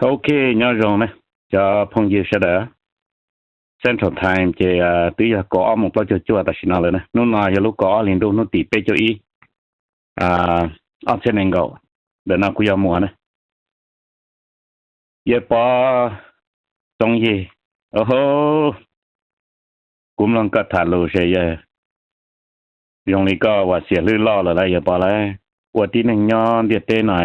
Ok, nyob zoo na, cov phooj ywg sawv daws. Central Time ces twb yog kaum ob moos plaub caug cuaj tam sim no lawm na. Hnub no yog lub kaum ob hlis ntuj hnub tim peb caug ib, ob txhiab nees nkaum. Ntawm no kuv yog Muas na. Yawg Pov Txoov Yig, kuv mloog koj tham lus ces yawg zoo li koj ua xiam hlwb loj lawm lauj yawg Pov lauj. Ua tib neeg nyob ntiaj teb no,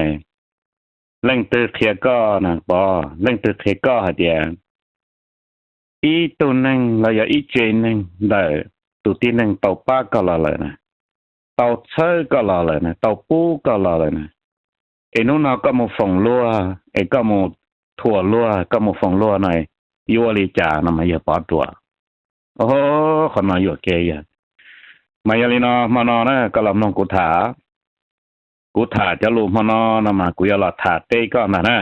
leej twg qhia koj na Pov, leej twg qhia koj hais tias ib tug neeg los yog ib tse neeg ntawm tus tib neeg tau pab koj los lawm na, tau txhawb koj los lawm na, tau pub koj los lawm na, es hnub no koj mus foom luag es koj mus thuam luag, koj mus foom luag no, yuav ua li cas no mas yawg Pov Ruam. Qhov no yuam kev yawg. Mas yog li no hmo no na koj los mloog kuv tham, kuv tham cov lus hmo no no mas kuv yuav los tham teb koj ntag na.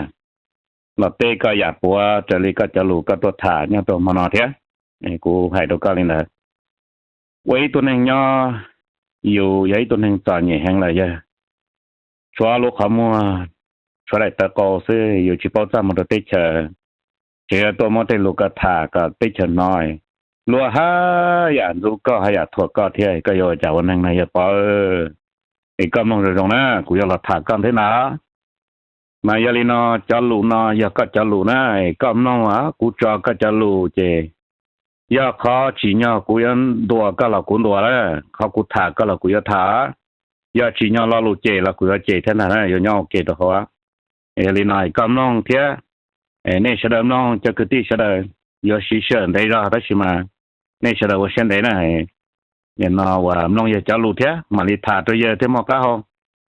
Los teb koj yam puav raws li koj cov lus koj tuaj tham nyob rau hmo no thiab. Kuv hais rau koj li ntawd. Ua ib tug neeg nyob, yus yog ib tug neeg txom nyem heev lawm yawg. Tshuav lub qhov muag, tshuav daim tawv qau xwb, yus tsis paub txaj muag rau teb chaws. Tseem yuav tuaj muab tej lus koj tham kom teb chaws hnov, luag haj yam ntxub koj haj yam thuam koj thiab, koj yuav ua cas ua neeg no yawg Pov? Es koj mloog zoo zoo na, kuv yuav los tham koj thiab ntag. Mas yog li no, cov lus no yog koj cov lus na, es koj mloog, kuv tso koj cov lus ces yog qhov tsim nyog kuv yuav ntuas koj los kuv ntuas lawm, qhov kuv tham koj los kuv yuav tham. Yog tsim nyog lo lus cem los kuv yuav cem thiab ntag na, yuav nyob ua ke rau hauv. Yog li no koj mloog thiab, nej sawv daws mloog cov kwv tij sawv daws yuav siv sij hawm ntev zog tab sis mas nej sawv daws ua siab ntev na. Nim no uas mloog yawg cov lus thiab mam li tham rau yawg thiaj muaj qab hau.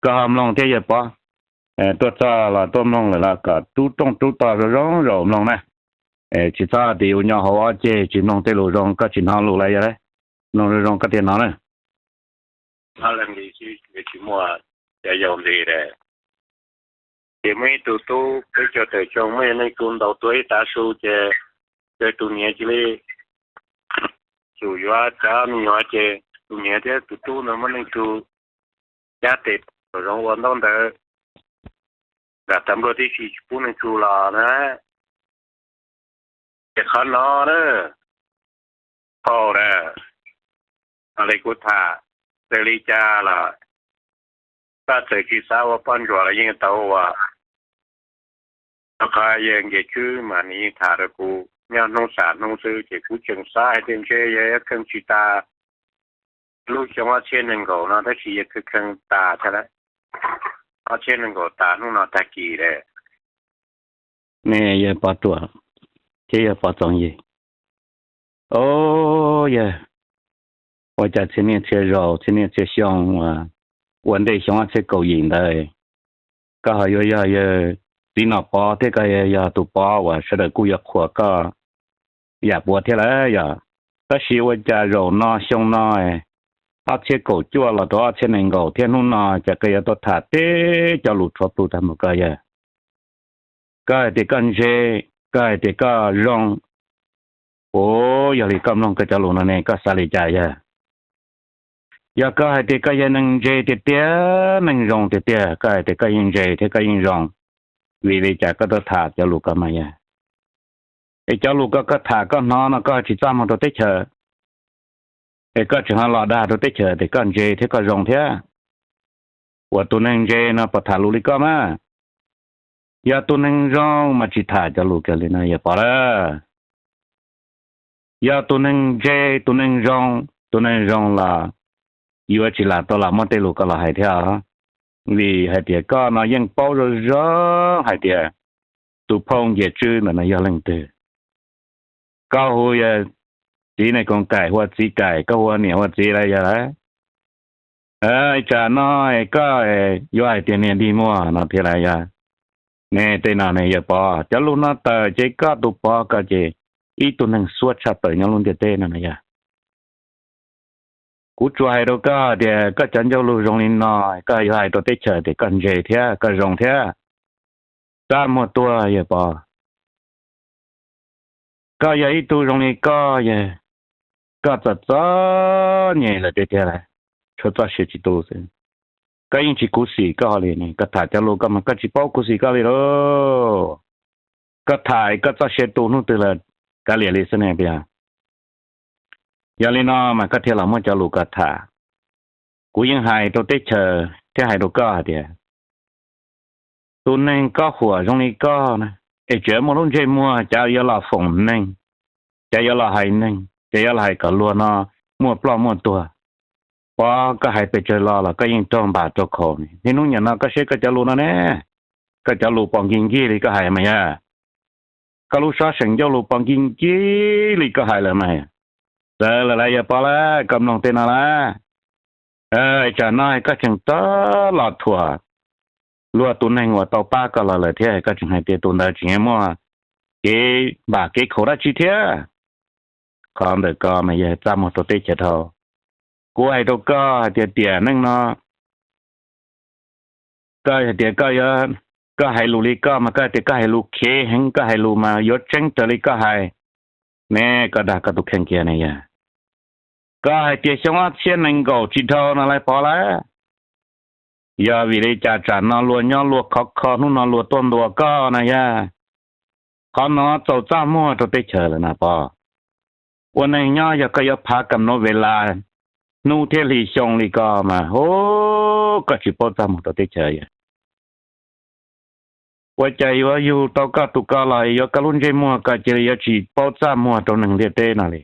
Koj ho mloog thiab yawg Pov, tuaj txog los tuaj mloog lawm los kom rub rooj rub tog zoo zoo zaum mloog na. Tsis txhob tias yus nyob hauv ob ceg tsis mloog tej lus zoo, koj tsis hnov lus lawm yog, mloog zoo zoo koj thiaj hnov na. Leej li xwb tsis muaj cov yau ntxiv lawm. Ces muaj ib tug tub peb caug tawm tsoo, muaj yog neeg tub ntaus tuag ib tav su ces tus niam cia li xub yuav cov me nyuam ces tus niam thiab tus tub ntawd muab neeg tub cab tes zoov ua ntaub ntawv, nram tas nplua tib si tsis pub neeg tub los na. Ces qhov no na, phau na, li kuv tham, txawm li cas los koj txawm tsis xav ua poj ntsuam los yeej tau ua. Rau qhov yawg Nkias Tswb mas nws yeej tham rau kuv nyob hnub sam hnub xwb ces kuv tseem xav hais tias ntshe yawg yuav kheej tsis tas lub xyoo ob txhiab nees nkaum no tab sis yawg kheej kheej tas thiab lawm. Ob txhiab nees nkaum tas hnub no tag kis lawm. Nej yawg Pov Ruam thiab yawg Pov Txoov Yig, o yawg, ua cas txhia niaj txhia zaus txhia niaj txhia xyoo uas ua ntej xyoo ob txhiab kaum yim ntawd koj ho yuav yog yawg txiv nom Pov thiab koj yog tus Pov uas sawv daws kuj yuav qhuas koj yam puav thiab lawm yog. Tab sis ua cas zaum no xyoo no ob txhiab kaum cuaj los rau ob txhiab nees nkaum thiab hnub no ces koj yuav tuaj tham teb cov lus rhuav plhu tag mus koj yawg. Koj hais tias koj ntse, koj hais tias koj zoo, u, yog li koj mloog koj cov lus no ne koj xav li cas yawg? Yog koj hais tias koj yog neeg ntse tiag tiag, neeg zoo tiag tiag, koj hais tias koj yeej ntse thiab koj yeej zoo, vim li cas koj tuaj tham cov lus ko mas yawg? Es cov lus ko koj tham koj hnov no koj tsis txaj muag rau teb chaws, es koj tseem ho los dag rau teb chaws tias koj ntse thiab koj zoo thiab. Uas tus neeg ntse no puas tham lus li koj mas? Yog tus neeg zoo mas tsis tham cov lus kiag li no yawg Pov lawm. Yog tus neeg ntse, tus neeg zoo, tus neeg zoo los yuav tsis lam tau los muab tej lus ko los hais thiab os. Vim hais tias koj no yeej paub zoo zoo hais tias tus phauj Nkias Tswb ntawm no yog leej twg. Koj hu yawg txiv Nais Koom Kaim hu ua txiv Kaim, koj hu ua niam hu ua txiv lawm yog lawm. Tsam no koj yuav hais tias niag dig muag no thiab lawm yog. Ne tej no ne yawg Pov, cov lus no tawm ces koj tus Pov ko ces ib tug neeg xuab tshaj plaws nyob lub ntiaj teb no na yog. Kuv tsuas hais rau koj tias koj cov ncauj lus zoo li no, koj yuav hais rau teb chaws tias koj ntse thiab koj zoo thiab. Txaj muag tuag yawg Pov. Koj yog ib tug zoo li koj yawg, koj txom txom nyem lawm tiag tiag lawm, tshuav txoj sia tsis tu xwb. Koj yeej tsis khuv xim koj li ne, koj tham cov lus koj mas koj tsis paub khuv xim koj li lauj. koj tham koj txoj sia tu hnub twg lawm, kav liam li xwb ne. Yog li no mas koj thiaj los muaj cov lus koj tham. Kuv yeej hais rau teb chaws thiab hais rau koj hais tias, tus neeg koj huam zoo li koj na, es tseem muaj lub ntsej muag cas yuav los foom neeg, cas yuav los hais neeg, cas yuav los hais kom luag no muaj ploj muaj tuag. Pov, koj hais pes tsawg los los koj yeej raug npam raug khaus. Niaj hnub nim no koj saib koj cov lus no ne, koj cov lus pom nkig nkig li koj hais mas yog, koj lub sob seem ncauj lus pom nkig nkig li koj hais lawm mas. Txawm lawm las yog Pov las, koj mloog tej no las. Tsam no koj tseem tab los thuam luag tus neeg uas tau pab koj los lawm thiab koj tseem hais tias tus ntawd tseem yuav muaj kev npam kev khaus dab tsi thiab. Qhov ntawm ko mas yog txaj muag rau teb chaws dhau. Kuv hais rau koj hais tias tiam neej no koj hais tias koj, koj hais lus li koj mas koj hais tias koj hais lus khiav heev, koj hais lus mas yuav tseeb raws li koj hais ne, koj dag koj tus kheej kiag ne yog. Koj hais tias xyoo ob txhiab nees nkaum tsis dhau no las Pov las, yog vim li cas tsam no luag nyob luag khov kho hnub no luag tuaj ntuas koj na yog. Qhov no txaus txaj muag rau teb chaws lawm na Pov. Ua neeg nyob yog koj yuav phav kam nuav ves las hnub thiab hli xyoo li ko mas hu, koj tsis paub txaj muag rau teb chaws yog. Ua cas yuav yug tau koj tus ko los yuav koj lub ntsej muag ko cia li yuav tsis paub txaj muag rau neeg ntiaj teb no li.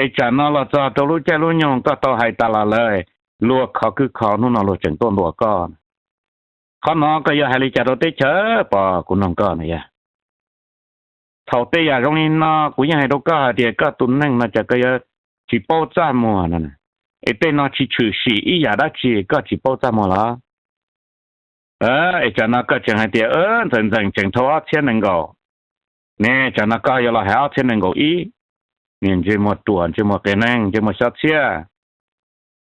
Es tsam no los txog rau lub caij lub nyoog koj tau hais tas los lawm, luag khov kwb kho hnub no luag tseem tuaj ntuas koj. Qhov no koj yuav hais li cas rau teb chaws Pov, kuv noog koj na yog. Thaum tej yam zoo li no kuv yeej hais rau koj hais tias koj tus neeg no cas koj yuav tsis paub txaj muag no, es tej no tsis tshwm sim ib yam dab tsi koj tsis paub txaj muag los? Es tsam no koj tseem hais tias ntxawm ntxeem tseem dhau ob txhiab nees nkaum, ne tsam no koj yuav los hais ob txhiab nees nkaum ib. Niag ntsej muag ruam, ntsej muag qias neeg, ntsej muag xyob txhiab,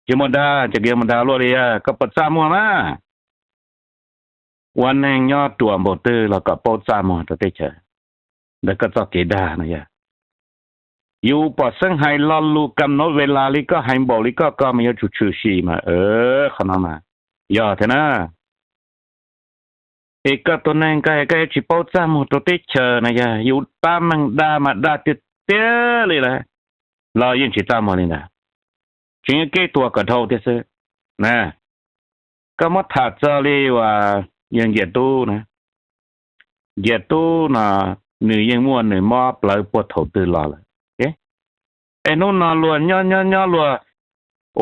ntsej muag dag, ces koj yuav mus dag luaj li, koj puas txaj muag mas? Ua neeg nyob ruam npaum twg los kom paub txaj muag rau teb chaws. Ntawm koj txoj kev dag no yog, yus pom xeeb hais lo lus kam nuav ves las li koj hais npaum li koj ko mas yuav tsum tshwm sim mas, qhov no mas yog thiab na. Es koj tus neeg koj, koj yuav tsis paub txaj muag rau teb chaws na yog, yus tab meeg dag mas dag tiag tiag li lawm los yeej tsis txaj muag li ntag. Tseem yuav keb tua kom dhau thiab xwb na. Koj muab tham txog li uas yawg Nkias Tub na, Nkias Tub no nws yeej muaj nws mob plawv puag thaum twg los lawm. Es hnub no luag nyob nyob nyob luag,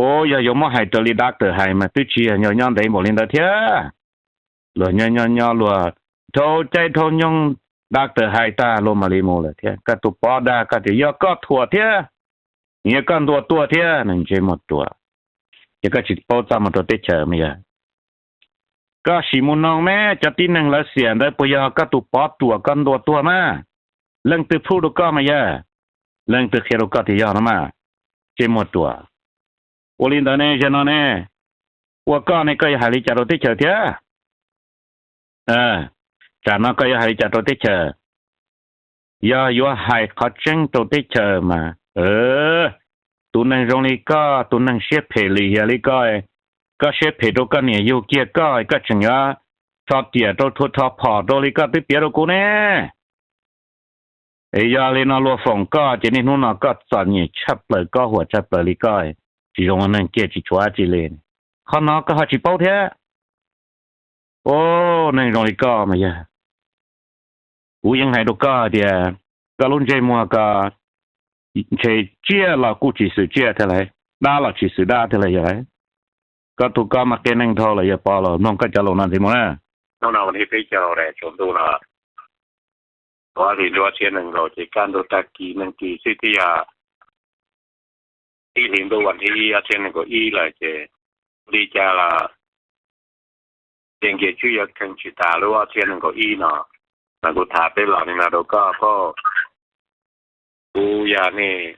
ua yog yuav muab hais raws li doctor hais mas twb tsis yog nyob ntev npaum li ntawd thiab. Luag nyob nyob nyob luag dhau caij dhau nyoog, doctor hais tag luag mam li mus lawm thiab. Koj tus Pov dag koj tias yog koj thuam thiab, yog koj ntuas tuaj thiab, ntsej muag ruam, ces koj tsis paub txaj muag rau teb chaws mas yog. Koj sim mus noog mas cov tib neeg lawv xiam ntawd puas yog koj tus Pov ruam koj ntuas tuag mas? Leej twg proof rau koj mas yog? Leej twg qhia rau koj tias yog no mas? Ntsej muag ruam. Ua li ntawd ne, zaum no ne, ua koj ne koj yuav hais li cas rau teb chaws thiab? Tsam no koj yuav hais li cas rau teb chaws? Yog yuav hais qhov tseeb rau teb chaws mas, tus neeg zoo li koj, tus neeg siab phem lim hiam li koj, koj siab phem rau koj niam yug kiag koj, koj tseem yuav rho riam rau, rho phom rau li koj twb piav rau kuv ne. Es yog li no luag foom koj ces niaj hnub no koj txom nyem tshaj plaws, koj huam tshaj plaws li koj, tsis zoo ua neeg kiag tsis tshuav dab tsi li. Qhov no koj ho tsis paub thiab. Ua neeg zoo li koj mas yog, kuv yeej hais rau koj tias koj lub ntsej muag ko ntshe tsiaj los kuj tsis xwm tsiaj thiab lawm, dab los tsis xwm dab thiab lawm yog lawm. Koj tus ko mas qias neeg dhau lawm yog Pov los mloog koj cov lus no ntxiv mus na. Hnub no hnub peb caug daim tsaus ntuj no, ob hlis ntuj ob txhiab nees nkaum ces kaj ntug tag kis neeg kis xwb twb yog ib hlis ntuj vas thib ob txhiab nees nkaum ib lawm ces li cas los ces nkias tswb yuav kheej tsis tas lub ob txhiab nees nkaum ib no. Mas kuv tham peb los li no rau koj, kuv yog nej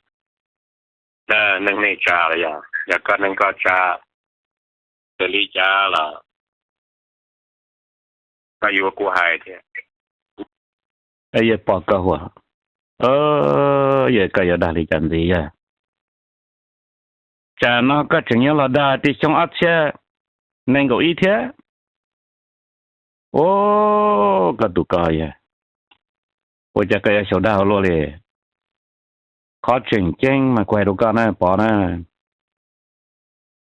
neeg nej tsa los yog, yog koj neeg koj tsa, ces li cas los koj yuav kuv hais thiab. Yog Pov koj huam, yog koj yuav dag li cas ntxiv yog? Tsam no koj tseem yuav los dag tias xyoo ob txhiab nees nkaum ib thiab. Ua koj tus ko yog, Ua cas koj yuav xyaum dag ua luaj li? Qhov tseem ceeb mas kuv hais rau koj na Pov na,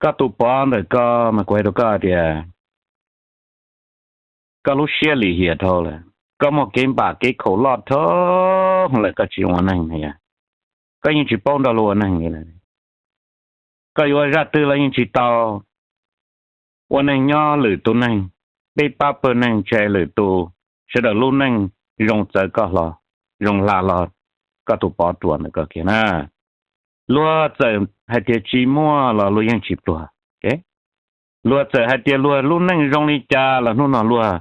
koj tus Pov ntawm koj mas kuv hais rau koj tias koj lub siab lim hiam dhau lawm, koj muaj kev npam kev khaum loj dhau lawm, koj tsis ua neeg na yog, koj yeej tsis paub nrog luag ua neeg li lawm. Koj yuav ua zaj twg los yeej tsis tau. Ua neeg nyob lwm tus neeg, peb pab pawg neeg tsis hais lwm tus, sawv daws lub neej zoo txawv koj hlo, zoo hla hlo koj tus Pov Ruam ntawm koj kiag na. Luag txawm hais tias tsis muaj los luag yeej tsis pluag. Luag txawm hais tias luag lub neej zoo li cas los hnub no luag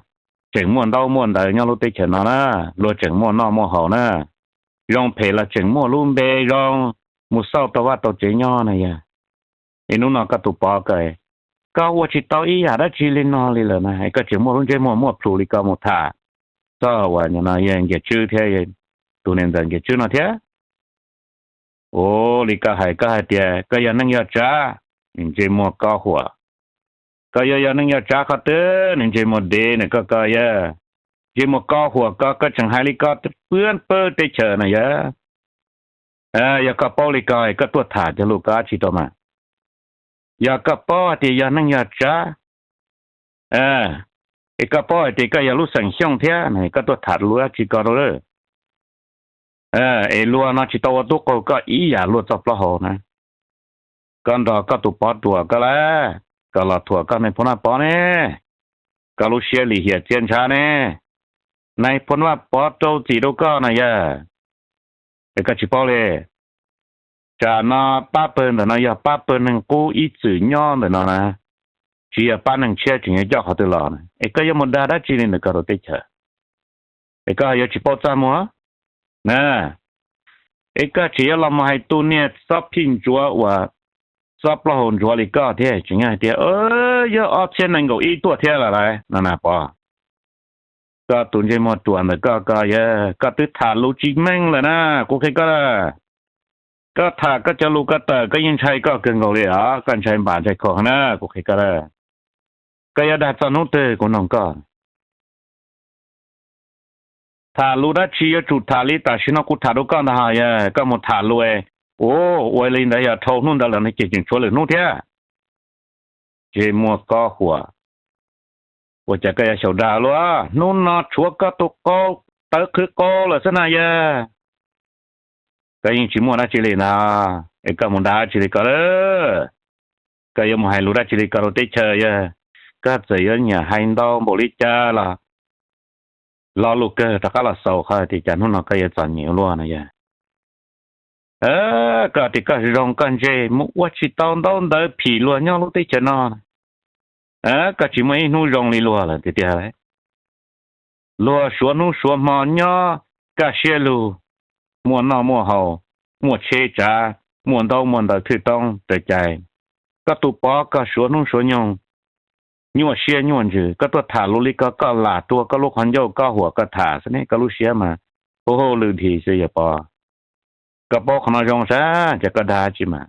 tseem muaj ntaub muaj ntawv nyob lub teb chaws no na, luag tseem muaj noj muaj haus na, zoo phem los tseem muaj lub npe zoo mus xauj tau vaj tau tsev nyob na yog. Es hnub no koj tus Pov ko, koj ua tsis tau ib yam dab tsi li no li lawm na, es koj tseem muaj lub ntsej muag muaj plhus li ko mus tham txog uas no yog Nkias Tswb thiab, tus niam ntxawm Nkias Tswb no thiab. Ua li koj hais, koj hais tias koj yog neej yog tsav, ntsej muag kob huam. Koj yuav yog neej yog tsav qhov twg, nws ntsej muag dev na koj, koj yog ntsej muag kob huam ko, koj tseem hais li ko pub pawg teb chaws na yog. Yog koj paub li ko, koj tuaj tham cov lus ko dab tsi rau mas? Yog koj paub hais tias yog neej yog tsav, es koj paub hais tias koj yog lub xeem Xyooj thiab, koj tuaj tham lus dab tsi ko rau lawm? Es luag no tsis tau ua tub qaug koj ib yam luag txoj plaub hau na. Koj nrog koj tus Pov Ruam ko lawm, koj los thuam koj nais phoo Vaj Pov ne, koj lub siab lim hiam txias ntshav ne. Nais phoo Vaj Pov rau txim rau koj na yog. Es koj tsis paub li, tsam no pab pawg ntawm no yog pab pawg neeg qub ib txwm nyob ntawm no na, tsis yog pab neeg tshiab tseem yuav coj qhov twg los na. Es koj yuav mus dag dab tsi li ntawm koj rau teb chaws? Es koj yuav tsis paub txaj muag na. Es koj tseem yuav los mus hais tus niag xob phij ntsuav uas xob plaub hau ntsuav li koj thiab, tseem yuav hais tias yog ob txhiab nees nkaum ib tuaj thiab lawm lauj no na Pov. Koj tus ntsej muag ruam ntawm koj ko yog, koj twb tham lus tsis meej lawm na, kuv qhia koj lawm. Koj tham koj cov lus ko tawm koj yeej ntshai koj kawg nkaus li os, koj ntshai npam ntshai khov na, kuv qhia koj lawm. Koj yuav dag txog hnub twg kuv nug koj? Tham lus dab tsi yuav tsum tham li tam sim no kuv tham rau koj ntag, yog koj mus tham lus ua, ua li ntawd yog dhau hnub ntawd lawm no ces tseem tshuav lwm hnub thiab. Ntsej muag kob huam, ua cas koj yuav xyaum dag luaj? Hnub no tshuav koj tus qau tawv qhwv qau lawm xwb na yog. Koj yeej tsis muaj dab tsi li ntag, es koj mus dag dab tsi li ko lawm? Koj yuav mus hais lus dab tsi li ko rau teb chaws yog? Koj txawm yuav nyiam hais ntau npaum li cas los lo lus kawg rov qab los xaus qhov tias cas hnub no koj yuav txom nyem ua luaj no yog. Koj tias koj zoo koj ntse mus ua tsis tau ntaub ntawv phim luag nyob lub teb chaws no, koj tsis muaj ib hnub zoo li luag lawm tiag tiag. Luag suav hnub suav hmo nyob kaj siab lug, muaj noj muaj haus, muaj tsheb tsav, muaj ntaub muaj ntawv thwj toob raws cai. Koj tus Pov koj suav hnub suav nyoog, nyuaj siab nyuaj ntsws, koj tuaj tham lus li ko koj lam rua koj lub qhov ncauj kob huam koj tham xwb ne, koj lub siab mas hu hu lwm dhi xwb yog Pov. Koj paub qhov no zoo sab ces koj dag tsi mas.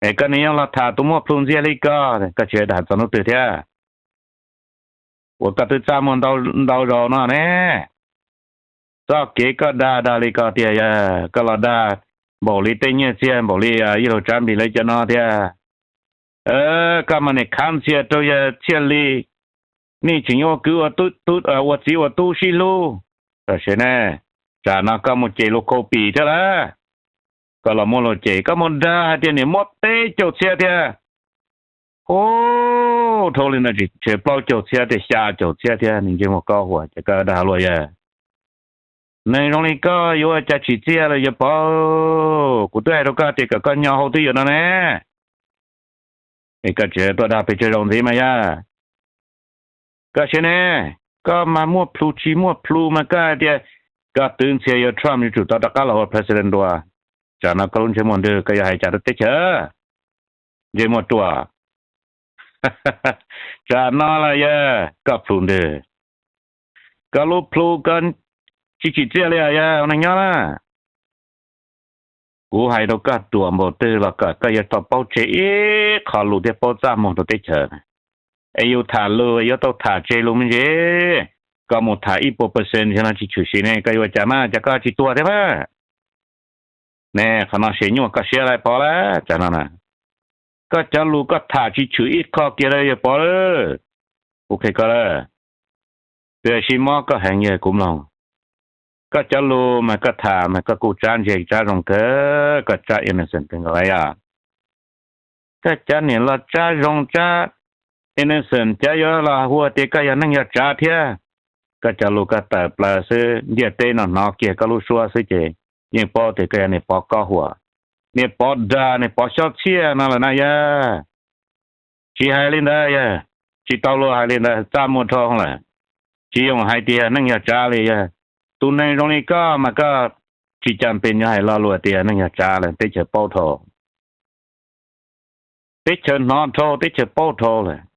Es koj nim yeej los tham tus muaj plhu ntxiag li ko, koj tsis dag txog hnub twg thiab? Uas koj twb txaj muag ntau zaus no ne. Txoj kev koj dag dag li ko tiag yog koj los dag npaum li tej nyiaj txiag npaum li yawg laus Tsav Npis lawv cov no thiab. Koj mas nim khav ntxhias rau yawg Txhiaj Lis, nej tseem yuav ua kwv ua txiv ua tub sib hlub. Tam sim ne, tsam no koj mus cem luag khau pim thiab lawm. Koj los muab luag cem, koj mus dag hais tias nim muab peb caug txhiab thiab. Ub, dhau li ntawd tseem tshe plaub caug txhiab thiab xya caum txhiab thiab, nws ntsej muag kob huam ces koj dag luag yawg. Neeg zoo li koj yuav ua cas tsim txiaj los yawg Pov. Kuv twb hais rau koj tias kom koj nyo hau twj ywm no ne. Es koj tseem tuaj dag pes tsawg zaus ntxiv mas yog. Koj siab ne, koj mas muaj plhu tsis muaj plhu mas koj hais tias koj twv ntxhias yawg Trump yuav tsum tau rov qab los ua president dua. Tsam no koj lub ntsej muag ntwg koj yuav hais cas rau teb chaws? Ntsej muag ruam. Tsam no los yog koj plhu ntwg, koj lub plhu koj tsis tsim txiaj li os yog ua neeg nyob na. Kuv hais rau koj ruam npaum twg los kom koj yuav tau paub tseg ib qho lus thiab paub txaj muag rau teb chaws. Es yus tham lus yuav tau tham tseg lus me ntsis. koj mus tham ib puas percent no tsis tshwm sim ne, koj yuav ua cas mas, cas koj tsis tuag thiab mas? Ne, qhov no siv nyuaj koj siab lawm Pov lawm, tsam no na. Koj cov lus koj tham tsis tshwm ib qho kiag li yawg Pov lawm. Kuv qhia koj lawm, tiam sis mob koj heev yawg, kuv mloog. Koj cov lus mas koj tham mas koj kuj tsab ntse tsab zoo kawg, koj tsab innocent kawg nkaus li os. Koj cov niam los tsab zoo tsab innocent, cov yuav los hu tias koj yog neeg yog tsav thiab. Koj cov lus koj tawm plaws xwb, ntiaj teb no hnov kiag koj lub suab xwb ces yeej paub tias koj yog niam Pov kob huam, niam Pov dag, niam Pov xyob txhiaj no lawm na yawg. Tsis hais li ntawd yawg, tsis tau luag hais li ntawd, txaj muag dhau lawm. Tsis yooj hais tias neeg yog tsav li yawg. Tus neeg zoo li koj mas koj tsis cas pes nyob hais lo lus tias neeg yog tsav lawm, teb chaws paub dhau. Teb chaws hnov dhau, teb chaws paub dhau lawm.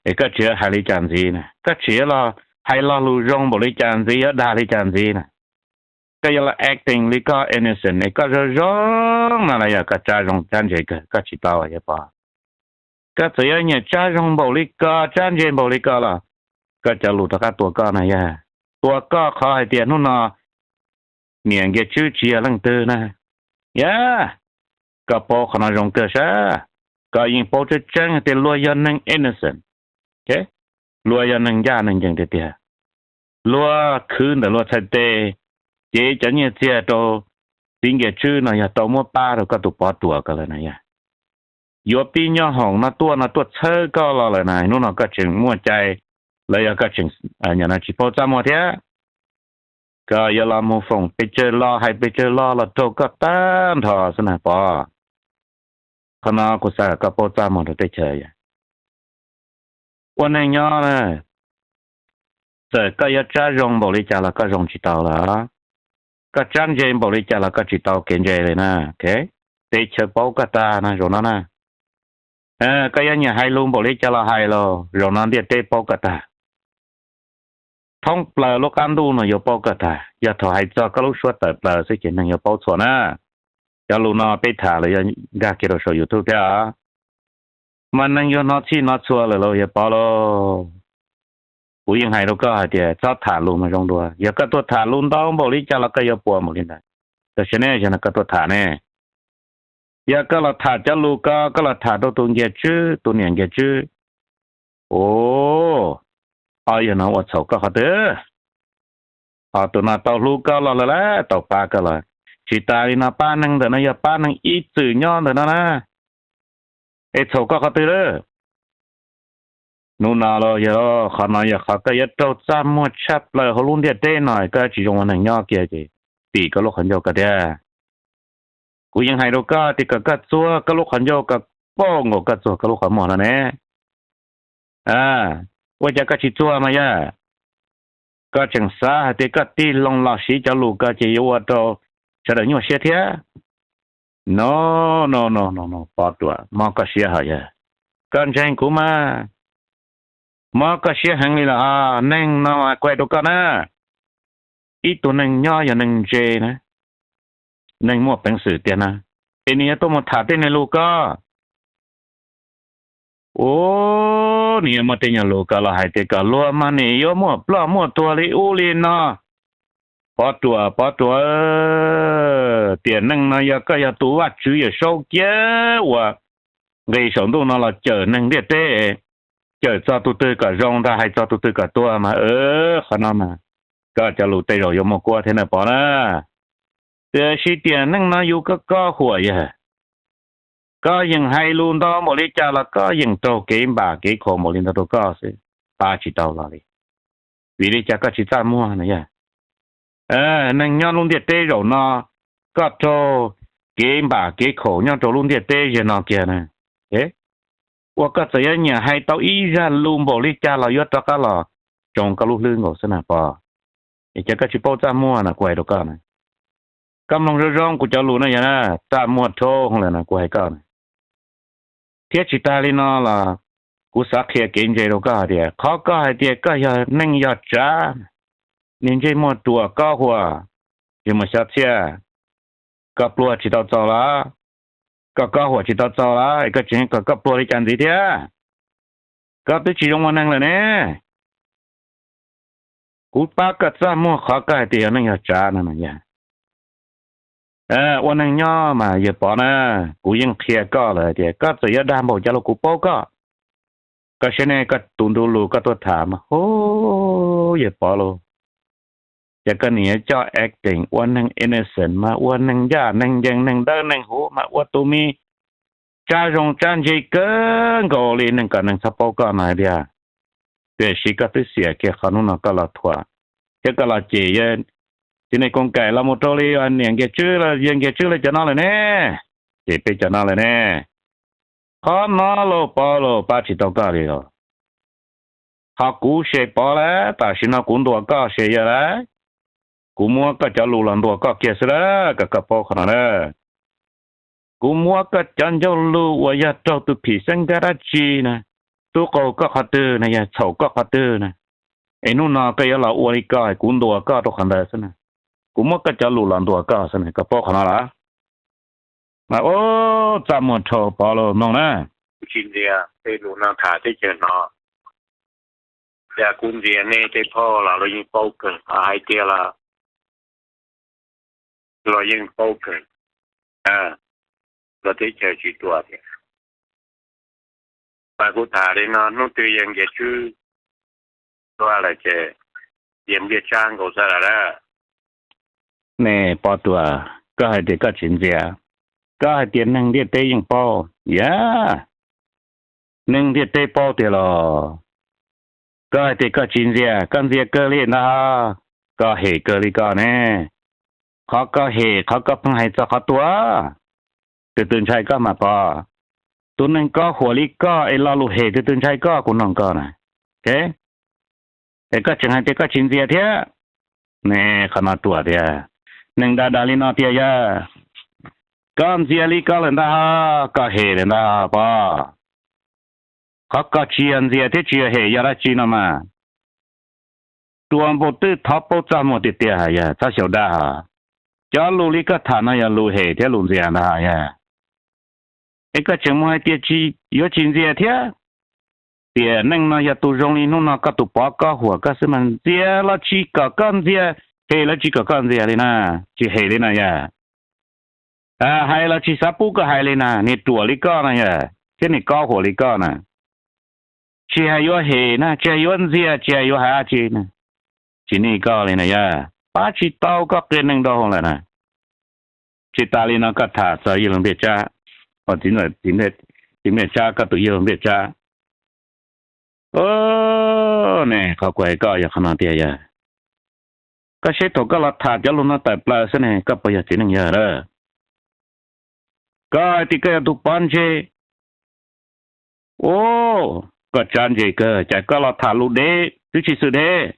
Es koj tseem hais li cas ntxiv na? Koj tseem yuav los hais lo lus zoo npaum li cas ntxiv, yuav dag li cas ntxiv na? Koj yuav los acting li koj innocent es koj zoo zoo no los yog koj tsab zoo tsab ntse kawg, koj tsis tau yawg Pov. Koj txawm yuav nyiam tsab zoo npaum li ko, tsab ntse npaum li ko los koj cov lus rov qab tua koj na yawg. Tua koj qhov hais tias hnub no niam Nkias Tswb tsis yog leej twg na. Yawg, koj paub qhov no zoo kawg sab, koj yeej paub tseeb tseeb tias luag yog neeg innocent, luag yog neeg ncaj neeg ncees tiag tiag. Luag khwv ntawm luag txhais tes, cev cov nyiaj txiag rau txiv Nkias Tswb no yog tau muab pab rau koj tus Pov Ruam ko lawm na yawg. Yuav pib nyob hoom no tuaj no tuaj txhawb koj los lawm na, hnub no koj tseem muaj cai los yog koj tseem tsis paub txaj muag thiab? Koj yuav los mus foom pes tsawg lo hais pes tsawg lo los raug koj tag nrho xwb na Pov. Qhov no kuv xav kom koj paub txaj muag rau teb chaws yawg. Ua neeg nyob na, txawm koj yuav tsab zoo npaum li cas los koj zoo tsis tau lawm, koj tsab ntse npaum li cas los koj tsis tau kev ntse li na. Teb chaws paub koj tag no zaum no na. Koj yuav nyiam hais lus npaum li cas los hais los zaum no ntiaj teb paub koj tag. Thoob plaws lub qab ntuj no yuav paub koj tag, yog thaum hais txog koj lub suab tawm plaws xwb ces neeg yuav paub txhua na. Cov lus no peb tham los yuav nkag kiag rau saum YouTube thiab. Mas neeg yuav hnov txhij hnov txhua lawm los yawg Pov lauj. Kuv yeej hais rau koj hais tias txhob tham lus mas zoo dua. Yog koj tuaj tham lus ntau npaum li cas los koj yuav puas npaum li ntawd. Tam sim ne yog no koj tuaj tham ne, yog koj los tham cov lus ko, koj los tham rau tus Nkias Tswb, tus niam Nkias Tswb, ua, ob yawg no ua txhaum koj qhov twg? Ho tus no tau hlub koj los lawm, tau pab koj los. Tsis tas li no pab neeg ntawm no yog pab neeg ib txwm nyob ntawm no na, es txhaum koj qhov twg lawm? Hnub no los yog qhov no yog qhov koj yuav raug txaj muag tshaj plaws hauv lub ntiaj teb no, koj tsis zoo ua neeg nyob kiag ces tim koj lub qhov ncauj koj thiab. Kuv yeej hais rau koj tias kom koj txuag koj lub qhov ncauj, kom pauj nkaus koj txuag koj lub qhov muag no ne. Ua cas koj tsis txuag mas yog? Koj tseem xav hais tias koj tig loo los siv cov lus ko ces yuav ua rau sawv daws nyuaj siab thiab. No, no, no, no, no, Pov Ruam, mob koj siab hos yawg. Koj ntseeg kuv mas, mob koj siab heev li los hos. Neeg no mas kuv hais rau koj na, ib tug neeg nyob yog neeg ntse na, neeg muaj peev xwm tiag na, es nws yuav tuaj mus tham tej niag lus ko. Ua, nws yuav muaj tej nyuag lus ko los hais tias kom luag mas nws yuav muaj ploj muaj tuag li ub li no. Pov Ruam, Pov Ruam, tiam neej no yog koj yog tus Vajtswv Yawm Saub kiag uas nqis saum ntuj no los cawm neeg ntiaj teb, cawm txog tus twg kom zoo ntag, hais txog tus twg kom tuag mas, qhov no mas koj cov lus tej zaum yuav muaj kuab thiab na Pov na. Tiam sis tiam neej no yus koj koj huam yawg, koj yeem hais lus ntau npaum li cas los koj yeem raug kev npam kev khaum npaum li ntawd rau koj xwb, pab tsis tau los li. Vim li cas koj tsis txaj muag na yawg? Neeg nyob lub ntiaj teb zaum no, koj raug kev npam kev khaum nyob rau lub ntiaj teb zaum no kiag na. Ua koj txawm yuav nyiam hais tau ib zaj lus npaum li cas los yuav rov qab los tsoo koj lub hlwb nkaus xwb na Pov. Es cas koj tsis paub txaj muag na, kuv hais rau koj na. Koj mloog zoo zoo kuv cov lus no yog na, txaj muag dhau lawm na kuv hais koj na. Thiab tsis tas li no los kuv xav qhia kev ntse rau koj hais tias qhov koj hais tias koj yog neej yog tsav, niag ntsej muag ruam kob huam, tsis mus xyov txhiaj, koj pluag tsis tau txaus los? Koj kob huam tsis tau txaus los es koj tseem kom koj pluag li cas ntxiv thiab? Koj twb tsis zoo ua neeg lawm ne. Kuv pab koj txaj muag qhov koj hais tias yog neej yog tsav no na yog. Ua neeg nyob mas yawg Pov na, kuv yeej qhia koj lawm tias koj txawm yuav dag npaum cas los kuv paub koj. Koj saib ne, koj tus ntu lus koj tuaj tham mas hu, yawg Pov lauj, ces koj nim yuav coj acting ua neeg innocent mas ua neeg ncaj neeg ncees neeg dawb neeg huv mas ua tus me tsab zoo tsab ntse kawg nkaus li neeg kom neeg txhob paub koj no hais tias. Tiam sis koj twb xiam kiag qhov hnub no koj los thuam, thiab koj los cem yawg txiv neej Koos Kaim los mus rau li niam Nkias Tswb, yawg Nkias Tswb lawv cov no lawm ne, cem peb cov no lawm ne. Qhov no lauj Pov lauj, pab tsis tau koj li os. Ho kuv ces Pov lawm, tam sim no kuv ntuas koj ces yawg lawm, kuv muab koj cov lus los ntuas koj kiag xwb lawm, kom koj paub qhov no lawm. Kuv muab koj cov ncauj lus uas yog raug tus phim xeeb nkag dab tsi na, tub qaug koj qhov twg na, yog txhaum koj qhov twg na, es hnub no koj yuav los ua li koj, kuv ntuas koj rau qhov ntawd xwb na. Kuv muab koj cov lus los ntuas koj xwb na, koj paub qhov no lawm. Mas ub, txaj muag dhau Pov lauj, mloog na. Tsis ntxias tej lus no tham teb chaws no, cas kuv ntxias nej tej phauj los luag yeej paub kawg, hais tias los luag yeej paub kawg, luag teb chaws tsis tuaj tias. Mas kuv tham li no, hnub twg yawg Nkias Tswb tuaj lawm ces yawg Npliaj Tsab nkaus xwb lawm. Nej Pov Tuam, koj hais tias koj tsis ntxias, koj hais tias neeg ntiaj teb yeej paub, yog neeg ntiaj teb paub tiag los? Koj hais tias koj tsis ntxias, koj ntxias kawg li ntag, koj hem kawg li koj ne. Qhov koj hem, qhov koj pheej hais txog qhov tuag, tus twg ntshai koj mas Pov? Tus neeg koj huam li koj es lo lus hem tus twg ntshai koj, kuv nug koj na. Es koj tseem hais tias koj tsis ntxias thiab. Ne, qhov no ruam tiag. Neeg dag dag li no tiag yog, koj ntxias li koj lawm ntag, koj hem lawm ntag Pov. Qhov koj tsis yog ntxias thiab tsis yog hem yog dab tsi no mas, ruam npaum twg thov paub txaj muag tiag tiag yog, txhob xyaum dag. Cov lus li koj tham no yog lus hem thiab lus ntxias ntag yog. Es koj tseem mus hais tias tsis, yuav tsis ntxias thiab. Tiam neej no yog tus zoo li hnub no koj tus Pov koj huam koj xwb mas ntxias los tsis kom koj ntxias, hem los tsis kom koj ntxias li na, tsis hem li na yog. Hais los tsis xav pub koj hais li na, niag ruam li koj na yog, thiab niag koj huam li koj na. Tsis hais yuav hem na, tsis hais yuav ntxias, tsis hais yuav hais dab tsi na, tsis nij koj li na yog, pab tsis tau koj qias neeg rau hauv lawm na. Tsis tas li no koj tham txog yawg laus Npliaj Tsab, txiv Npliaj Tsab, koj tus yawg laus Npliaj Tsab. Ne, qhov kuv hais koj yog qhov no tiag yog, koj saib thaum koj los tham cov lus no tawm plaws xwb ne, koj puas yog txiv neej yawg lawm? Koj hais tias koj yog tus Pov ntse, ub, koj tsab ntse kawg, cas koj los tham lus dev twb tsis xwm dev,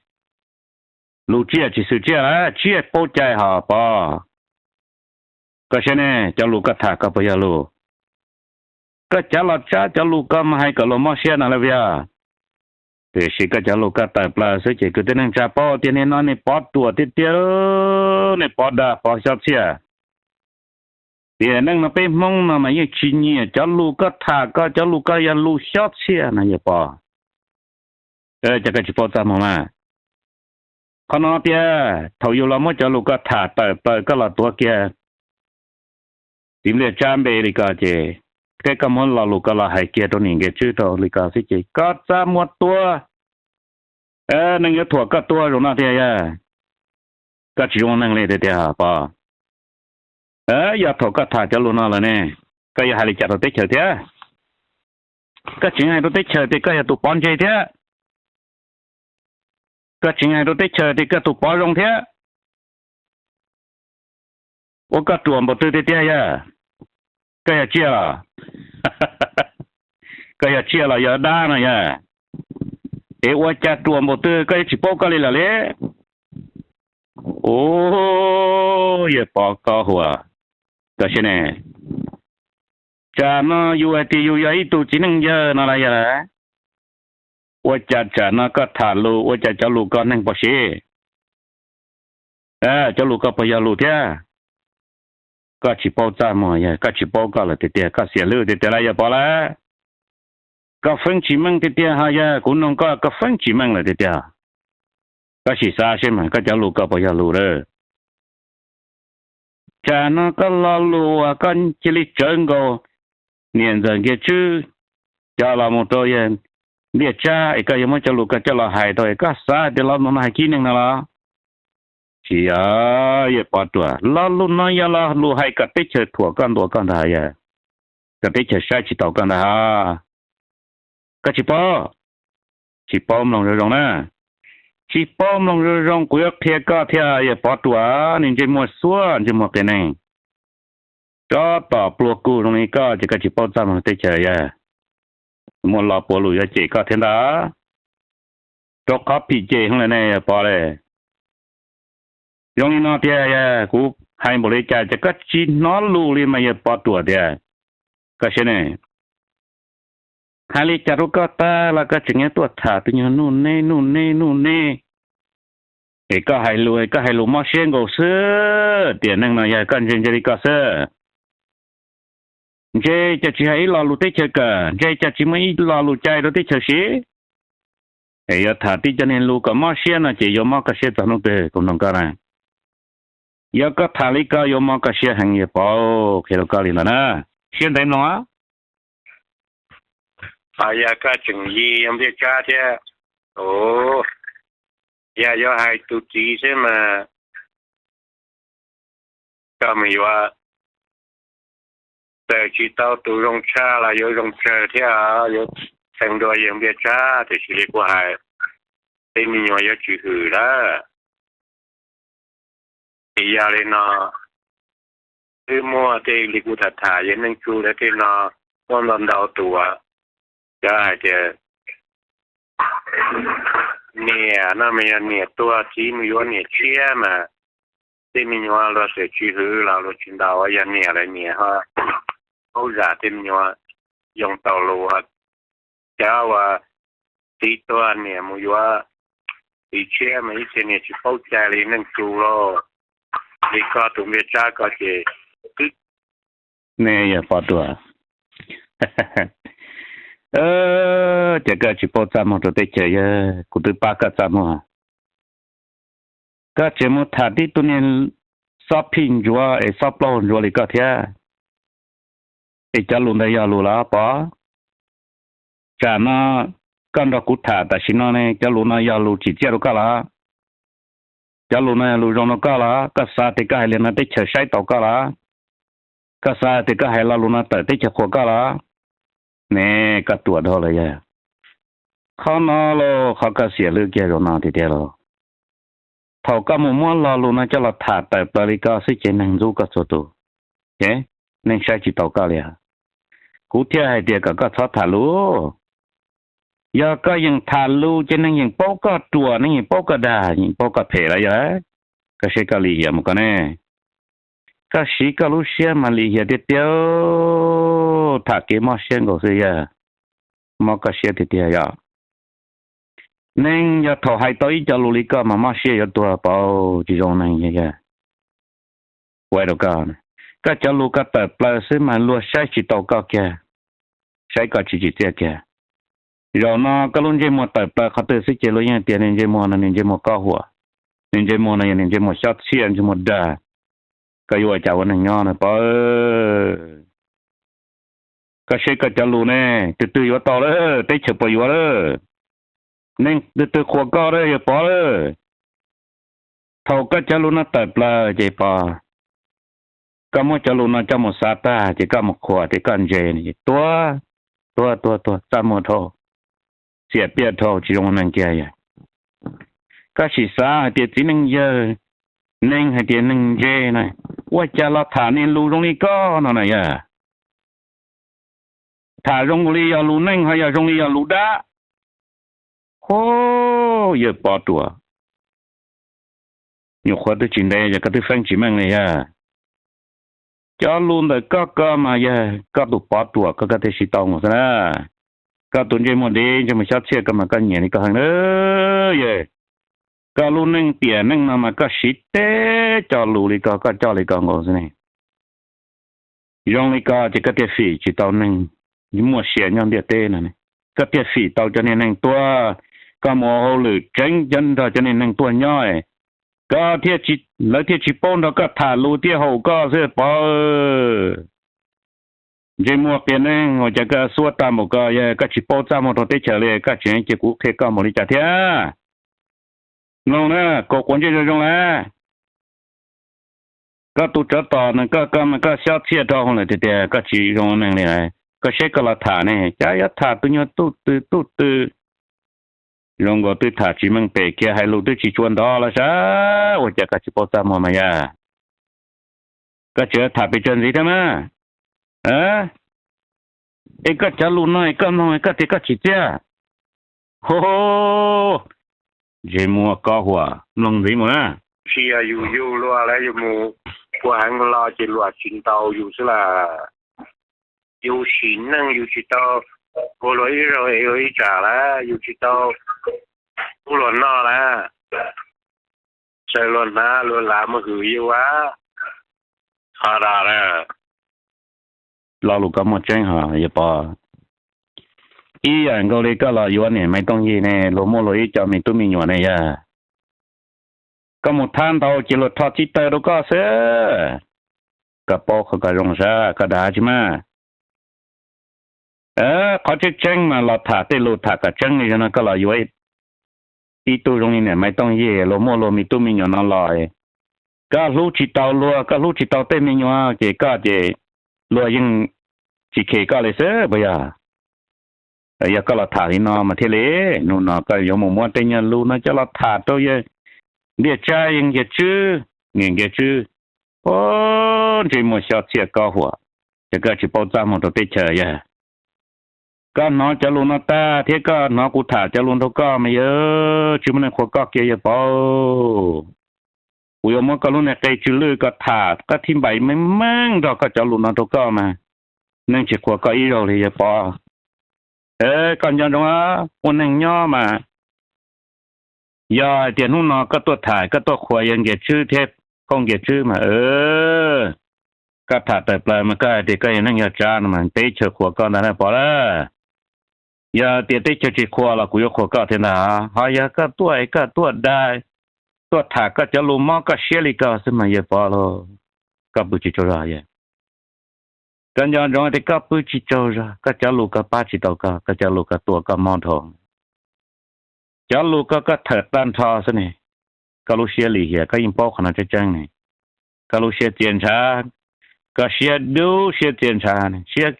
lus tsiaj tsis xwm tsiaj lawm, tsiaj paub cai hos Pov. Koj saib ne, cov lus koj tham koj puas yog lus? Koj cav los tsab cov lus koj mas hais kom luag mob siab no lawm puas yog? Tiam sis koj cov lus koj tawm plaws xwb ces kwv tij neej tsa paub tias niag no niag Pov ruam tiag tiag, niag Pov dag Pov xyob txhiaj. Tiam neej no peb Hmoob no mas yeej tsis nyiam cov lus koj tham, koj cov lus koj yog lus xyob txhiaj no yog Pov. Cas koj tsis paub txaj muag mas? Qhov no tias thaum yus los muab cov lus koj tham tawm plaws koj los tuav kiag txiv Npliaj Tsab npe li ko ces, thiab koj muab lo lus koj los hais kiag rau niam Nkias Tswb rau li ko xwb ces koj txaj muag tuag. Neeg yuav thuam koj tuag zaum no tiag yog. Koj tsis zoo neeg li tiag tiag Pov. Yog thaum koj tham cov lus no lawm ne, koj yuav hais li cas rau teb chaws thiab? Koj tseem hais rau teb chaws tias koj yog tus Pov ntse thiab, koj tseem hais rau teb chaws tias koj tus Pov zoo thiab. Ua koj ruam npaum twg tiag tiag yog? Koj yog tsiaj los? Koj yog tsiaj los yog dab no yog? Es ua cas ruam npaum twg koj yuav tsis paub koj li lawm li? Ub, yawg Pov koj huam, koj saib ne, tsam no yus hais tias yus yog ib tug txiv neej yawg no los yog lawm, ua cas tsam no koj tham lus ua cas cov lus koj neeg puas siv? Cov lus koj puas yog lus thiab? Koj tsis paub txaj muag yog, koj tsis paub koj lawm tiag tiag, koj xiam lwj tiag tiag lawm yawg Pov lawm. Koj feeb tsis meej tiag tiag ho yog, kuv nug koj, koj feeb tsis meej lawm tiag tiag. Koj sim xav seb mas koj cov lus koj puas yog lus lawm? Tsam no koj lo lus uas koj cia li tsawv nkaus niam ntxawm Nkias Tswb cov los mus rau yawg Ntiaj Tsab es koj yuav muab cov lus koj coj los hais tau es koj xav tias lo lus no hais khib neeg no los? Tsis yog, yawg Pov Ruam, lo lus no yog lo lus hais kom teb chaws thuam koj ntuas koj ntag, kom teb chaws saib tsis taus koj ntag. Koj tsis paub, tsis paub mloog zoo zoo na. Tsis paub mloog zoo zoo, kuv yuav qhia koj thiab, yawg Pov Ruam, nws ntsej muag xuab ntsej muag qias neeg, tsov tom pluag kuj zoo li koj ces koj tsis paub txaj muag teb chaws, yawg. Muaj lo puav lus yuav cem koj thiab ntag, rau qhov phim cem heev lawm ne, yawg Pov le. Zoo li no tiag, yawg, kuv hais npaum li cas ces koj tsis hnov lus li mas, yawg Pov Ruam tiag. Koj saib ne, hais li cas rau koj tag los koj tseem yuav tuaj tham tus nyuag nuj neb nuj neb nuj neb, es koj hais lus, koj hais lus mob siab nkaus xwb, tiam neeg no yog koj ntse ntse li koj xwb. Ntse cas tsis hais ib lo lus teb chaws kawm, ntse cas tsis muaj ib lo lus cai rau teb chaws siv. Es yuav tham tib cov niag lus kom mob siab no ces yuav mob koj siab txog hnub twg kuv nug koj na? Yog koj tham li ko yuav mob koj siab heev, yawg Pov, qhia rau koj li ntawd na. Siab ntev mloog. Yog koj tseem yig yawg Ntiaj Tsab thiab, yog yuav hais tus txiv xwb mas koj mus yuav, txawm tsis tau tus zoo tshaj los yuav zoo tsawg thiab, yuav txheej dua yawg Ntiaj Tsab, tiam sis li kuv hais, tej me nyuam yuav tsis hwm lawm. Ces yog li no, twb muaj tej li kuv tham tham yawg Neej Tsu lawv tej no, muaj ntau ntau tus, cov hais tias niam no mas yog niam tuag txiv mus yuav niam tshiab mas tej me nyuam luag txawm tsis hwv los luag tsis ntaus, yog niam lawm niam ho paub zam tej me nyuam, yoo tau lus. Cov uas txiv tuag niam mus yuav txiv tshiab mas ib txhia niam tsis paub cai li Neej Tsu lauj. Li koj tus Ntiaj Tsab ko ces twb, nej yog Pov Ruam, ces koj tsis paub txaj muag rau teb chaws, yog kuv twb pab koj txaj muag. Koj tseem mus tham tib tug niag xob phij ntsuav es xob plaub ntsuav li koj thiab. Es cov lus ntawd yog lus los Pov? Tsam no koj nrog kuv tham tam sim no ne, cov lus no yog lus tsim txiaj rau koj los? Cov lus no yog lus zoo rau koj los? Koj xav tias koj hais li no teb chaws saib taus koj los? Koj xav tias koj hais lo lus no tawm teb chaws qhuas koj los? Ne, koj ruam dhau lawm yog. Qhov no los qhov koj xiam hlwb kiag zaum no tiag tiag lauj. Thaum koj mus muab lo lus no coj los tham tawm plaws li koj xwb ces neeg ntxub koj txhua tus, neeg saib tsis taus koj li. Kuv thiaj hais tias kom koj txhob tham lus. Yog koj yeem tham lus ces neeg yeem paub koj ruam, neeg yeem paub koj dag, yeem paub koj phem lawm yog. Koj seb koj lim hiam mus koj ne. Koj siv koj lub siab mas lim hiam tiag tiag, tham kev mob siab nkaus xwb yog. Mob koj siab tiag tiag yog. Neeg yog thaum hais tau ib co lus li koj mas mob siab yuav tuag Pov, tsis zoo neeg yog. Ua rau koj, koj cov lus koj tawm plaws xwb mas luag saib tsis taus koj kiag, saib koj tsis tsim txiaj kiag. Zaum no koj lub ntsej muag tawm plaws qhov twg xwb ces luag yeej tias nws ntsej muag no nws ntsej muag qab huam, nws ntsej muag no yog nws ntsej muag xyob txhiaj ntsej muag dag. Koj yuav ua cas ua neeg nyob no Pov? Koj seb koj cov lus ne, twg twg yuav tau lawm, teb chaws puas yuav lawm? Neeg twg twg qhuas koj lawm yog Pov lawm? Thaum koj cov lus no tawm plaws ces Pov, koj muab cov lus no coj mus xav tag ces koj mus qhuas ces koj ntse, tuag, tuag tuag tuag, txaj muag dhau, xiam piaj dhau, tsis zoo neeg kiag yog. Koj sim xav hais tias txiv neej yawg, neeg hais tias neeg ntse na, ua cas los tham niag lus zoo li koj no na yog? Tham zoo li yog lus neej ho yog zoo li yog lus dab? Ho, yawg Pov Ruam, nyuam qhuav twb tsis ntev yog koj twb feeb tsis meej li yog. Cov lus ntawm koj ko mas yog koj tus Pov Ruam ko koj thiaj siv tau mus xwb na. Koj tus ntsej muag dev ntsej muag xyob txhiaj ko mas koj nyiam li koj heev na yog. Koj lub neej tiam neej no mas koj siv teb co lus li ko, koj coj li ko nkaus xwb ne. Zoo li ko ces koj thiaj fim tsis tau neeg muaj sia nyob ntiaj teb no, koj thiaj fim tau cov niag neeg tuag, Koj mus ua hauj lwm tseeb cov nrog cov niag neeg tuaj nyob, koj thiaj, lawv thiaj tsis paub nrog koj tham lus thiab haum koj xwb pov. Ntsej muag qias neeg, ua cas koj xuab tag npaum ko, yog koj tsis paub txaj muag rau teb chaws li, koj tseem cia kuv qhia koj mus li cas thiab? Mloog na, kaus quav ntsej zoo zoo lawm. Koj tus tsov tom no, koj, koj, koj xyob txhiaj rau hauv lawm tiag tias koj tsis zoo neeg li. Koj saib koj los tham ne, cas yuav tham tus nyuag tuj tw tuj tw. Zoo nkaus twb tham tsis meej pem kiag, hais lus twb tsis tshua ntov los sav, ua cas koj tsis paub txaj muag mas yog? Koj tseem tham pes tsawg ntxiv thiab mas? Es koj cov lus no es koj mloog koj tias koj tsis txiaj. Ho, ntsej muag ko huam, mloog ntxiv mus na. Tsis yog yus yug luag lawm, yus mus ua heev los ces luag tsis ntaus yus xwb las. Yus sim neej yus tsis tau ua luag ib zaug es ua ib tsam lawm, yus tsis tau ua luag noj lawm. Txawm luag hnav luag lav mus hwm yus a, ho da. Lo lus koj muaj tseeb hos yawg Pov. Ib yam nkaus li koj los yuav niam Maiv Tooj Yig ne, luag muaj luag ib co me tub me nyuam ne yog. Koj mus thab ntau ces luag rho txhib taw rau koj xwb. Koj paub qhov koj zoo sav, koj dag tsis mas. Qhov tseeb tseeb mas los tham tej lus tham kom tseeb li no, koj los yuav ib tug zoo li niam Maiv Tooj Yig, luag muaj luag me tub me nyuam no los, koj hlub tsis tau luag, koj hlub tsis tau tej me nyuam ces koj ces luag yeej tsis khes koj li xwb puas yog? Yog koj los tham li no mas thiaj li, hnub no koj yuav mus muab tej nyuag lus no coj los tham rau yawg Ntiaj Tsab, yawg Nkias Tswb, niam Nkias Tswb. Ntsej muag xyob txhiaj ko huam, ces koj tsis paub txaj muag rau teb chaws yog. Koj hnov cov lus no tag thiab koj hnov kuv tham cov lus nrog koj mas yawg tsis muaj neeg qhuas koj kiag yawg Pov. Kuv yuav muab koj lub niag qe tsw lwj koj tham qab thib npaim meej meej nrog koj cov lus no rau koj mas neeg tsis qhuas koj ib zaug li yawg Pov. Koj nco ntsoov, ua neeg nyob mas yog hais tias hnub no koj tuaj tham koj tuaj qhuas yawg Nkias Tswb thiab phauj Nkias Tswb mas koj tham tawm plaws mas koj hais tias koj yog neeg yog tsav no mas teb chaws qhuas koj ntag na Pov lawm. Yog tias teb chaws tsis qhuas los kuv yuav qhuas koj thiab ntag. Ho yog koj tuaj es koj tuaj dag, tuaj tham koj cov lus mob koj siab li ko xwb mas yawg Pov lauj, koj pw tsis tsaug zog yawg. Koj nco ntsoov tias koj pw tsis tsaug zog, koj cov lus koj pab tsis tau koj, koj cov lus koj tua koj mob dhau. Cov lus koj, koj thawm tag nrho xwb ne. Koj lub siab lim hiam koj yeej paub qhov no tseeb tseeb ne. Koj lub siab txia ntshav, koj siab dub siab txia ntshav ne, siab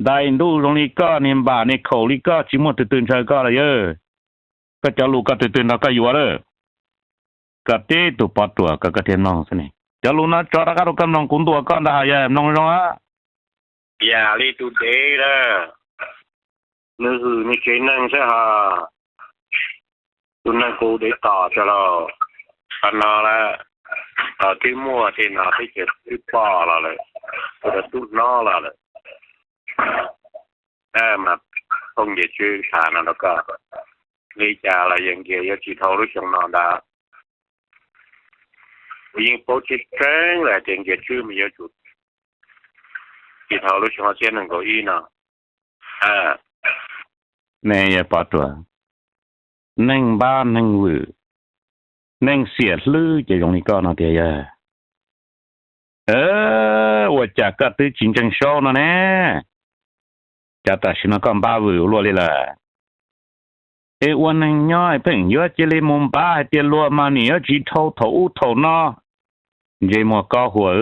ntais ntuj zoo li koj, niag npam niag khaum li koj tsis muaj twg twg ntshaw koj los yawg. Koj cov lus koj twg twg nrog koj yuav lawm. Koj tib tug Pov Ruam koj, koj thiaj mloog xwb ne. Cov lus no tso rov qab rau koj mloog, kuv ntuas koj ntag yawg, mloog zoo. Yam li tus dev lawm, nws hwm nws tsev neeg xwb hos. Tus neeg qus dev tom tso lauj, qhov no lawm, twb muaj tej no teb chaws twb pom los lawm, tus tub hnov los lawm. Mas phauj Nkias Tswb tham no rau koj, li cas los yawg Nkias yuav tsis dhau lub xyoo no ntag. Kuv yeej paub tseeb tseeb lawm hais tias Nkias Tswb mas yuav tsum tsis dhau lub xyoo ob txhiab nees nkaum ib no. Ne yawg Pov Ruam, neeg npab neeg vwm, neeg xiam hlwb ces zoo li koj no tiag yawg. Ua cas koj twb tsis ntseeg Saub no ne? Cas tam sim no koj npab vwm ua luaj li lawm? Es ua neeg nyob pheej yuav cia li mus npab hais tias luag mas nim yuav tsis dhau thaum ub thaum no. Ntsej muag ko huam,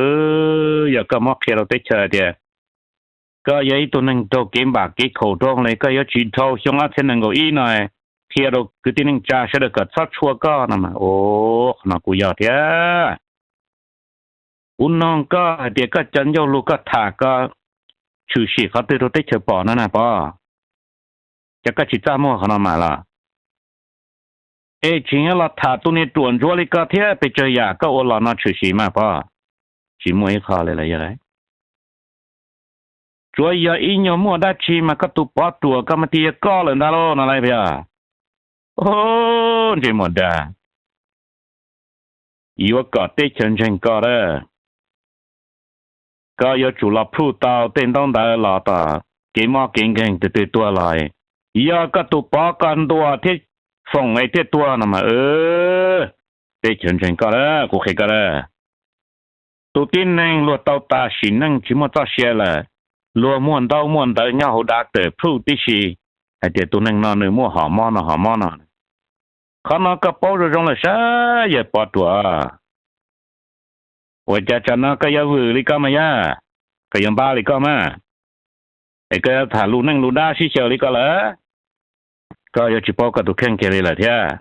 yog koj muab qhia rau teb chaws tias koj yog ib tug neeg raug kev npam kev khaum rau li, koj yuav tsis dhau xyoo ob txhiab nees nkaum ib no, qhia rau kwv tij neej tsa sawv daws kom txhob tshua koj no mas, qhov no kuj yog thiab. Kuv noog koj hais tias koj cov ncauj lus koj tham koj tshwm sim qhov twg rau teb chaws pom no na Pov? Cas koj tsis txaj muag qhov no mas los? Es tseem yuav los tham tus niag ruam ntsuav li koj thiab, pes tsawg yam koj ua los no tshwm sim mas Pov? Tsis muaj ib qho li lawm yog lawm. Tsuav yog ib nyuag muaj dab tsi mas koj tus Pov Ruam koj mas tias yog koj lawm ntag lauj no lauj. Ntsej muag dag, yuav kom teb chaws ntseeg koj lawm, koj yuav tsum los plhuj tau tej ntaub ntawv los tom kev mob kev nkeeg twg twg tuaj los, yog koj tus Pov koj ntuas thiab foom es thiaj tuag no mas, teb chaws ntseeg koj lawm, kuv qhia koj lawm. Tus tib neeg luag tau tas sim neej tsis muaj txoj sia lawm, luag muaj ntaub muaj ntawv nyob hauv dav tawm plhuj tib si hais tias tus neeg no nws muaj hom mob no hom mob no. Qhov no koj paub zoo zoo lawm sav yawg Pov Ruam. Ua cas tsam no koj yuav vwm li koj mas yog, koj yuav npab li koj mas, es koj yuav tham lus neej lus dab sib xyaw li koj lawm. Koj yuav tsis paub koj tus kheej kiag li lawm thiab.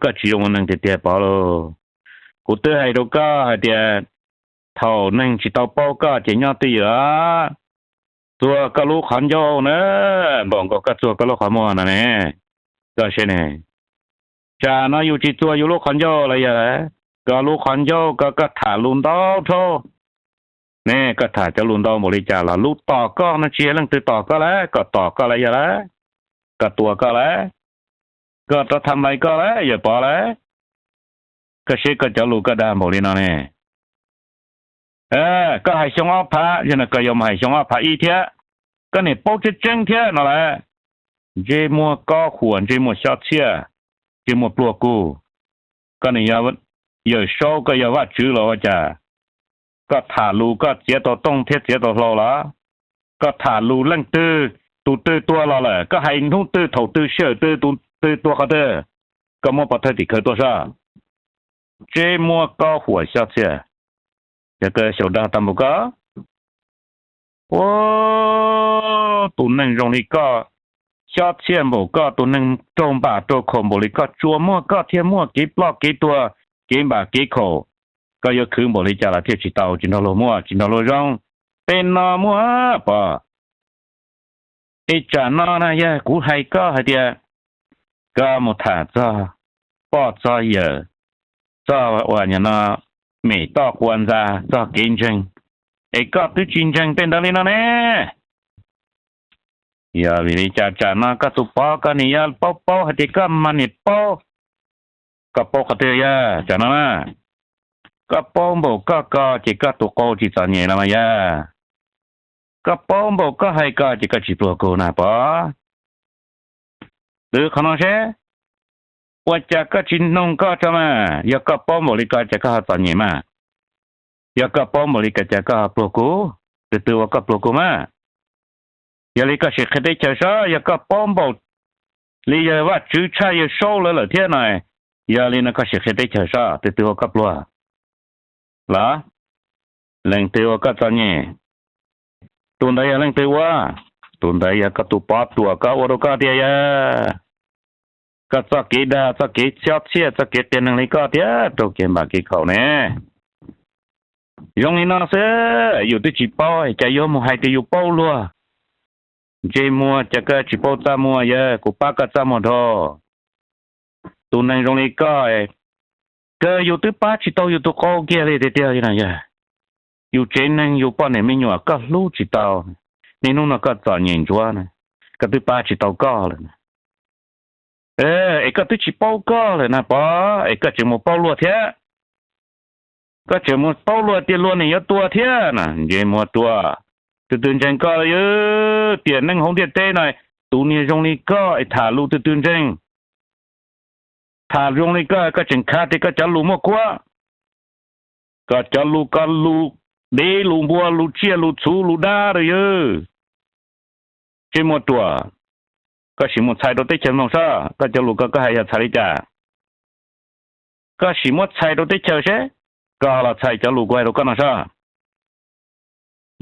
Koj tsis zoo ua neeg tiag tiag Pov lauj. Kuv twb hais rau koj hais tias thaum neeg tsis tau paub koj ces nyob twj ywm, txuag koj lub qhov ncauj na, npaum nkaus koj txuag koj lub qhov muag no ne. Koj saib ne, tsam no yus tsis txuag yus lub qhov ncauj los yog lawm, koj lub qhov ncauj ko koj tham lus ntau dhau ne, koj tham cov lus ntau npaum li cas los lub tom koj no tsis yog leej twg tom koj lawm, koj tom koj lawm yog lawm, koj tua koj lawm, koj rov tham nplais koj lawm yawg Pov lawm. Koj saib koj cov lus koj dag npaum li no ne. Koj hais xyoo ob phav, yog no koj yuav mus hais xyoo ob phav ib thiab, koj niam paub tseeb tseeb thiab no lawm. Ntsej muag kob huam, ntsej muag xyob txhiaj, ntsej muag pluag kug. Koj niam yog Yawm Saub, koj yog Vajtswv los ua cas? Koj tham lus koj txiav tau tooj thiab txiav tau hlau los? Koj tham lus leej twg, tus twg tua los lawm, koj hais hnub twg thaum twg sij hawm twg tus twg tua qhov twg, koj muab pov thawj tim khawv tuaj saib. Ntsej muag kob huam xyob txhiaj, yog koj xyaum dag tag npaum koj. Ua, tus neeg zoo li koj, xyob txhiaj npaum koj, tus neeg raug npam raug khaum npaum li koj, tsuas muaj koj thiaj muaj kev ploj kev tuag, kev npam kev khaum. Koj yuav khwv npaum li cas los thiaj tsis tau, tsis nrog luag muaj, tsis nrog luag zoo. Tej no muaj Pov. Es tsam no na yog kuv hais koj hais tias koj mus tham txog poj txog yawm, txog uas nyam no mem toj quas ntxa txog kev ntseeg, es koj twb tsis ntseeg tej ntawd li no ne. Yog vim li cas tsam no koj tus Pov koj niam yog paub paub hais tias koj mas niam paub, koj paub qhov twg yog tsam no na? Koj paub npaum koj ko ces koj tus qau tsis txom nyem los mas yog? Koj paub npaum koj hais ko ces koj tsis pluag kug na Pov? Twv qhov no seb, ua cas koj tsis noog koj tso mas? Yog koj paub npaum li ko cas koj ho txom nyem mas? Yog koj paub npaum li ko cas koj ho pluag kug? Twg twg ua koj pluag kug mas? Yog li koj sim qhia teb chaws saib, yog koj paub npaum li yawg Vajtswv tshaj yawg Saub lawv lawm thiab no, yog li no koj sim qhia teb chaws saib twg twg ua koj pluag los? Leej twg ua koj txom nyem? Tus ntawd yog leej twg ua? Tus ntawd yog koj tus Pov Ruam koj ua rau koj tiag yog? Koj txoj kev dag, txoj kev xyob txhiaj, txoj kev qias neeg li koj tiag raug kev npam kev khaum ne. Zoo li no xwb yus twb tsis paub cas yuav mus hais tias yus paub luag. Ntsej muag cas koj tsis paub txaj muag yog, kuv pab koj txaj muag dhau. Tus neeg zoo li koj, kawg yus twb pab tsis tau yus tus qau kiag li tiag tiag yog. Yus tsev neeg yus poj niam me nyuam koj hlub tsis tau, niaj hnub no koj txom nyem ntsuav na, koj twb pab tsis tau koj lawm. Es koj twb tsis paub koj lawm na Pov, es koj tseem mus paub luag thiab. Koj tseem mus paub luag tias luag niam yuav tua thiab na, ntsej muag ruam. Twg twg ntseeg koj yog? Tiam neej hauv ntiaj teb no, tus niag zoo li koj es tham lus twg twg ntseeg? Tham zoo li koj, koj tseem khav tias koj cov lus muaj kuab. Koj cov lus, koj lus dev lus npua, lus tsiaj lus txhuv lus dab rau yog. Ntsej muag ruam, koj sim mus txhais rau teb chaws mloog saib koj cov lus ko koj hais yog txhais li cas. Koj sim muab txhais rau teb chaws seb, koj los txhais cov lus kuv hais rau koj no saib.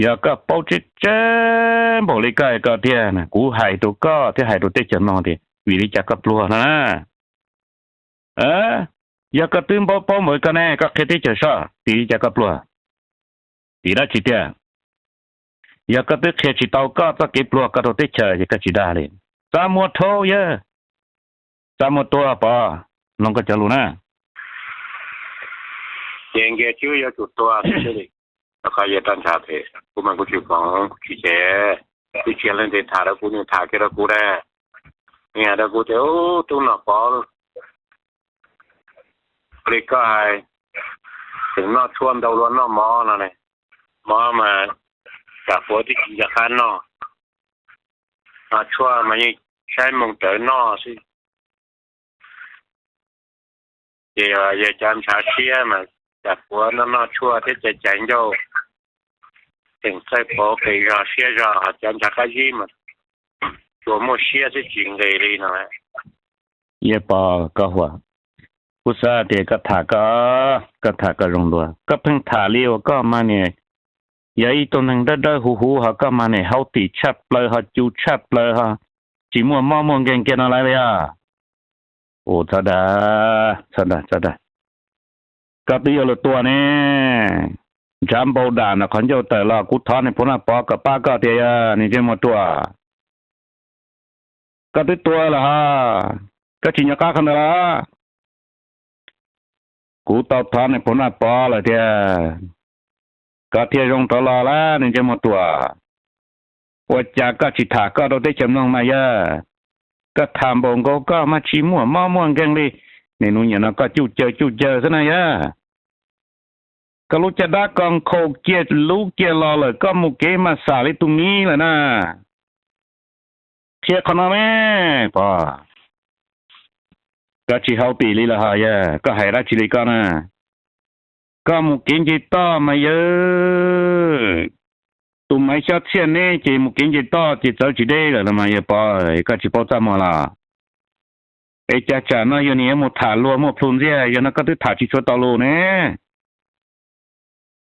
Yog koj paub tseeb tseeb npaum li koj hais ko tiag, kuv hais rau koj thiab hais rau teb chaws mloog tias vim li cas koj pluag no na. Yog koj twb paub paub npaum li ko ne, koj qhia teb chaws saib tim li cas koj pluag, tim dab tsi tiag. Yog koj twb qhia tsis tau koj txoj kev pluag koj rau teb chaws ces koj tsis dag li. Txaj muag dhau yog, txaj muag tuag Pov, mloog koj cov lus na. Ces nkias tsis yuav tsum tuag li, rau qhov yog rau ntshav phem, kuv mas kuv tsis foom kuv tsis cem, twb tsis yog leej twg tham rau kuv, nws tham kiag rau kuv na. Nws hais rau kuv tias, Ub, tub Nom Pov, li koj hais, tseem noj tshuaj ntau luaj noj mov no ne, mov mas tsam puav twb tsis nco qab noj, tshuaj mas yeej saib moo rawv noj xwb. Ces yog cov ntshav siab mas cas puav noj noj tshuaj thiab caiv caiv ncauj, tseem txawj pauv qis zog siab zog, ho cov ntshav qab zib mas tsuas muaj siab xwb tsis nqis li no. Yog pom koj huam, kuv xav tias koj tham koj, koj tham koj zoo dua, koj pheej tham li uas koj mas niam, yog ib tug neeg dawb dawb huv huv ho koj mas niam haub tim tshaj plaws ho cu tshaj plaws ho tsis muaj mob muaj nkeeg kiag no lawm li os. Ua txhob dag, txhob dag, txhob dag. Koj twb yuav luag tua ne, ntshav npau dam nram qhov ncauj tawm los kuv thov niag Phuv Naj Pov kom pab koj tias yog niag ntsej muag ruam. Koj twb tua lawm hos, koj tsis nco qab qhov ntawd los? Kuv tau thov niag Phuv Naj Pov lawm tiag, koj thiaj zoo rov los lawm niag ntsej muag ruam. Ua cas koj tsis tham koj rau teb chaws mloog mas yog? Koj tham npaum nkaus koj mas tsis muaj mob muaj nkeeg li. Niaj hnub nim no koj cuj caw cuj caw xwb na yog. Koj lub caj dab ko nkhaus kiag lub kiag los lawm koj mus kev mas xam li tus miv lawm na. Qhia qhov no me, pom, koj tsis haub tim li los hos yog koj hais dab tsi li koj na. Koj mus kev nce toj mas yog tus Maiv Xyob Txhiaj neb ces mus kev nce toj ces txawv tsis deb lawm los mas yog pom koj tsis paub txaj muag los? Es cas tsam no yog niam yuav mus tham luag muaj plhu ntxiag, yog no koj twb tham tsis tshua tau lus ne.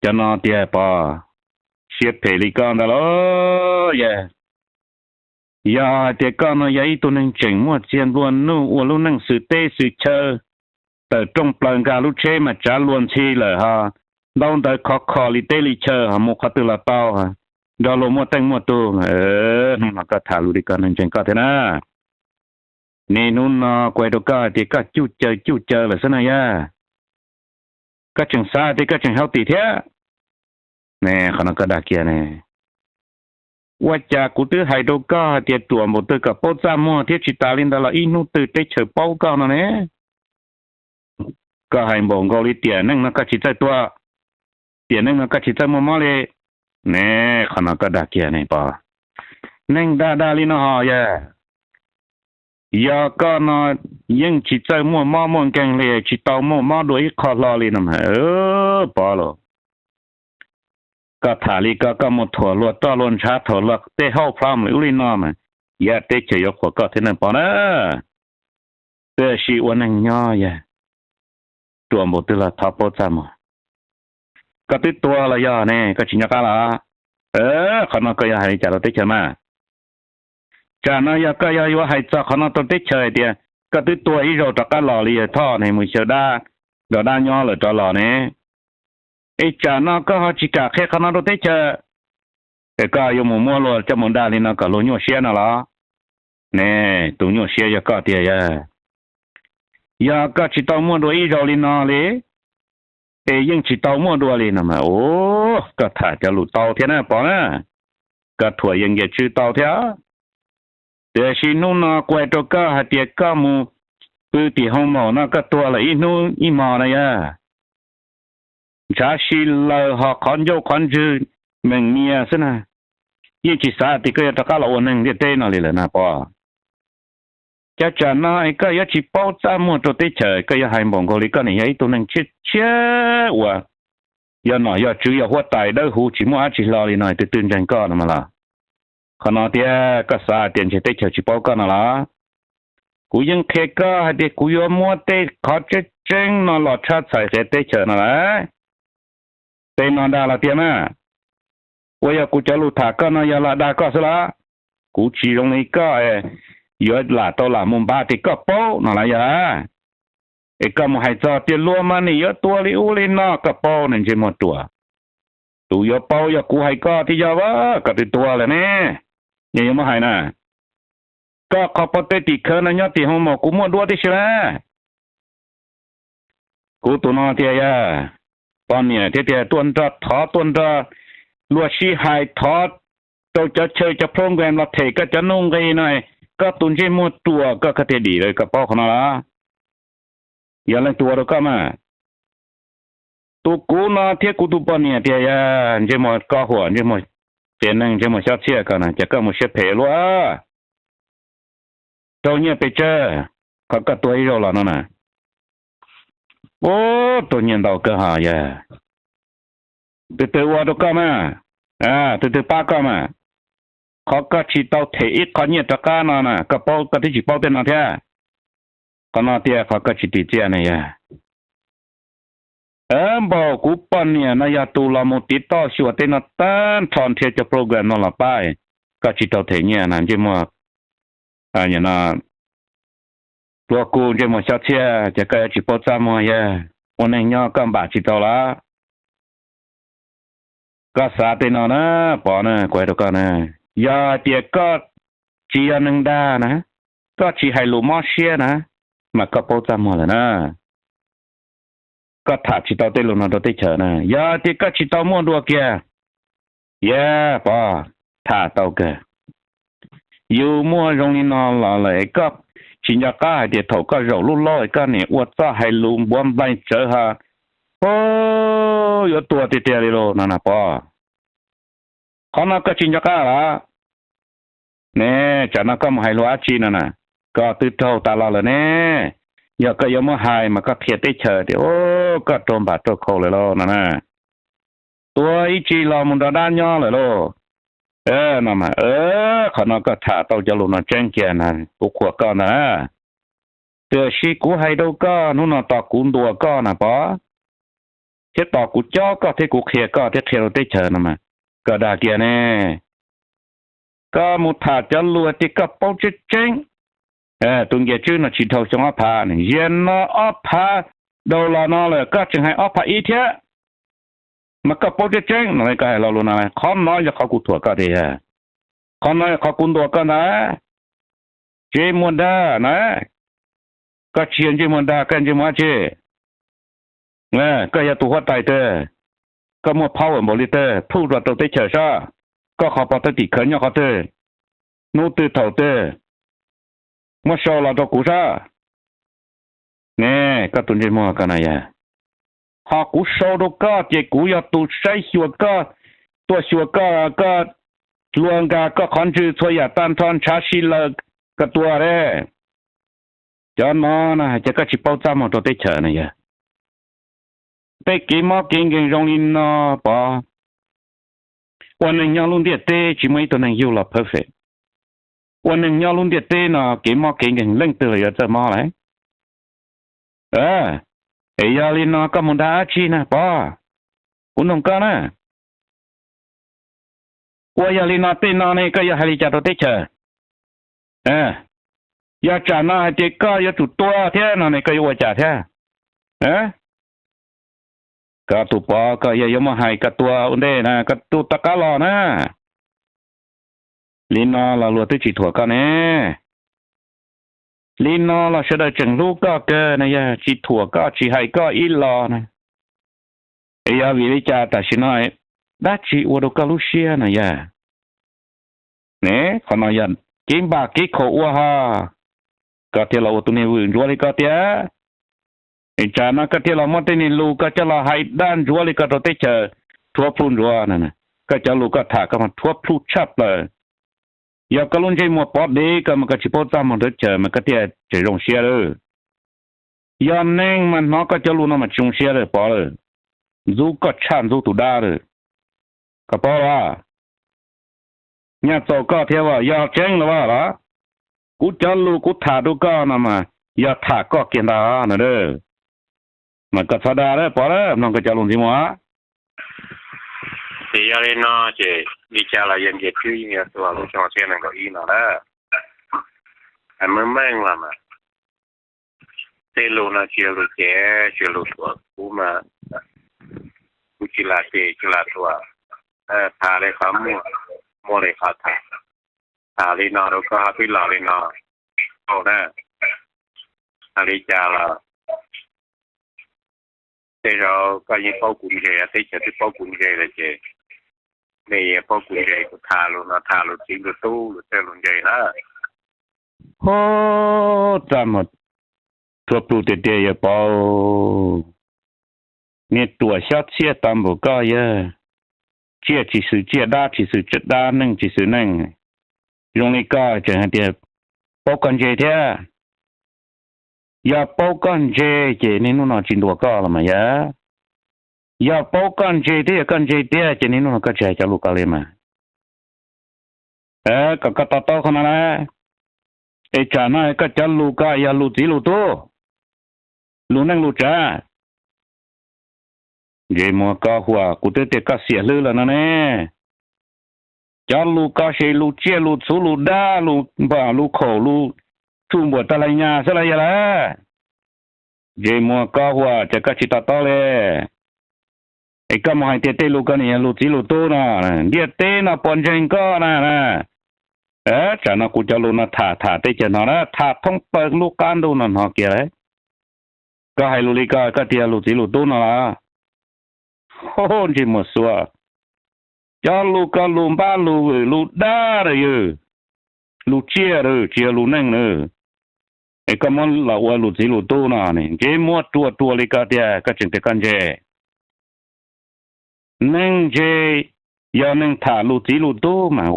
Cov no tiag pom, siab phem li koj ntag los yog. Yog hais tias koj no yog ib tug neeg tseem muaj txiag nplua nuj ua lub neej xwm teb xwm chaw, tawm rooj plaws nkag lub tsheb mas tsav luag ntxhi lawm ho, ntaub ntawv khov kho li teb li chaw ho mus qhov twg los tau, nrog luag muaj teej muaj tug, hnub no koj tham lus li koj neeg ntseeg koj thiab na. Niaj hnub no kuv hais rau koj hais tias koj cuj caw cuj caw lawm xwb na yog. Koj tseem xav tias koj tseem haub tim thiab ne, qhov no koj dag kiag ne. Ua cas kuv twb hais rau koj hais tias ruam npaum twg kom paub txaj muag thiab tsis tas li ntawd los ib hnub twg teb chaws paub koj no ne. Koj hais npaum nkaus li tiam neej no koj tsis txawj tua, tiam neej no koj tsis txawj muaj mob li ne. Qhov no koj dag kiag ne pom. Neeg dag dag li no ho yog, yog koj no yeej tsis txawj muaj mob muaj nkeeg li, tsis tau muaj mob dua ib qho hlo li no mas pov los. Koj tham li koj, koj mus thuam luag roj luag ntshav, thuam luag tej hauj plab mus li ub li no mas, yog teb chaws yuav qhuas koj thiab neeg pov na. Tab sis ua neeg nyob yog, ruam npaum twg los thov paub txaj muag. Koj twb tuag los yog ne, koj tsis nco qab los? Qhov no koj yuav hais li cas rau teb chaws mas? Tsam no yog koj yog yuav hais txog qhov no rau teb chaws hais tias koj twb tuag ib zaug rov qab los li yawg Thoj ne, mus xyaw dab, nrog dab nyob lawm rov los ne, es tsam no koj ho tsis kam qhia qhov no rau teb chaws, es koj yuav mus muab luag coj mus dag li no kom luag nyuaj siab no los? Ne, tus nyuaj siab yog koj tiag yog. Yog koj tsis tau muaj dua ib zaug li no li, es yeej tsis tau muaj dua li no mas, u, koj tham cov lus tau thiab na pov na, koj thuam yawg Nkias Tswb tau thiab. Tiam sis hnub no kuv hais rau koj hais tias koj mus pw tim hoo maum no koj tuag lawm ib hnub ib hmo na yog. Ntshav si laws ho qhov ncauj qhov ntswg meem nias xwb na, yeej tsis xav tias koj yuav rov qab los ua neeg ntiaj teb no li lawm na pov. Cas tsam no es koj yuav tsis paub txaj muag rau teb chaws, koj yuav hais npaum nkaus li koj niam yog ib tug neeg tshiab tshiab uas yog nom yog tswv yog huab tais dawb huv tsis muaj dab tsi hlo li no twb twb ntseeg koj no mas los? Qhov no tiag koj xav tias ntshe teb chaws tsis paub koj no los? Kuv yeej qhia koj hais tias kuv yuav muab tej qhov tseeb tseeb no los tshaj txhais qhia teb chaws no lawm. Tej no dag los tiag mas, ua yog kuv cov lus tham koj no yog lam dag koj xwb los? Kuv tsis zoo li koj yuav lam tau lam mus npaj tias koj paub no los yog? Es koj mus hais txog tias luag mas nim yuav tua li ub li no koj paub ne ntsej muag ruam. Tus yuav paub yog kuv hais koj thiaj yog, koj twb tuag lawm ne. Yog yuav muab hais na, koj qhov pob teb tim khawv no nyob tim hoo maum kuv muaj duab tib si lawm. Kuv tus no tiag yog, poj niam thiab tiag tuaj nrog thov tuaj nrog luag sib hais thov rau cov chaw cov program los them koj cov nuj nqi no, koj tus ntsej muag ruam koj koj tiag dim lawm koj paub qhov no los? Yog leej twg ua rau koj mas? Tus kuv no thiab kuv tus poj niam tiag yog ntsej muag koj huam ntsej muag qias neeg ntsej muag xyob txhiaj ko na ces koj mus siab phem luaj. Raug nyiaj pes tsawg, qhov koj tuag ib zaug los no na. Ub, tuag nyiaj ntau kawg hos yawg. Tus twg ua rau koj mas, tus twg pab koj mas. Qhov koj tsis tau them ib qho nyiaj rov qab no na, koj paub koj twb tsis paub tej no thiab. Qhov no tias qhov koj tsis tiv txiaj na yawg. Npaum kuv poj niam no yog tus los mus tiv toj xyuas tej no tag nrho nrhiav cov program no los pab, koj tsis tau them nyiaj na ntsej muag, no, ruam kuv ntsej muag xyob txhiab ces koj yuav tsis paub txaj muag yawg. Ua neeg nyob koj npam tsis tau lawm. Koj xav tej no na, Pov na, kuv hais rau koj na, yog hais tias koj tsis yog neeg dag na, koj tsis hais lus mob siab na, mas koj paub txaj muag lawm na. Koj tham tsis tau tej lus no rau teb chaws na, yog tias koj tsis tau muaj dua kiag, yawg Pov, tham tau kawg. Yus muaj zoo li no los lawm koj tsis nco qab hais tias thaum koj zaum lub laub koj niam ua txoj hais lus npuav nplaig tsawv ha, yuav tuag tiag tiag li lauj no na Pov. Qhov no koj tsis nco qab los? Ne, tsam no koj mus hais lus dab tsi no na? Koj twb raug tas los lawm ne. Yog koj yuav muab hais mas koj qhia teb chaws tias koj raug npam raug khau lawm lauj no na. Tuag ib tsi los mus nrog dab nyob lawm lauj. No mas, qhov no koj tham tau cov lus no tseeb kiag na, kuv qhuas koj ntag na. Tiam sis kuv hais rau koj, hnub no tos kuv ntuas koj na Pov, thiab tos kuv cob koj thiab kuv qhia koj thiab qhia rau teb chaws no mas, koj dag kiag ne. Koj mus tham cov lus hais tias koj paub tseeb tseeb, tus nkias tswb no tsis dhau xyoo ob phav, ziag no ob phav dhau los no lawm koj tseem hais ob phav ib thiab, mas koj paub tseeb tseeb no koj hais lo lus no. Qhov no yog qhov kuv thuam koj tiag, qhov no yog qhov kuv ntuas koj ntag. Ntsej muag dag na, koj tsis yog ntsej muag dag, koj ntsej muag dab tsi? Koj yog tus huab tais twg? Koj muaj power npaum li twg? Prove rau teb chaws saib, koj qhov pov thawj tim khawv nyob qhov twg, hnub twg thaum twg, muab sau los rau kuv saib. Ne, koj tus ntsej muag ko na yog, ho kuv sau rau koj ces kuv yog tus saib xyuas koj, tuaj xyuas koj, koj luag nkag koj qhov ntswg txhua yam tag nrho ntshav si lawm, koj tuag li. Cov no na ces koj tsis paub txaj muag rau teb chaws na yog. Tej kev mob kev nkeeg zoo li no Pov, ua neeg nyob lub ntiaj teb tsis muaj ib tug neeg yug los perfect. Ua neeg nyob lub ntiaj teb no kev mob kev nkeeg leej twg los yuav txawj mob lawm. Es yog li no koj mus dag dab tsi na Pov? Kuv nug koj na. Ua yog li no tej no ne koj yuav hais li cas rau teb chaws? Yog tsam no hais tias koj yuav tsum tuag thiab no ne koj yuav ua cas thiab? Koj tus Pov koj yog yuav muab hais koj tuag ua ntej na koj tuag tom qab los na. Li no los luag twb tsis thuam koj ne. Li no los sawv daws tseem hlub koj kawg na yog tsis thuam koj tsis hais koj ib los na. Es yog vim li cas tam sim no dab tsi ua rau koj lub siab no yog? Ne, qhov no yog kev npam kev khaum ua ho, koj thiaj los ua tus niag vwm ntsuav li koj tiag. Es tsam no koj thiaj los muab tej niag lus koj coj los hais dag ntsuav li koj rau teb chaws rhuav plhu ntsuav no. Koj cov lus koj tham koj mas rhuav plhu tshaj plaws. Yog koj lub ntsej muag pov dev koj mas koj tsis paub txaj muag rau teb chaws mas koj thiaj tseem zoo siab lawm. Yog neeg mas hnov koj cov lus no mas tsis zoo siab lawm Pov lawm. Ntxub koj tshaj ntxub tus dab lawm. Koj paub los? Nyaj txaus koj thiab as, yog tseeb los as los? Kuv cov lus kuv tham rau koj no mas yog tham koj kiag ntag no. Mas koj txhob dag lawm Pov, mloog koj cov lus ntxiv mus. Ces yog li no ces li cas los yawg Nkias Tswb yeej yuav tuag lub xyoo ob txhiab nees nkaum ib no na. Hais meej meej los mas tej lus no tsis yog lus cem, tsis yog lus thuam, kuv mas kuv tsis lam cem tsis lam thuam, tham li qhov muaj, muaj li qhov tham. Tham li no rau koj ho twb los li no, au na. Hais li cas los tej zaum koj yeej paub kuv ntse, teb chaws twb paub kuv ntse lawm ces nej yeej paub kuv ntse, kuv tham lus no tham lus txiv lus tub lus txawj lus ntse na. Ho, txaj muag rhuav plhu tiag tiag yawg Pov. Niag ruam xyob txhiab tau npaum koj yawg, tsiaj tsis xwm tsiaj, dab tsis xwm dab, neej tsis xwm neej. Zoo li koj tseem hais tias paub koj ntse thiab. Yog paub koj ntse ces niaj hnub no tsis ntuas koj los mas yog. Yog paub koj ntse thiab yog koj ntse tiag ces niaj hnub no koj tsis hais cov lus ko li mas. Kom koj to taub qhov no na, es tsam no koj cov lus ko yog lus txiv lus tub, lus neej lus tsav. Ntse muag ko huam, kuv twb tias koj xiam hlwb lawm no ne. Cov lus ko ces lus tsiaj lus txhuv lus dab lus npam lus khaum lus tsuj npuam tag lais nyas xwb los yog lawm. Ntse muag ko huam, cas koj tsis to taub li? Es koj mus hais tias tej lus ko nws yog lus txiv lus tub no, ntiaj teb no puas ntseeg koj na? Tsam no kuv cov lus no tham tham teb chaws no na, tham thoob plaws lub qab ntuj no hnov kiag lawm. Koj hais lus li ko koj tias lus txiv lus tub no los? Ntse muag xuas, cov lus ko lus npab lus vwm lus dab lawm, lus tsiaj lawm, tsis yog lus neej lawm. Es koj muab los ua lus txiv lus tub no, ntse muag ruas ruas li ko tias koj tseem tias koj ntse. Neeg ntse yog neeg tham lus txiv lus tub mas,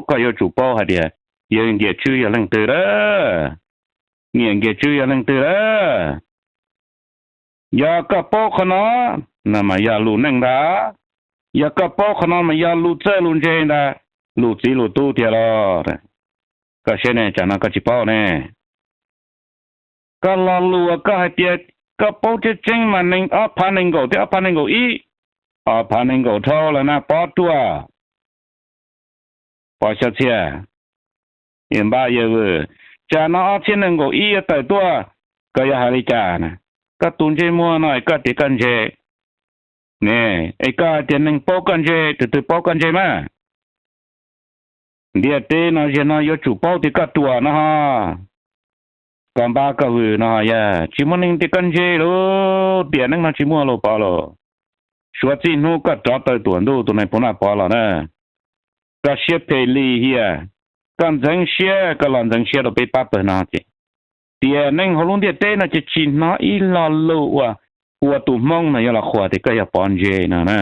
koj yuav tsum paub hais tias yawg Nkias Tswb yog leej twg lawm, niam Nkias Tswb yog leej twg lawm. Yog koj paub qhov no, no mas yog lus neej ntag. Yog koj paub qhov no mas yog lus txawj lus ntse ntag, lus txiv lus tub tiag los. Koj saib ne, tsam no koj tsis paub ne. Koj lo lus uas koj hais tias koj paub tseeb tseeb mas nees ob phav nees nkaum thiab ob phav nees nkaum ib, ob phav nees nkaum dhau lawm na Pov Ruam, Pov Xyob Txhiaj, yawg npab yawg vwm, tsam no ob txhiab nees nkaum ib yuav tawm tuaj, koj yuav hais li cas na? Koj tus ntsej muag no koj tias koj ntse ne, es koj hais tias neeg paub koj ntse, tus twg paub koj ntse mas? Ntiaj teb no zaum no yuav tsum paub tias koj ruam no ho, koj npab koj vwm no yog tsis muaj neeg tias koj ntse lauj. Tiam neej no tsis muaj lauj Pov lauj. Suav txij hnub koj rov tawm tuam ntuj tus neeg Pov Naj Pov los na, koj siab phem lim hiam? Koj ntxeev siab, koj los ntxeev siab rau peb pab pawg no ces tiam neej hauv lub ntiaj teb no ces tsis hnov ib lo lus uas ua tus Hmoob no yuav los qhuas tias koj yog Pov ntse no na.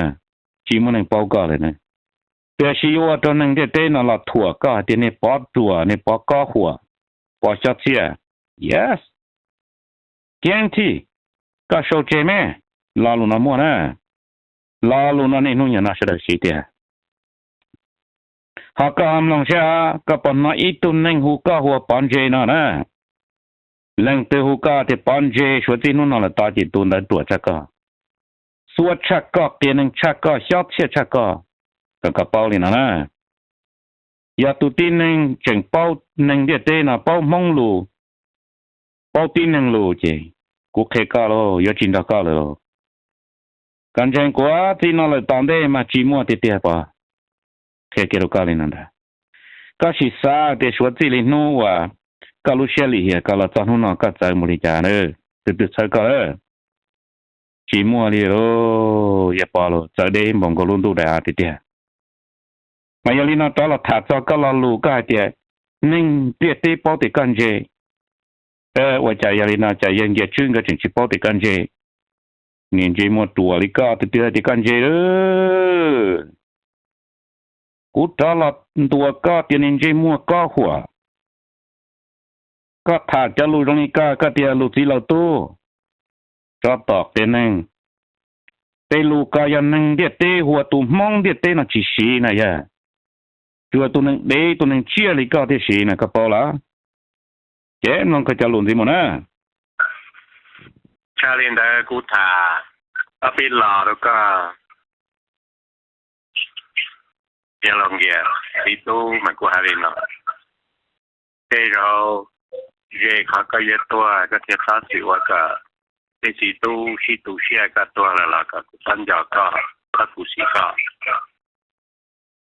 Tsis muaj neeg paub koj lawm na. Tiam sis yuav ua rau neeg ntiaj teb no los thuam koj hais tias nej Pov Ruam, nej Pov Kob Huam, Pov Xyob Txhiaj. Yes, guarantee, koj sau tseg me, lo lus no muaj na. Lo lus no niaj hnub nyuam no sawv daws siv tiag. Ho koj ho mloog saib, koj puas hnov ib tug neeg hu koj hu ua Pov ntse no na? Leej twg hu koj tias Pov ntse Suav txij hnub no lawm tod ces tus ntawd ruam tshaj koj, xuav tshaj koj, qias neeg tshaj koj, Xyob Txhiaj tshaj koj. Kom koj paub li no na, yog tus tib neeg tseem paub neeg ntiaj teb no, paub Hmoob lus, paub tib neeg lus ces kuv qhia koj lauj, yuav tsis nrog koj lawm lauj. Koj ntseeg kuv, txij no lawm tom ntej mas tsis muaj tiag tiag Pov. Qhia kiag rau koj li no ntag. Koj sim xav tias Suav txij li hnub uas koj lub siab lim hiam koj los txog hnub no koj txawv mus li cas na, tus twg txhawb koj lawm? Tsis muaj li lauj, yog Pov lauj, txawv deb npaum nkaus lub ntuj daim av tiag tiag. Mas yog li no rov los tham txog koj lo lus koj hais tias neeg ntiaj teb paub tias koj ntse. Ua cas yog li no cas yawg Nkias Tswb nkawd tseem tsis paub tias koj ntse? Niag ntsej muag ruam li koj tus twg hais tias koj ntse lawm? Kuv rov los ntuas koj tias niag ntsej muag Kob Huam, koj tham cov lus zoo li koj, koj tias lus txiv lus tub, tsov tom qias neeg. Tej lus ko yog neeg ntiaj teb hu ua tus Hmoob ntiaj teb no tsis siv na yog, tsuas tus neeg dev tus neeg tsiaj li koj thiaj siv na, koj paub los? Ces mloog koj cov lus ntxiv mus na. Tshaj li ntawd kuv tham ob peb lo rau koj. Yog los Nkias txiv tub mas kuv hais li no, tej zaum ze qhov koj yuav tuag koj thiaj txhob txwm ua kom tej txiv tub sib tu siab, koj tuag lawm los kom kuv txhob nco koj, txhob khuv xim koj.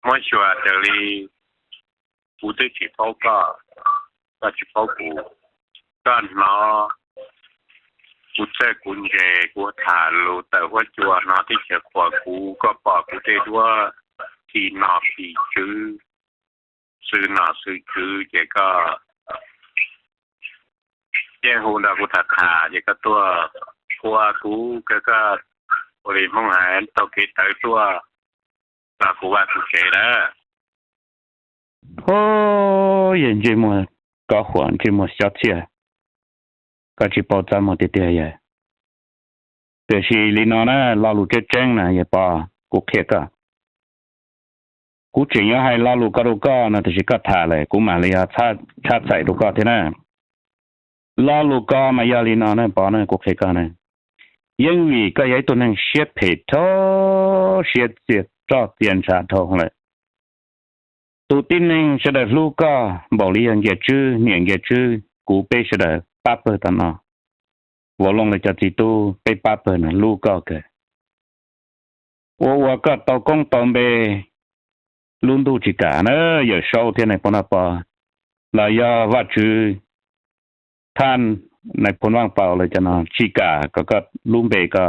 Muab xyuas raws li kuv twb tsis paub koj, koj tsis paub kuv. Koj hnov kuv txawj kuv ntse, kuv tham lus tawm huab cua no teb chaws qhuas kuv, koj pom kuv tej duab phim nom phim tswv, xwm nom xwm tswv ces koj yeej hu nrog kuv tham tham ces koj tuaj qhuas kuv, koj ua li Hmoob hais taug kev tawv tuaj txog kuv vaj kuv tsev lawm. Ho yog ntsej muag Kob Huam, ntsej muag Xyob Txhiaj, Koj tsis paub txaj muag tiag tiag yog. Tiam sis li no na, lo lus tseeb tseeb na yog Pov, kuv qhia koj. Kuv tseem yuav hais lo lus ko rau koj no, tiam sis koj tham lawm kuv mam li tshab txhais rau koj thiab na. Lo lus ko mas yog li no na Pov na, kuv qhia koj na. Yeej vim koj yog ib tug neeg siab phem dhau, siab txias roj txias ntshav dhau lawm. Tus tib neeg sawv daws hlub koj npaum li yog Nkias Tswb, niam Nkias Tswb, kuv, peb sawv daws pab pawg tom no, Vav Looj lawv cov txiv tub peb pab pawg no hlub koj kawg. Ua ua koj tau koob tau npe, lub ntuj tsis kam na, Yawm Saub thiab Nais Phoo Vaj Pov, los yog Vaj Tswv thab, Nais Phoo Vaj Pov lawv cov no tsis kam kom koj lub npe ko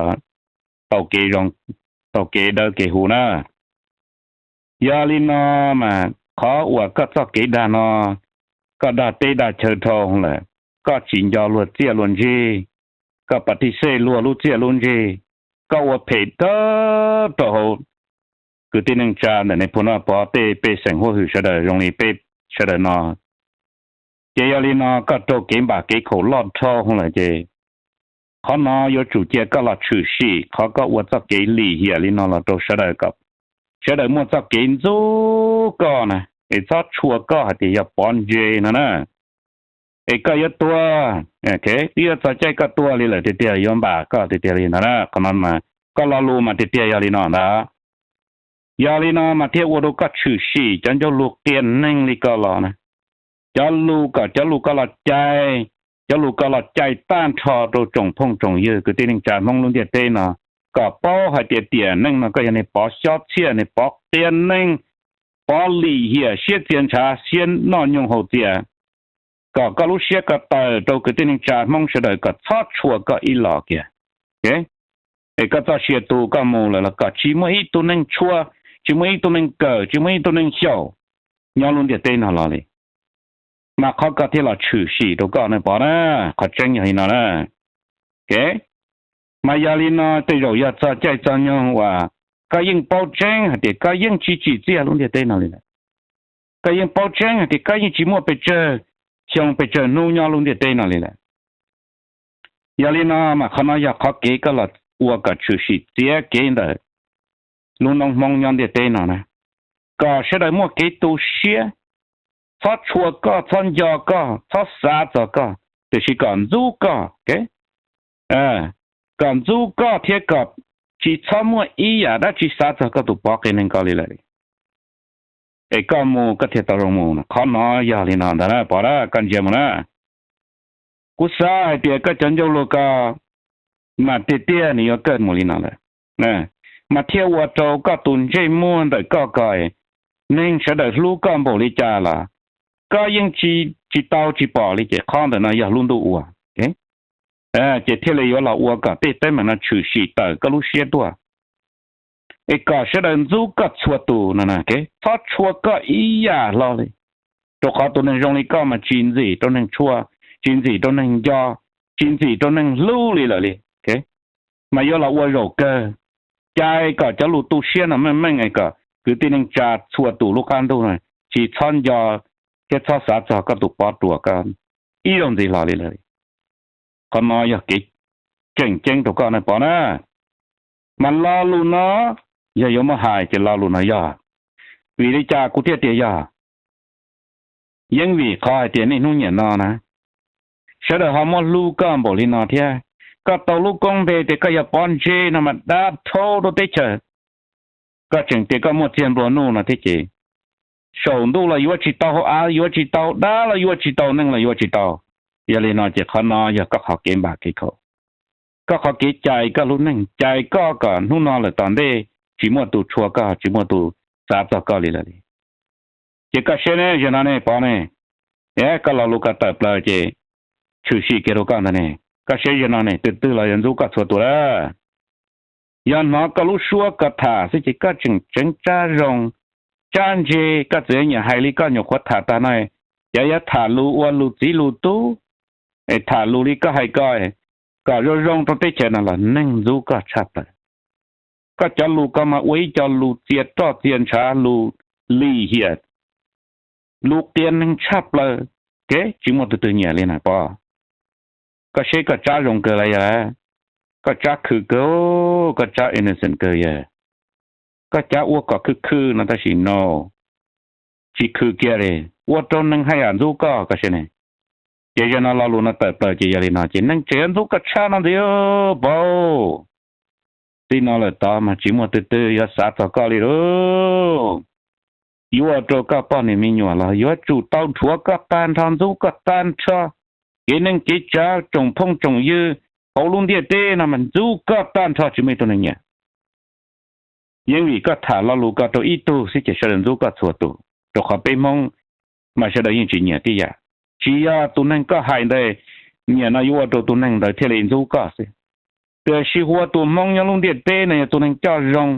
tau kev zoo, tau kev dawb kev huv na. Yog li no mas qhov uas koj txoj kev dag no, koj dag teb dag chaw dhau lawm, koj tsis nco luag txiaj luag ntsig, koj pas thij xej luag lub txiaj lub ntsig, koj ua phem tag rau hauv kwv tij neej tsa ntawm Nais Phoo Vaj Pov tej pej xeem huab hwm sawv daws zoo li peb sawv daws no. Ces yog li no koj raug kev npam kev khaum loj dhau lawm ces qhov no yuav tsum cia koj los tshwm sim qhov koj ua txoj kev lim hiam li no los rau sawv daws kom sawv daws muaj txoj kev ntxub koj na, es txhob tshua koj hais tias yog pov ntse no na. Es koj yuav tuag, twb yuav txog caij koj tuag li lawm tiag tiag, yuav npam koj tiag tiag li ntag na. Qhov no mas koj lo lus mas tiag tiag yog li no ntag. Yog li no mas thiaj ua rau koj tshwm sim cov ncauj lus qias neeg li ko los na. Cov lus kom cov lus ko los cai, cov lus ko los cai tag nrho rau tsoom phooj tsoom ywg kwv tij neej tsa Hmoob lub ntiaj teb no, kom paub hais tias tiam neej no koj yog niag pov xyob txhiaj, niag pov qias neeg, pov lim hiam siab txias ntshav siab noj nyoog haus txias, kom koj lub siab ko tawm rau kwv tij neej tsa Hmoob sawv daws kom txhob tshua koj ib los kiag. Es koj txoj sia tu koj mus lawm los kom tsis muaj ib tug neeg tshua, tsis muaj ib tug neeg kawm, tsis muaj ib tug neeg xyaum nyob lub ntiaj teb no los li. Mas qhov koj thiaj los tshwm sim rau koj na Pov na, qhov tseeb yog li no na. Mas yog li no tej zaum yog txog caij txog nyoog uas koj yeej paub tseeb hais tias koj yeej tsis tsim txiaj lub ntiaj teb no li lawm. Koj yeej paub tseeb hais tias koj yeej tsis muaj pes tsawg xyoo pes tsawg hnub nyob lub ntiaj teb no li lawm. Yog li no mas qhov no yog qhov kev koj los ua kom tshwm sim txiav kev ntawm lub noob Hmoob nyob ntiaj teb no na, kom sawv daws muaj kev tu siab, txhob tshua koj, txhob nco koj, txhob xav txog koj, tiam sis kom ntxub koj, kom ntxub koj thiab kom tsis txhob muaj ib yam dab tsi xav txog koj tus pov qias neeg ko li lawm. Es koj mus koj thiaj tau zoo mus. Qhov no yog li no ntag na Pov na, koj ntsia mus na. Kuv xav hais tias koj cov ncauj lus ko mas tiag tiag nws yuav kawg mus li no lawm, mas thiaj ua rau koj tus ntsej muag ntawm koj ko, neeg sawv daws hlub koj npaum li cas los koj yeej tsis tau tsis pom li ces qhov ntawm no yog lub ntuj ua. Ces thiaj li yuav los ua kom tej teeb meem no tshwm sim tawm koj lub siab tuaj. Es kom sawv daws ntxub koj txhua tus no, txhob tshua koj ib yam hlo li. Rau qhov tus neeg zoo li koj mas tsis ntxim rau neeg tshua, tsis ntxim rau neeg nco, tsis ntxim rau neeg hlub li lawm li. Mas yuav los ua zaum kawg, cais kom cov lus tu siab no meej meej es kom kwv tij neej tsa txhua tus lub qab ntuj no tsis txhob nco thiab txhob xav txog koj tus pov ruam ko ib zaug ntxiv hlo li lawm. Qhov no yog kev tseem ceeb rau koj na Pov na. Mas lo lus no yog yuav muab hais ces lo lus no yog, vim li cas kuv thiaj tias yog? Yeej vim qhov hais tias niaj hnub niam no na, sawv daws ho muab hlub koj npaum li no thiab. Koj tau lub koob npe tias koj yog pov ntse no mas dab dhau rau teb chaws. Koj tseem tias koj muaj txiag nplua nuj no thiab ces saum ntuj los yuav tsis tau, hauv av yuav tsis tau, dab los yuav tsis tau, neeg los yuav tsis tau. Yog li no ces qhov no yog koj qhov kev npam kev khaum, koj qhov kev cais koj lub neej, cais koj kom hnub no lawm tom ntej tsis muaj tus tshua koj, tsis muaj tus xav txog koj li lawm li. Ces koj saib ne, zaum no ne Pov ne, koj lo lus ko tawm plaws ces tshwm sim kiag rau koj ntag ne. Koj saib zaum no ne, tus twg los yuav ntxub koj txhua tus lawm. Yog hnov koj lub suab ko tham xwb ces koj tseem tseev tsab zoo tsab ntse, koj txawm nyiam hais li koj nyuam qhuav tham tag no, ces yuav tham lus ua lus txiv lus tub, es tham lus li koj hais ko kom zoo zoo rau teb chaws no los neeg ntxub koj tshaj plaws. Koj cov lus ko mas ua ib co lus txia roj txia ntshav, lus lim hiam, lus qias neeg tshaj plaws, kev tsis muaj tus twg nyiam li na Pov. Koj seb koj tsab zoo kawg lawm yog, koj tsab khw kawg, koj tsab innocent kawg yog, koj cab ua kom khw khw no tab sis no tsis khw kiag li, ua rau neeg haj yam ntxub koj, koj seb ne. Ces yog no lo lus no tawm plaws ces yog li no ces neeg tseem yuav ntxub koj tshaj no ntxiv, paub. Txij no lawm tod mas tsis muaj twg twg yuav xav txog koj li lauj. Yuav ua rau koj poj niam me nyuam los yuav tsum tau rhuav koj tag nrho, ntxub koj tag nrho. Kev neej kev tsav, tsoom phooj tsoom ywg hauv lub ntiaj teb no mas ntxub koj tag nrho, tsis muaj ib tug neeg nyiam. Yeej vim koj tham lo lus ko rau ib tug xwb ces sawv daws ntxub koj txhua tus, rau qhov peb Hmoob mas sawv daws yeej tsis nyiam tib yam. Tsis yog tus neeg koj hais ntawd nyiam no yuav ua rau tus neeg ntawd thiaj li ntxub koj xwb. Tiam sis hu ua tus Hmoob nyob lub ntiaj teb no yog tus neeg coj zoo,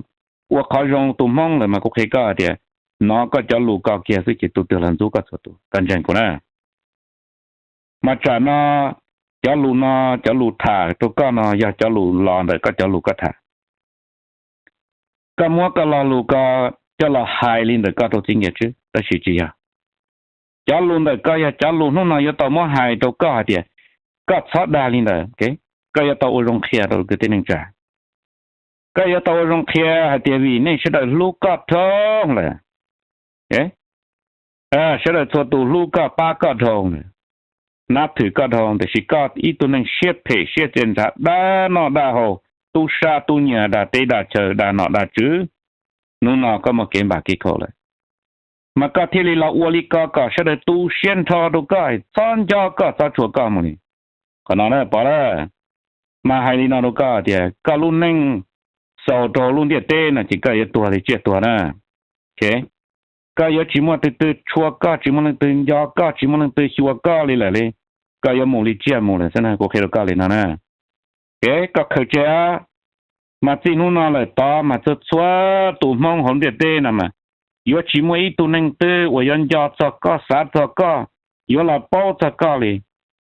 ua qhov zoo tus Hmoob lawm mas kuv qhia koj hais tias, hnov koj cov lus ko kiag xwb ces tus twg los ntxub koj txhua tus, koj ntseeg kuv na. Mas tsam no cov lus no, cov lus tham rau koj no yog cov lus los ntawm koj cov lus koj tham. Koj muab koj lo lus ko coj los hais li ntawm koj rau txiv Nkias Tswb, tab sis tsis yog. Cov lus ntawm koj yog cov lus hnub no yuav tau muab hais rau koj hais tias, koj txhob dag li ntawd. Koj yuav tau ua zoo qhia rau kwv tij neej tsa. Koj yuav tau ua zoo qhia hais tias vim nej sawv daws hlub koj dhau lawm, sawv daws txhua tus hlub koj, pab koj dhau lawm, nab thwm koj dhau, tiam sis koj ib tug neeg siab phem siab txias ntsha, dag noj dag haus, tub sab tub nyiag, dag teb dag chaw, dag nom dag tswv. Hnub no koj muaj kev npam kev khaum lawm, mas koj thiaj li los ua li ko kom sawv daws tu siab nrho rau koj, txhob nco koj, txhob tshua koj mus li. Qhov no na Pov lawm, mas hais li no rau koj tias koj lub neej xaus rau lub ntiaj teb no ces koj yuav tuag li tsiaj tuag na. Koj yuav tsis muaj leej twg tshua koj, tsis muaj leej twg nco koj, tsis muaj leej twg xyuas koj li lawm li. Koj yuav mus li tsiaj mus lawm xwb na, kuv qhia rau koj li no na. Kev koj khaws tseg, mas txij hnub no lawm tod mas txhua txhua tus Hmoob hauv ntiaj teb no mas yuav tsis muaj ib tug neeg twg uas yuav nco txog koj, xav txog koj, yuav los paub txog koj li.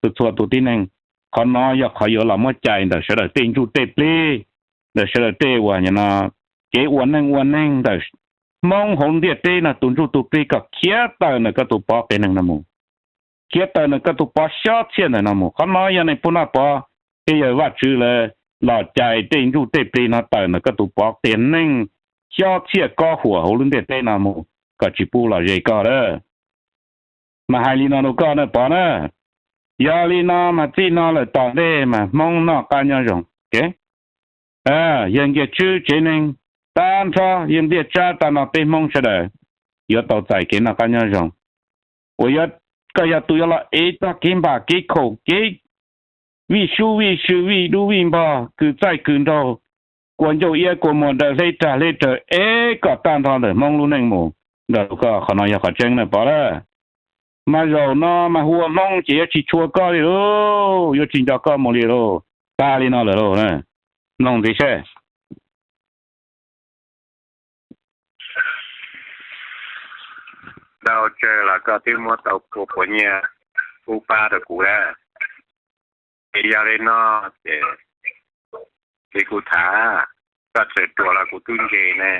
Txhua txhua tus tib neeg, qhov no yog qhov yuav los muab cais ntawm sawv daws tej ntsuj tej plig, ntawm sawv daws tej uas no, kev ua neej ua neeg ntawm Hmoob hauv ntiaj teb no tus ntsuj tus plig kom khiav tawm ntawm koj tus pov qias neeg no mus, khiav tawm ntawm koj tus pov xyob txhiaj ntawm no mus. Qhov no yog nej pub noj pov thiab yog Vajtswv lawv los cais tej ntsuj tej plig no tawm ntawm koj tus pov qias neeg xyob txhiaj kob huam hauv lub ntiaj teb no mus kom tsis pub los ze koj lawm. Mas hais li no rau koj na Pov na, yog li no mas txij no lawm tom ntej mas Hmoob noj qab nyob zoo. Yawg Nkias Tswb tsev neeg tag nrho, yawg Npliaj Tsab tag nrho, peb Hmoob sawv daws yuav tau txais kev noj qab nyob zoo uas koj yog tus yuav los ev txoj kev npam kev khaum kev vij sub vij sw vij dub vij npog kws txaij kws nraug, kua ncauj iab kua muag nraws hleb rag hleb raws ev kom tag nrho ntawm Hmoob lub neej mus nrog rau koj. Qhov no yog qhov tseeb na Pov lawm. Mas zaum no mas hu ua Hmoob ces yuav tsis tshua koj li lauj, yuav tsis nco koj mus li lauj. Tag li no lawm lauj, mloog ntxiv seb. Ntau tsawg los koj twb muab tau kua puav nyiaj pub pab rau kuv lawm. Ces yog li no ces li kuv tham, koj txawm ruam los kuv twb ntse ne,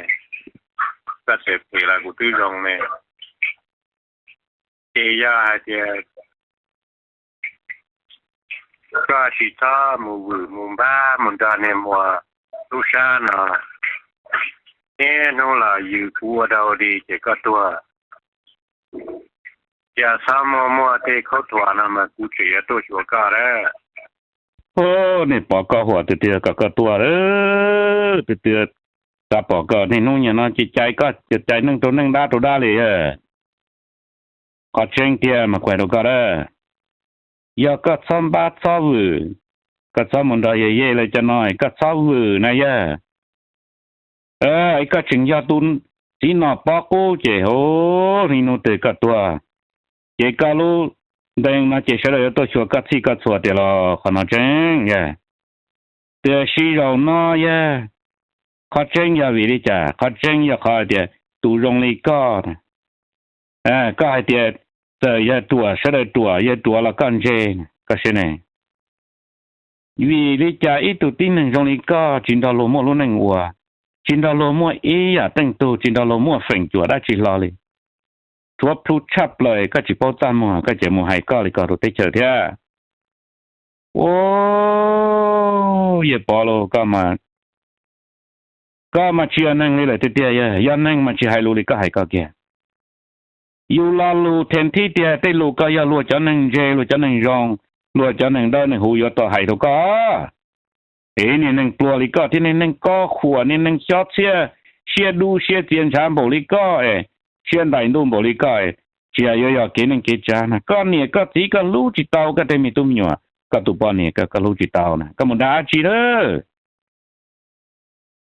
koj txawm phem los kuv twb zoo ne. Ces yog hais tias koj tsis txhob mus vwm mus npab mus nrog niag muam tub sab no, niaj hnub los yws kuv ua dau li ces koj tuag. Yog txhob muaj muaj tej khaub thuas no mas kuv tseem yuav tuaj xyuas koj lawm. Niag Pov Koj Huam, twb twb kom koj tuag lawm, twb twb xav pom koj niaj hnub niaj no ces cais koj, cais neeg rau neeg dab rau dab li. Qhov tseeb tiag mas kuv hais rau koj a, yog koj txhob npab txhob vwm, koj txhob mus nrog yawg Yej lawv cov no, koj txhob vwm na yawg. Koj tseem yog tus txiv nom pov qub ces hauv hli hnub twg koj tuag, ces koj lub ntees no ces sawv daws yuav tuaj xyuas koj txhij koj txhua tiag los qhov no tseeb yawg. Tiam sis zaum no yawg, qhov tseeb yog vim li cas? Qhov tseeb yog qhov hais tias tus zoo li koj, koj hais tias txawm yawg ruam sawv daws ruam, yawg ruam los koj ntse, koj siab ne. Vim li cas ib tug tib neeg zoo li koj tsis nrog luag muaj lub neej ua, tsis nrog luag muaj ib yam teej tug, tsis nrog luag muaj feem cuam dab tsi hlo li? Tshuav plhu tshaj plaws koj tsis paub txaj muag koj ces mus hais koj li ko rau teb chaws thiab. Ua, yawg Pov lauj, koj mas tsis yog neeg li lawm tiag tiag, yog neeg mas tsis hais lus li koj hais koj kiag. Yus lo lus them thib tiag, tej lus koj yog luag cov neeg ntse, luag cov neeg zoo, luag cov neeg dawb neeg huv yuav tau hais rau koj. Es niag neeg pluag li koj thiab niag neeg koj khuam, niag neeg xyob txhiaj, siab dub siab txias ntshav npaum li koj, siab ntais ntuj npaum li koj, tsis hais yuav yog kev neej kev tsav na, koj niam koj txiv koj hlub tsis tau, koj tej me tub me nyuam, koj tus poj niam koj hlub tsis tau na, koj mus dag dab tsi lawm?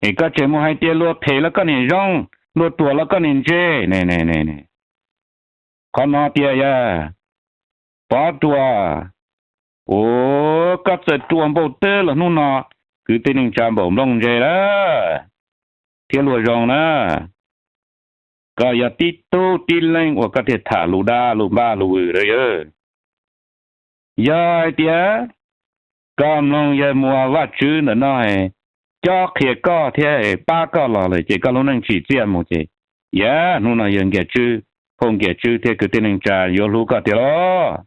Es koj tseem mus hais tias luag phem los koj niam zoo, luag ruam los koj niam ntse. Qhov no tias yog Pov Ruas, ua, koj txawm ruam npaum twg los hnub no kwv tij neej tsa npaum nplooj ntse lawm thiab luag zoo na. Koj yog tib tug tib leeg uas koj thiaj tham lus dab lus npab lus vwm lawm yawg. Yog hais tias koj mloog yawg Muas Vaj Tswb ntawm no cob qhia koj thiab pab koj los lawm ces koj lub neej tsim txiaj mus ces, yog hnub no yawg Nkias Tswb, phauj Nkias Tswb thiab kwv tij neej tsa yuav hlub koj tiag los?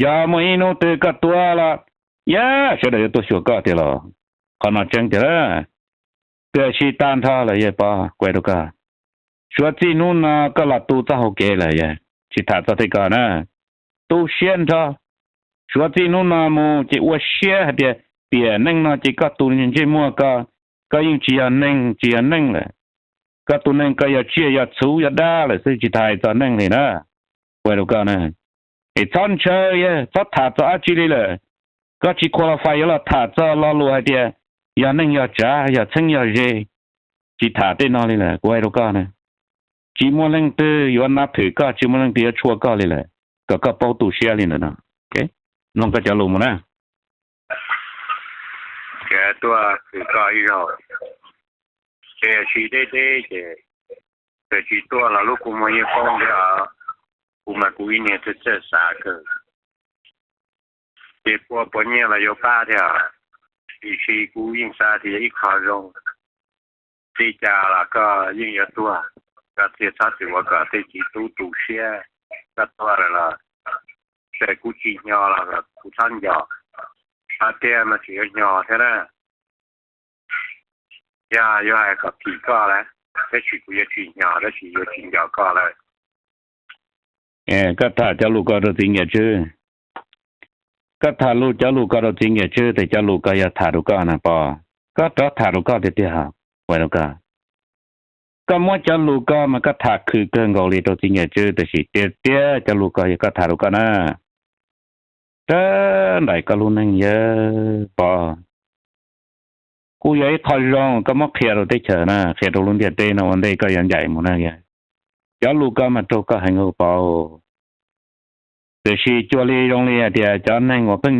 Yog muaj ib hnub twg koj tuag los, yog sawv daws yuav tuaj xyuas koj tiag los? Qhov no tseeb tiag lawm. Tiam sis tag nrho lawm yawg Pov, kuv hais rau koj, suav txij hnub no koj los tu txoj hau kev lawm yawg, tsis tham txog tej ko na. Tu siab nrho. Suav txij hnub no mus ces ua siab hais tias tiam neej no ces koj tus ntsej muag ko, koj yeej tsis yog neeg, tsis yog neeg lawm. Koj tus neeg ko yog tsiaj yog txhuv yog dab lawm xwb, tsis tas hais txog neeg li na. Kuv hais rau koj na, es txhob ntshaw yawg, txhob tham txog dab tsi li lawm. Koj tsis qualify yuav los tham txog lo lus hais tias yog neeg yog tsav, yog txheeb yog ze, tsis tham tej no li lawm, kuv hais rau koj na. Tsis muaj leej twg yuav nab thwm koj, tsis muaj leej twg yuav tshua koj li lawm, kom koj paub tu siab li ntawm no. Mloog koj cov lus mus na. Ces tuaj thwm koj ib zaug, ces yog tsis deb deb ces, txawm tsis tuaj los lub kua muag yeej poob thiab os. Kuv mas kuv ib niag txawj txawj xav kawg, ces pua puas nyiaj los yuav pab thiab, tiam sis kuv yeej xav tias yog ib qho zoo. Li cas los koj yeej yuav tuag, koj thiaj txhob txwm ua kom tej txiv tub tu siab. Koj tuag lawm los txawm kuv tsis hnyo los kuv txhob nco, hais tias mas tseem yuav hnyo thiab na. Yog yuav hais kom phim koj lawm, tab sis kuv yuav tsis hnyo, tab sis yuav tsis nco koj lawm. Koj tham cov lus ko rau txiv Nkias Tswb. Koj tham lus, cov lus ko rau txiv Nkias Tswb, tes cov lus ko yog tham rau koj na Pov. Koj rov tham rau koj tiag tiag, kuv hais rau koj. Koj muab cov lus ko mas koj tham khwm kawg nkaus li rau txiv Nkias Tswb, tiam sis tiag tiag cov lus ko yog koj tham rau koj na. Sawv daim koj lub neej yawg Pov, kuj yog ib qho zoo koj muab qhia rau teb chaws na, qhia rau lub ntiaj teb no ua ntej koj yuav ncaim mus na. Cov lus ko mas raug koj heev Pov. Tiam sis cuag li zoo li hais tias cov neeg uas pheej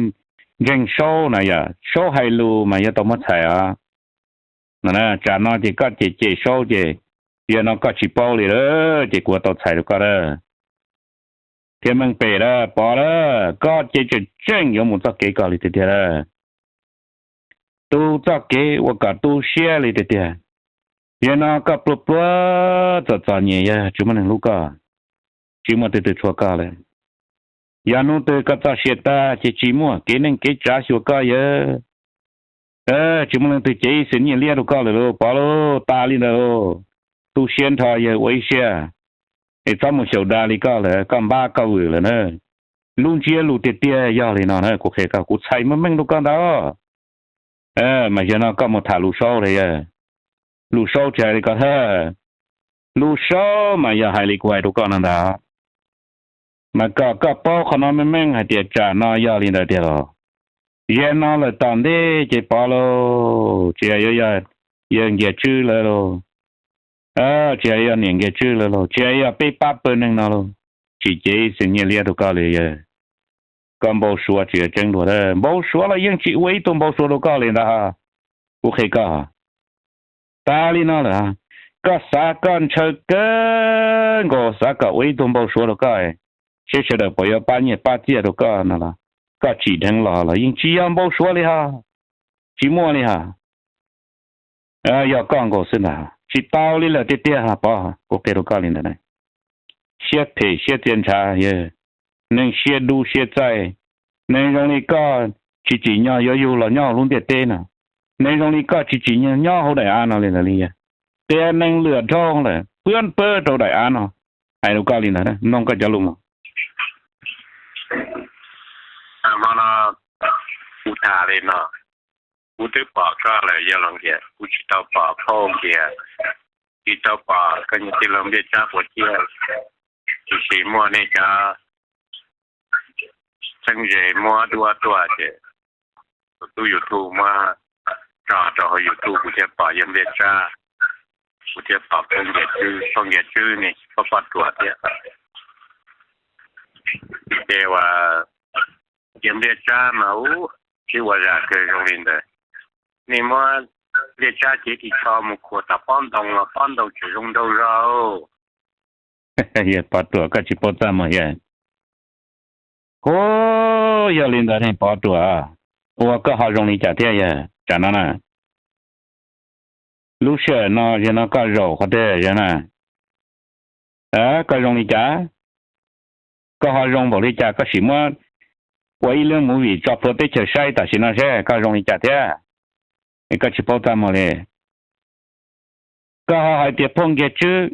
ntseeg Saub na yom, Saub hais lus mas yuav tau muab txhais os. Tsam no ces koj cem cem Saub ces yog no koj tsis paub li lawm ces kuv tau txhais rau koj lawm. Thiab meej pem lawm Pov lawm, koj ces tseem tseem yuav mus txoj kev ko li tiag tiag lawm. Tu txoj kev ua kom tu siab li tiag tiag. Yog no koj pluag pluag txom txom nyem, yog tsis muaj neeg hlub koj, tsis muaj leej twg tshua koj lawm. Yog hnub twg koj txoj sia tag ces tsis muaj kev neej kev tsav xyuas koj yawg. Tsis muaj leej twg cev ib xwm nyiaj liab rau koj lawm lauj Pov lauj, tas li ntawd lauj. Tu siab nrho yawg ua ib siab, es txhob mus xyaum dag li koj lawm, koj npab koj vwm lawm na. Lub ntsiab lus tiag tiag yog li no na, kuv qhia koj, kuv txhais meej meej rau koj ntag. Mas yog no koj mus tham Lus Saub li yawg. Lus Saub tsis hais li koj thiab. Lus Saub mas yog hais li kuv hais rau koj no ntag. Mas kom koj paub qhov no meej meej hais tias tsam no yog li ntawd tiag los, yog no lawm tom ntej ces Pov lauj, tsis hais yuav yog yawg Nkias Tswb lawm lauj, tsis hais yog niam Nkias Tswb lawm lauj, tsis hais yog peb pab pawg neeg no lauj, tsis cev ib xwm nyiaj liab rau koj li yawg. Koj npau suav tsis yog tseeb dua, npau suav los yeej tsis ua ib tug npau suav rau koj li ntag. Kuv qhia koj, tas li no lawm, koj xav koj ntshaw kawg nkaus xav kom ua ib tug npau suav rau koj, seb sawv daws puas yuav pab nyiaj pab txiaj rau koj no los, koj tsim dheev los los yeej tsis yog npau suav li hos, tsis muaj li hos. Yog koj nkaus xwb ntag, tsis tau li lawm tiag tiag Pov, kuv qhia rau koj li ntawd. Siab phem siab txia ntshav yawg, neeg siab dub siab txaij, Neeg zoo li koj tsis tsim nyog yuav yug los nyob hauv lub ntiaj teb no. Neeg zoo li koj tsis tsim nyog nyob hauv daim av no li lawm li yog. Tias neeg lwam dhau lawm, pab pawg rau daim av no. Hais rau koj li ntawd, mloog koj cov lus mas. Hmo no kuv tham li no, kuv twb pom koj lawm yog los nkias, kuv tsis tau pom phauj nkias, tsis tau pom koj niag tij laug Npliaj Tsab quav ciaj, tiam sis muaj nej cov txheeb ze muab duab tuaj ces tus tub YouTube muab tso rau hauv YouTube kuv thiaj pom yawg Npliaj Tsab, kuv thiaj pom phauj nkias Tswb, phauj nkias Tswb ne tsis pom poj ruam thiab. Ces uas yawg Npliaj Tsab mas ub, tsis ua zam kawg zoo li ntawd. Nej muab Npliaj Tsab cev ris tsho mus khuam tom pob ntoo los pob ntoo tseem zoo nraug zog. Yawg pov ruam koj tsis paub txaj muag yawg. Hu, yog li ntawd ne pov ruam, ua koj ho zoo li cas thiab yawg tsam no na? Lub sij hawm no yog no koj zaum qhov twg yawg na? Koj zoo li cas? Koj ho zoo npaum li cas koj sim muab ua ib lub movie tso plhuav teb chaws saib tam sim no seb koj zoo li cas thiab. Es koj tsis paub txaj muag li. Koj ho hais tias phauj nkiag tswb,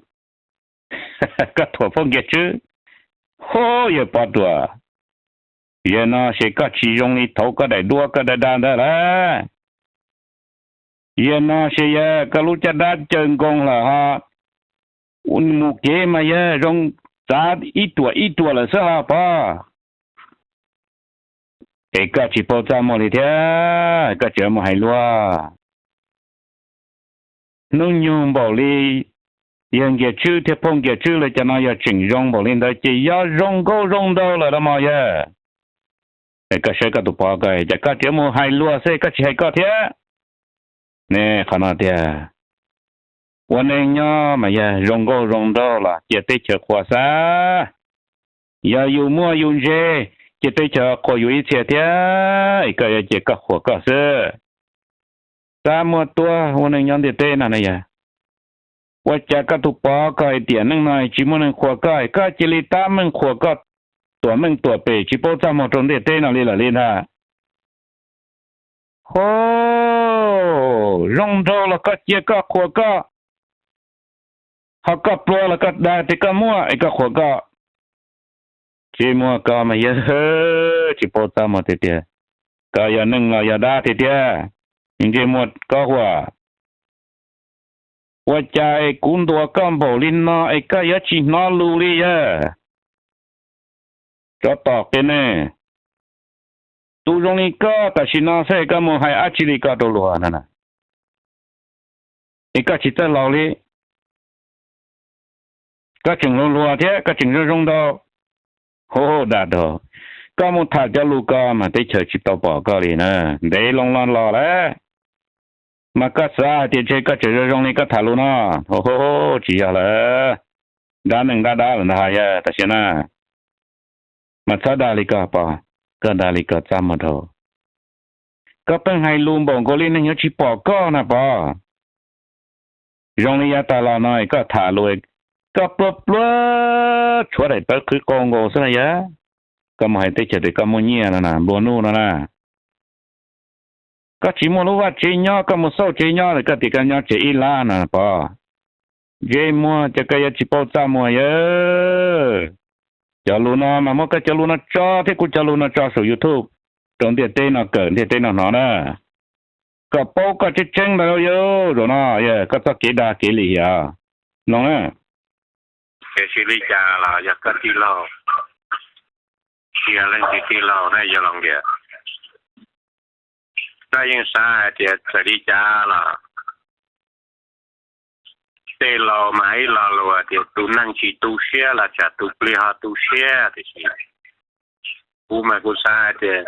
koj thuam phauj nkiag tswb. Hu, yawg pov ruam, yawg no ces koj tsis zoo li thaud koj daim duab koj da da ntawd lawm. Yawg no ces yawg koj lub caj dab caw nkoos lawm ho, mus kev mas yawg zoo txav ib ruam ib ruam lawm xwb ho pov. Es koj tsis paub txaj muag li thiab koj tseem mus hais luag. Hnub nyoog npaum li yawg nkiag tswb thiab phauj nkiag tswb lawv cov no yog tseem zoo npaum li ntawd ces yog zoo nkauj zoo nraug lawm los mas yawg. Es koj saib koj tus pov ko cas koj tseem mus hais luag xwb koj tsis hais koj thiab. Ne qhov no tiag, ua neej nyob mas yog zoo nkauj zoo nraug los cia teb chaws qhuas xwb. Yog yus muaj yus ntseg, cia teb chaws qhuas yus ib txhia thiab, es koj yuav cia koj qhuas koj xwb. Txaj muag tuag ua neej nyob ntiaj teb no ne yog. Ua cas koj tus pov koj hais tias neej no tsis muaj neeg qhuas koj, koj cia li tab meeg qhuas koj, tuam meej tuam pem tsis paub txaj muag rau ntiaj teb no li lawm li ntag. Ho zoo nraug los koj cia koj qhuas koj, ho koj pluag los koj dag tias koj muaj es koj qhuas koj. Ntsej muag koj mas yog tsis paub txaj muag tiag tiag, koj yog neeg los yog dab tiag tiag, ntsej muag koj huam. Ua cas es kuv ntuas koj npaum li no es koj yuav tsis hnov lus li yog? Tsov tom qias neeg, tus zoo li koj tam sim no xwb koj mus hais dab tsi li ko rau luag no? Es koj tsis txawj laus li, koj tseem hluas hluas thiab koj tseem zoo zoo nraug. Hu, dag rau koj mus tham cov lus ko mas teb chaws tsis tau pom koj li na, ntev loo los los lawm. Mas koj xav hais tias ntshe koj tseem zoo zoo li koj tham lus no? Hu, tsis yog lawm, dab neeg dab dab lawm ntag yog tam sim na. Mas txhob dag li ko pov, koj dag li ko txaj muag dhau. Koj pheej hais lus npaum nkaus li neeg yuav tsis pom koj na pov. Zoo li yav tag los no koj tham lus, koj pluag pluag tshuav daim tawv qhwv qau nkaus xwb na yog. Koj mus hais teb chaws tias koj muaj nyiaj no na, nplua nuj no na. Koj tsis muaj lub vaj tsev nyob koj mus xauj tsev nyob koj tias koj nyob tsev ib lab no pov. Ntsej muag ces koj yuav tsis paub txaj muag yog. Cov lus no mas muab koj cov lus no tso thiab kuv cov lus no tso saum YouTube rau ntiaj teb no kawm ntiaj teb no hnov na. Kom paub koj tseeb tseeb ntawd yog zaum no yog koj txoj kev dag kev lim hiam no na. Tiam sis li cas los yog koj tij laug, tsis yog leej twg tij laug na yog los ntias. Koj yeej xav hais tias txawm li cas los tej laus mas ib lo lus tias tus neeg tsis tu siab los tsam tus plig ho tu siab tiam sis kuv mas kuv xav hais tias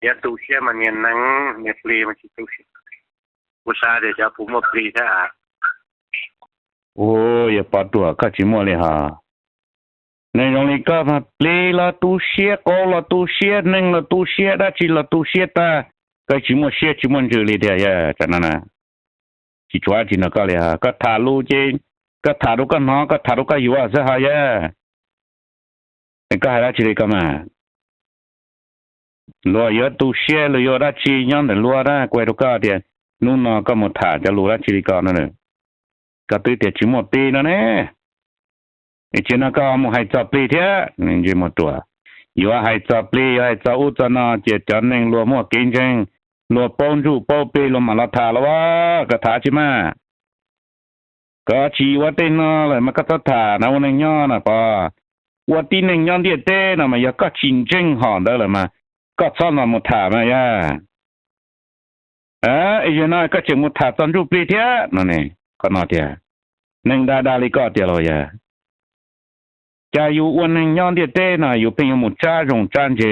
yog tu siab mas niag neeg, niag plig mas tsis tu siab. Kuv xav tias cov puas muaj plig thiab. Ua yog pov ruam koj tsis muaj li hos. Neeg zoo li koj mas plig los tu siab, qau los tu siab, neeg los tu siab, dab tsi los tu siab tag, koj tsis muaj siab tsis muaj ntsws li tiag yog tam no na. Tsis tshuav dab tsi nrog koj li hos, koj tham lus ces koj tham rau koj hnov, koj tham rau koj yuav xwb hos yog. Koj hais dab tsi li koj mas? luag yuav tu siab luag yuav dab tsi nyob ntawm luag dab, kuv hais rau koj tias hnub no koj mus tham cov lus dab tsi li ko no, koj twb tias tsis muaj plig no ne. Tsis no koj mus hais txog plig thiab, ntsej muag ruam. Yuav hais txog plig yuav hais txog ub txog no ces cov neeg luag muaj kev ntseeg, luag paub ntsuj paub plig luag mam los tham los a, koj tham tsis mas. Koj tsis ua tej no lawm mas koj txhob tham na, ua neeg nyob na pov. Ua tib neeg nyob ntiaj teb no mas yog koj tsis ntseeg hom ntawd lawm mas koj txhob los mus tham mas yog. Es yog no koj tseem mus tham txog ntsuj plig thiab no ne. Qhov no tias neeg dag dag li koj tias los yog, cas yus ua neeg nyob ntiaj teb no yus pheej yuav mus tsab zoo tsab ntse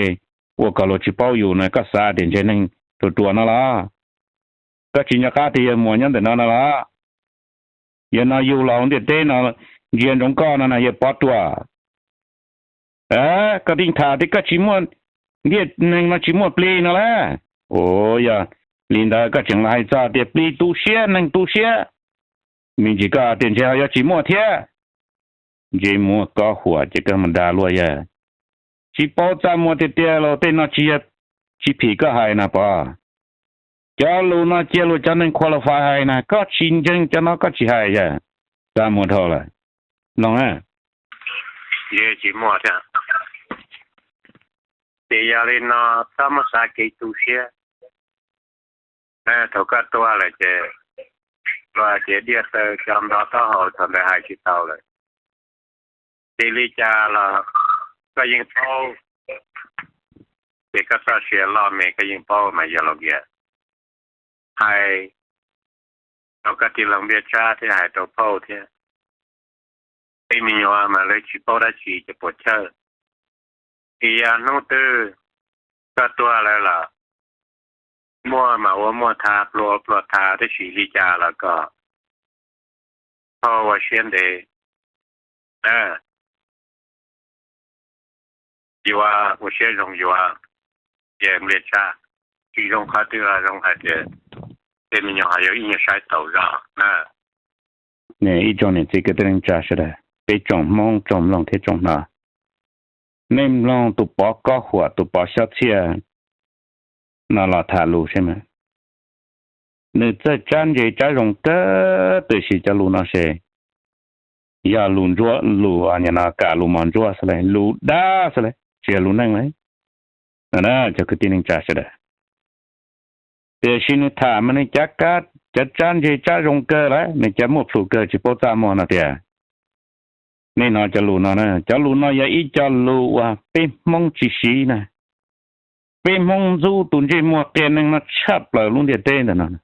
ua kom luag tsis paub yus no, koj xav tias ntshe neeg ruam ruam no los? Koj tsis nco qab tias yawg muam nyob ntawm no no los? Yog no yug los hauv ntiaj teb no ntsia ntsoov koj no na yawg Pov Ruam. Koj tseem tham tias koj tsis muaj, ntiaj neeg no tsis muaj plig no las. Ua yog li ntawd koj tseem los hais txog tias plig tu siab neeg tu siab, me ntsis koj tias ntshe ho yuav tsis muaj thiab. Ntsej muag kob huam ces koj mus dag luag yawg. Tsis paub txaj muag tiag tiag los tej no tsis yog, tsis phim koj hais na pov. Cov lus no cia luag cov neeg qualify hais na, koj tsis ntseeg cov no koj tsis hais yawg. Txaj muag dhau lawm. Mloog na. Tsis muaj thiab. Ces yog li no txhob muab xav kev tu siab. Thaum koj tuag lawm ces luag hais tias diaj taw cov nto taub hau thaum ntawd hais tsis tau lawm. Tsis li cas los koj yeej paub, ces koj txoj sia loj me koj yeej paub mas yog los kiag. Hais rau koj tij laug Npliaj Tsab thiab hais rau phauj thiab, tej me nyuam mas lawv tsis paub dab tsi ces puas chawj. Ib yam hnub twg koj tuag lawm los muaj mas ua muaj tha, pluag pluag tha, tab sis li cas los kom phauj ua siab ntev, yuav ua siab zoo yuav. Ces Npliaj Tsab, tsis zoo qhov twg los zoo hais tias tej me nyuam ho yuav ib nyuag saib taus zog na. Ib tsoom niam txiv kwv tij neej tsa sawv daws, peb tsoom Hmoob tsoom mloog thiab tsoom hnov, nej mloog tus Pov Kob Huam tus Pov Xyob Txhiaj no los tham lus seb mas. Nws txawj tsab ntse tsab zoo kawg, tiam sis cov lus no ces yog lus ntsuab, lus no kam lus mos ntsuab xwb lauj, lus dab xwb lauj, tsis yog lus neej lauj. Cov kwv tij neej tsa sawv daws, tiam sis nws tham mas nws cav kab, cav tsab ntse tsab zoo kawg lawm, nws cav muaj plhus kawg tsis paub txaj muag no tias. Nej hnov cov lus no na, cov lus no yog ib co lus uas peb Hmoob tsis siv na. Peb Hmoob ntxub tus ntsej muag qia neeg no tshaj plaws lub ntiaj teb ntawm no.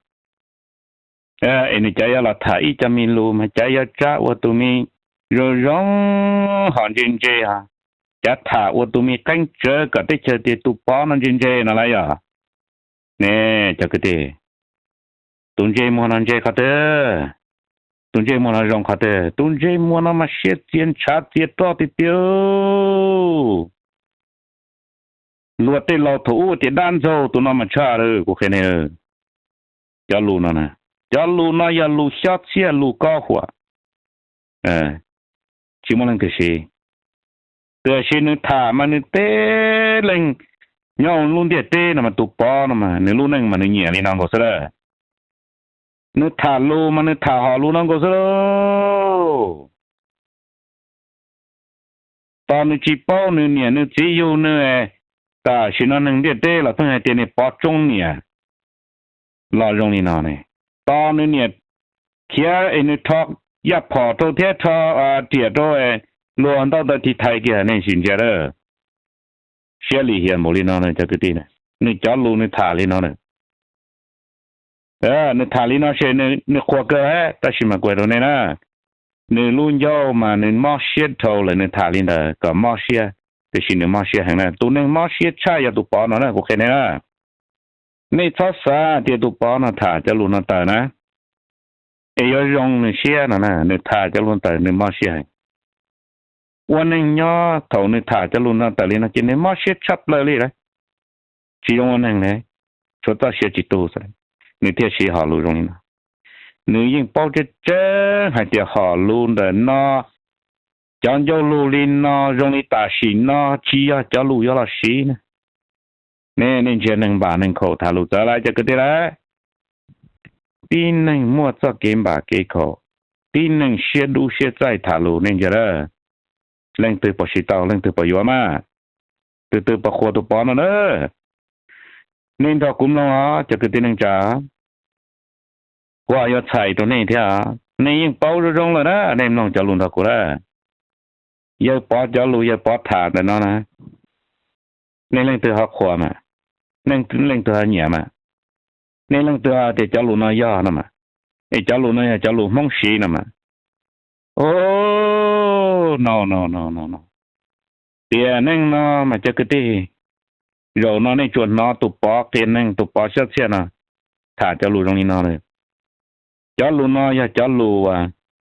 Es nws cav yuav los tham ib co me lus mas cav yuav tsab ua tus me zoo zoo, ho ntse ntse, ho cav tham ua tus me qeeb tsawv kom teb chaws tias tus Pov no ntse ntse no lawm yog. Ne, cov kwv tij, tus ntsej muag no ntse qhov twg? Tus ntsej muag no zoo qhov twg? Tus ntsej muag no mas siab txias ntshav txias roj tiag tiag. Luag tej laus thaum ub tias dab ntxaug, tus no mas tshaj lawm kuv qhia nej. Cov lus no, cov lus no yog lus Xyob Txhiaj lus Kob Huam, tsis muaj leej twg siv. Tiam sis nws tham mas nws teb leej nyob lub ntiaj teb no mas tus Pov no mas nws lub neej mas nws nyiam li no nkaus xwb lawm. Nws tham lus mas nws tham hom lus no nkaus xwb lauj. Tos nws tsis paub nws niam nws txiv yug nws, tam sim no neeg ntiaj teb los pheej hais tias niag Pov tsoob niam los zoo li no ne. Tos nws niam khiav es nws rho yaj phom rau thiab rho riam rau, luag ntau ntawd tiv thaiv kiag nej sim ntsia lawm. Siab lim hiam npaum li no cov kwv tij, nws cov lus nws tham li no na. Nws tham li no ces nws qhuas kawg, tab sis mas kuv hais rau nej na, nws lub ncauj mas nws mob siab dhau lawm, nws tham li ntawd kom mob siab, tiam sis nws mob siab heev na. Tus neeg mob siab tshaj yog tus Pov no na, kuv qhia nej na. Nej txhob xav tias tus Pov no tham cov lus no tawm na, es yuav zoo nws siab no na, nws tham cov lus no tawm nws mob siab heev. Ua neeg nyob thaum nws tham cov lus no tawm li no ces nws mob siab tshaj plaws li lawm. Tsis zoo ua neeg li, tshuav txoj sia tsis tu xwb, nws thiaj siv hom lus zoo li no. Nws yeej paub tseeb tseeb hais tias hom lus ntawm no, cov ncauj lus li no zoo li tam sim no tsis yog cov lus yuav los siv na. Nej, nej ntsia neeg npam neeg khaum tham lus txawv lawm cov kwv tij lawm. Tib neeg muaj txoj kev npam kev khaum, tib neeg siab dub siab txaij tham lus nej ntsia lawm. Leej twg puas siv tau, leej twg puas yuav mas, tus twg puas qhuas tus Pov no na. Nej nrog kuv mloog os cov kwv tij neej tsa. Kuv yuav txhais rau nej thiab, nej yeej paub zoo zoo lawm na, nej mloog cov lus nrog kuv lawm. Yawg Pov cov lus yawg Pov tham ntawm no na, nej leej twg ho qhuas mas, nej leej twg ho nyiam mas, nej leej twg ho tias cov lus no yog no mas, es cov lus no yog cov lus Hmoob siv no mas. O, no no no no no, tiam neej no mas cov kwv tij, zaum no nej tsuas hnov tus Pov qhia neeg, tus Pov Xyob Txhiaj no tham cov lus zoo li no lawm. Cov lus no yog cov lus uas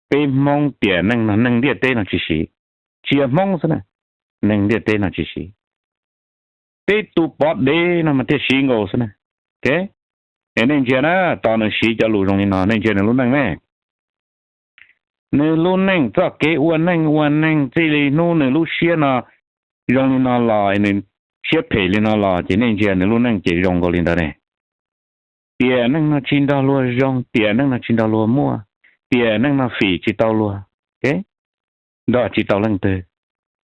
peb Hmoob tiam neej no neeg ntiaj teb no tsis siv, tsis yog Hmoob xwb na, neeg ntiaj teb no tsis siv. Peb tus Pov dev no mas thiaj siv nkaus xwb na. Es nej ntsia na, tos nws siv cov lus zoo li no nej ntsia nws lub neej ne. Nws lub neej txoj kev ua neej ua neeg txij li hnub nws lub siab no zoo li no los, nws siab phem li no los ces nej ntsia nws lub neej ces zoo nkaus li ntawd ne. Tiam neej no tsis nrog luag zoo, tiam neej no tsis nrog luag muaj, tiam neej no fim tsis tau luag, nrog tsis tau leej twg,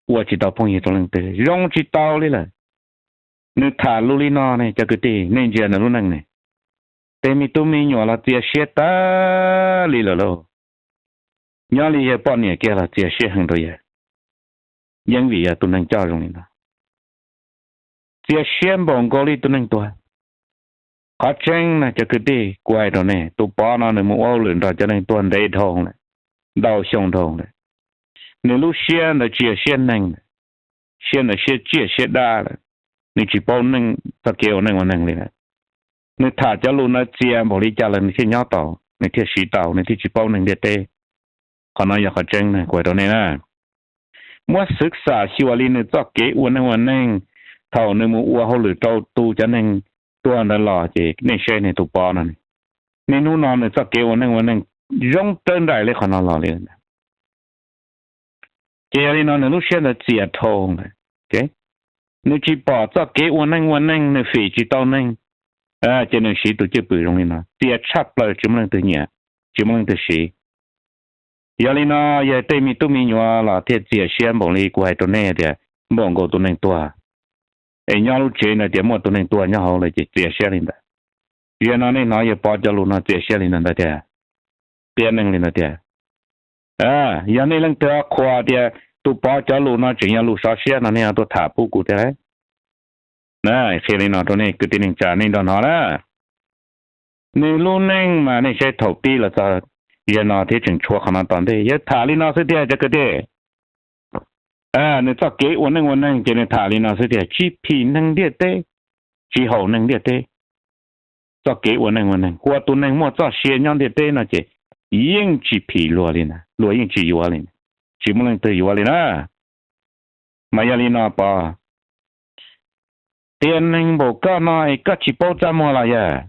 ua tsis tau phooj ywg rau leej twg, zoo tsis tau li lawm. Nws tham lus li no ne cov kwv tij, nej ntsia nws lub neej ne. Tej me tub me nyuam los txias siab tag li lawm lauj. Nyob li yawg poj niam kiag los txias siab heev rau yawg, yeej vim yog tus neeg coj zoo li no, txias siab npaum nkaus li tus neeg tuag. Qhov tseeb na cov kwv tij, kuv hais rau nej, tus Pov no nws mus ua hauj lwm nrog cov neeg tuag ntev dhau lawm, ntau xyoo dhau lawm. Nws lub siab ntawd tsis yog siab neeg lawm, siab ntawd siab tsiaj siab dab lawm. Nws tsis paub txoj kev ua neej ua neeg li lawm. Nws tham cov lus ntawd txias npaum li cas los nws thiaj nyob tau, nws thiaj siv tau, nws thiaj tsis paub neeg ntiaj teb. Qhov no yog qhov tseeb na, kuv hais rau nej na. Muab xwv xam xyuas li nws txoj kev ua neej ua neeg thaum nws mus ua hauj lwm rau tu cov neeg tuag ntawd los ces nej saib nws tus Pov no, niaj hnub no nws txoj kev ua neej ua neeg zoo raws nraim li qhov no los li. Ces yog li no nws lub siab ntawd txias dhau lawm. Nws tsis pom txoj kev ua neej ua neeg, nws fim tsis tau neeg, ces nws siv tus cwj pwm zoo li no txias tshaj plaws, tsis muaj leej twg nyiam, tsis muaj leej twg siv. Yog li no yog tej me tub me nyuam los thiaj txias siab npaum li kuv hais rau nej tias npaum nkaus tus neeg tuag. Es nyob lub tsev ntawd tias muaj tus neeg tuag nyob hauv lawm ces txias siab li ntawd. Zaum no nej hnov yawg Pov cov lus no txias siab li ntawd ntag tiag, tiam neej li ntawd tiag. Yog nej leej twg qhuas tias tus Pov cov lus no tseem yog lus sov siab no nej ho tuaj tham pub kuv thiab lauj. Qhia li no rau nej kwv tij neej tsa nej nrog hnov na. Nws lub neej mas nej saib thaum pib los txog zaum no thiab tseem tshuav qhov no tom ntej, yawg tham li no xwb tiag cov kwv tij. Nws txoj kev ua neej ua neeg ces nws tham li no xwb tiag, tsis phim neeg ntiaj teb, tsis haum neeg ntiaj teb. Txoj kev ua neej ua neeg, ua tus neeg muaj txoj sia nyob ntiaj teb no ces yeej tsis phim luag li na, luag yeej tsis yuav li, tsis muaj leej twg yuav li na. Mas yog li no Pov, tiam neeg npaum koj no es koj tsis paub txaj muag los yog?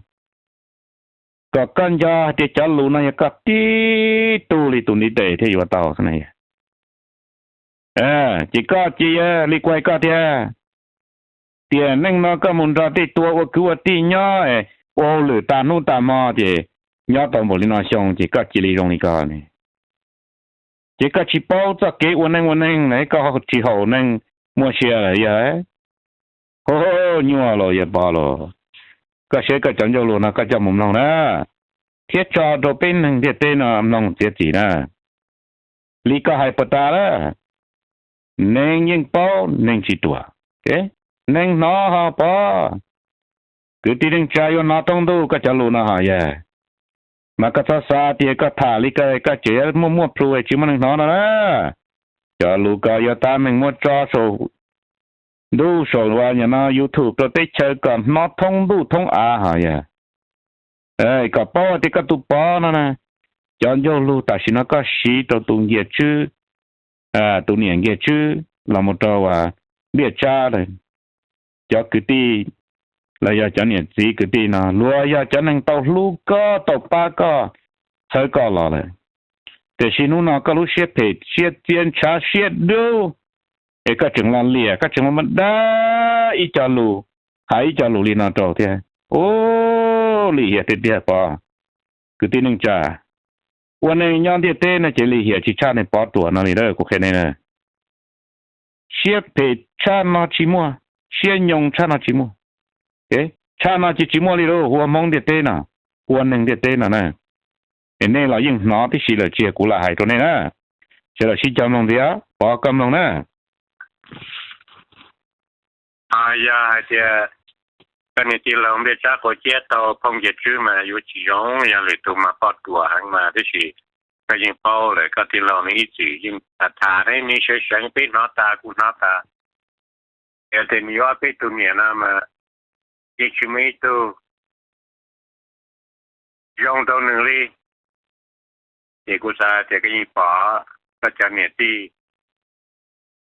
Kom koj nco hais tias cov lus no yog koj tib tug li tus ntiv tes thiaj yuav tau xwb na. Ces koj cia li kuv hais koj tiag, tiam neej no koj mus nrog tej tua ua kwv ua tij nyob es ua hauj lwm tas hnub tas hmo ces nyob tau npaum li no xyoo ces koj cia li zoo li ko ne. Ces koj tsis paub txoj kev ua neej ua neeg na, koj tsis haum neeg muaj sia lawm yog? Ho, nyuaj los yog Pov los, koj saib koj cov ncauj lus no koj coj mus mloog na, thiab tso rau peb neeg ntiaj teb no mloog txiav txim na. Li koj hais puas tas lawm? Neeg yeej paub neeg tsis ruam, neeg hnov ho Pov. Kwv tij neej tsa yuav hnov thoob ntuj koj cov lus no ho yog. Mas koj txhob xav tias koj tham li ko koj tseem muaj muaj plhu tsis muaj neeg hnov no na. Cov lus ko yuav tab meeg muab tso saum ntuj saum ua nyom no YouTube rau teb chaws kom hnov thoob ntuj thoob av ho yog. Kom paub tias koj tus Pov no na, cov ncauj lus tam sim no koj siv rau tus nkias tswb, tus niam nkias tswb los mus rau uas Liaj Tsab lawm, cov kwv tij los yog cov niam txiv kwv tij no luag yog cov neeg tau hlub koj tau pab koj, txhawb koj los lawm. Tiam sis hnub no koj lub siab phem siab txias ntshav siab dub, es koj tseem los liam koj tseem los dag ib co lus hais ib co lus li no rau thiab. Ub, lim hiam tiag tiag Pov. Kwv tij neej tsa, ua neeg nyob ntiaj teb no ces lim hiam tsis tshaj niag Pov Ruam no li na, kuv qhia nej na. Siab phem tshaj no tsis muaj, siab nyoo tshaj no tsis muaj. Tshaj no ces tsis muaj li lauj, ua Hmoob ntiaj teb no, ua neeg ntiaj teb no na. Es nej los yeej hnov tib si lawm, tsis yog kuv lam hais rau nej na. Sawv daws sib cog mloog ntxiv, Pov koj mloog na. Yog hais tias koj niag tij laug Npliaj Tsab Quav Ciab tau phooj Nkias Tswb mas yuav tsis zoo, yog lwm tus mas poj ruam heev mas, tab sis koj yeej paub lawm, koj tij laug nws ib txwm yeej tham tham ne, nws sawv seev peb hnov tas kuv hnov tas. Yog tias nws yuav ob peb tug niam no mas yeej tsis muaj ib tug zoo rau nws li. Ces kuv xav tias koj yeej pom koj cov niam tij,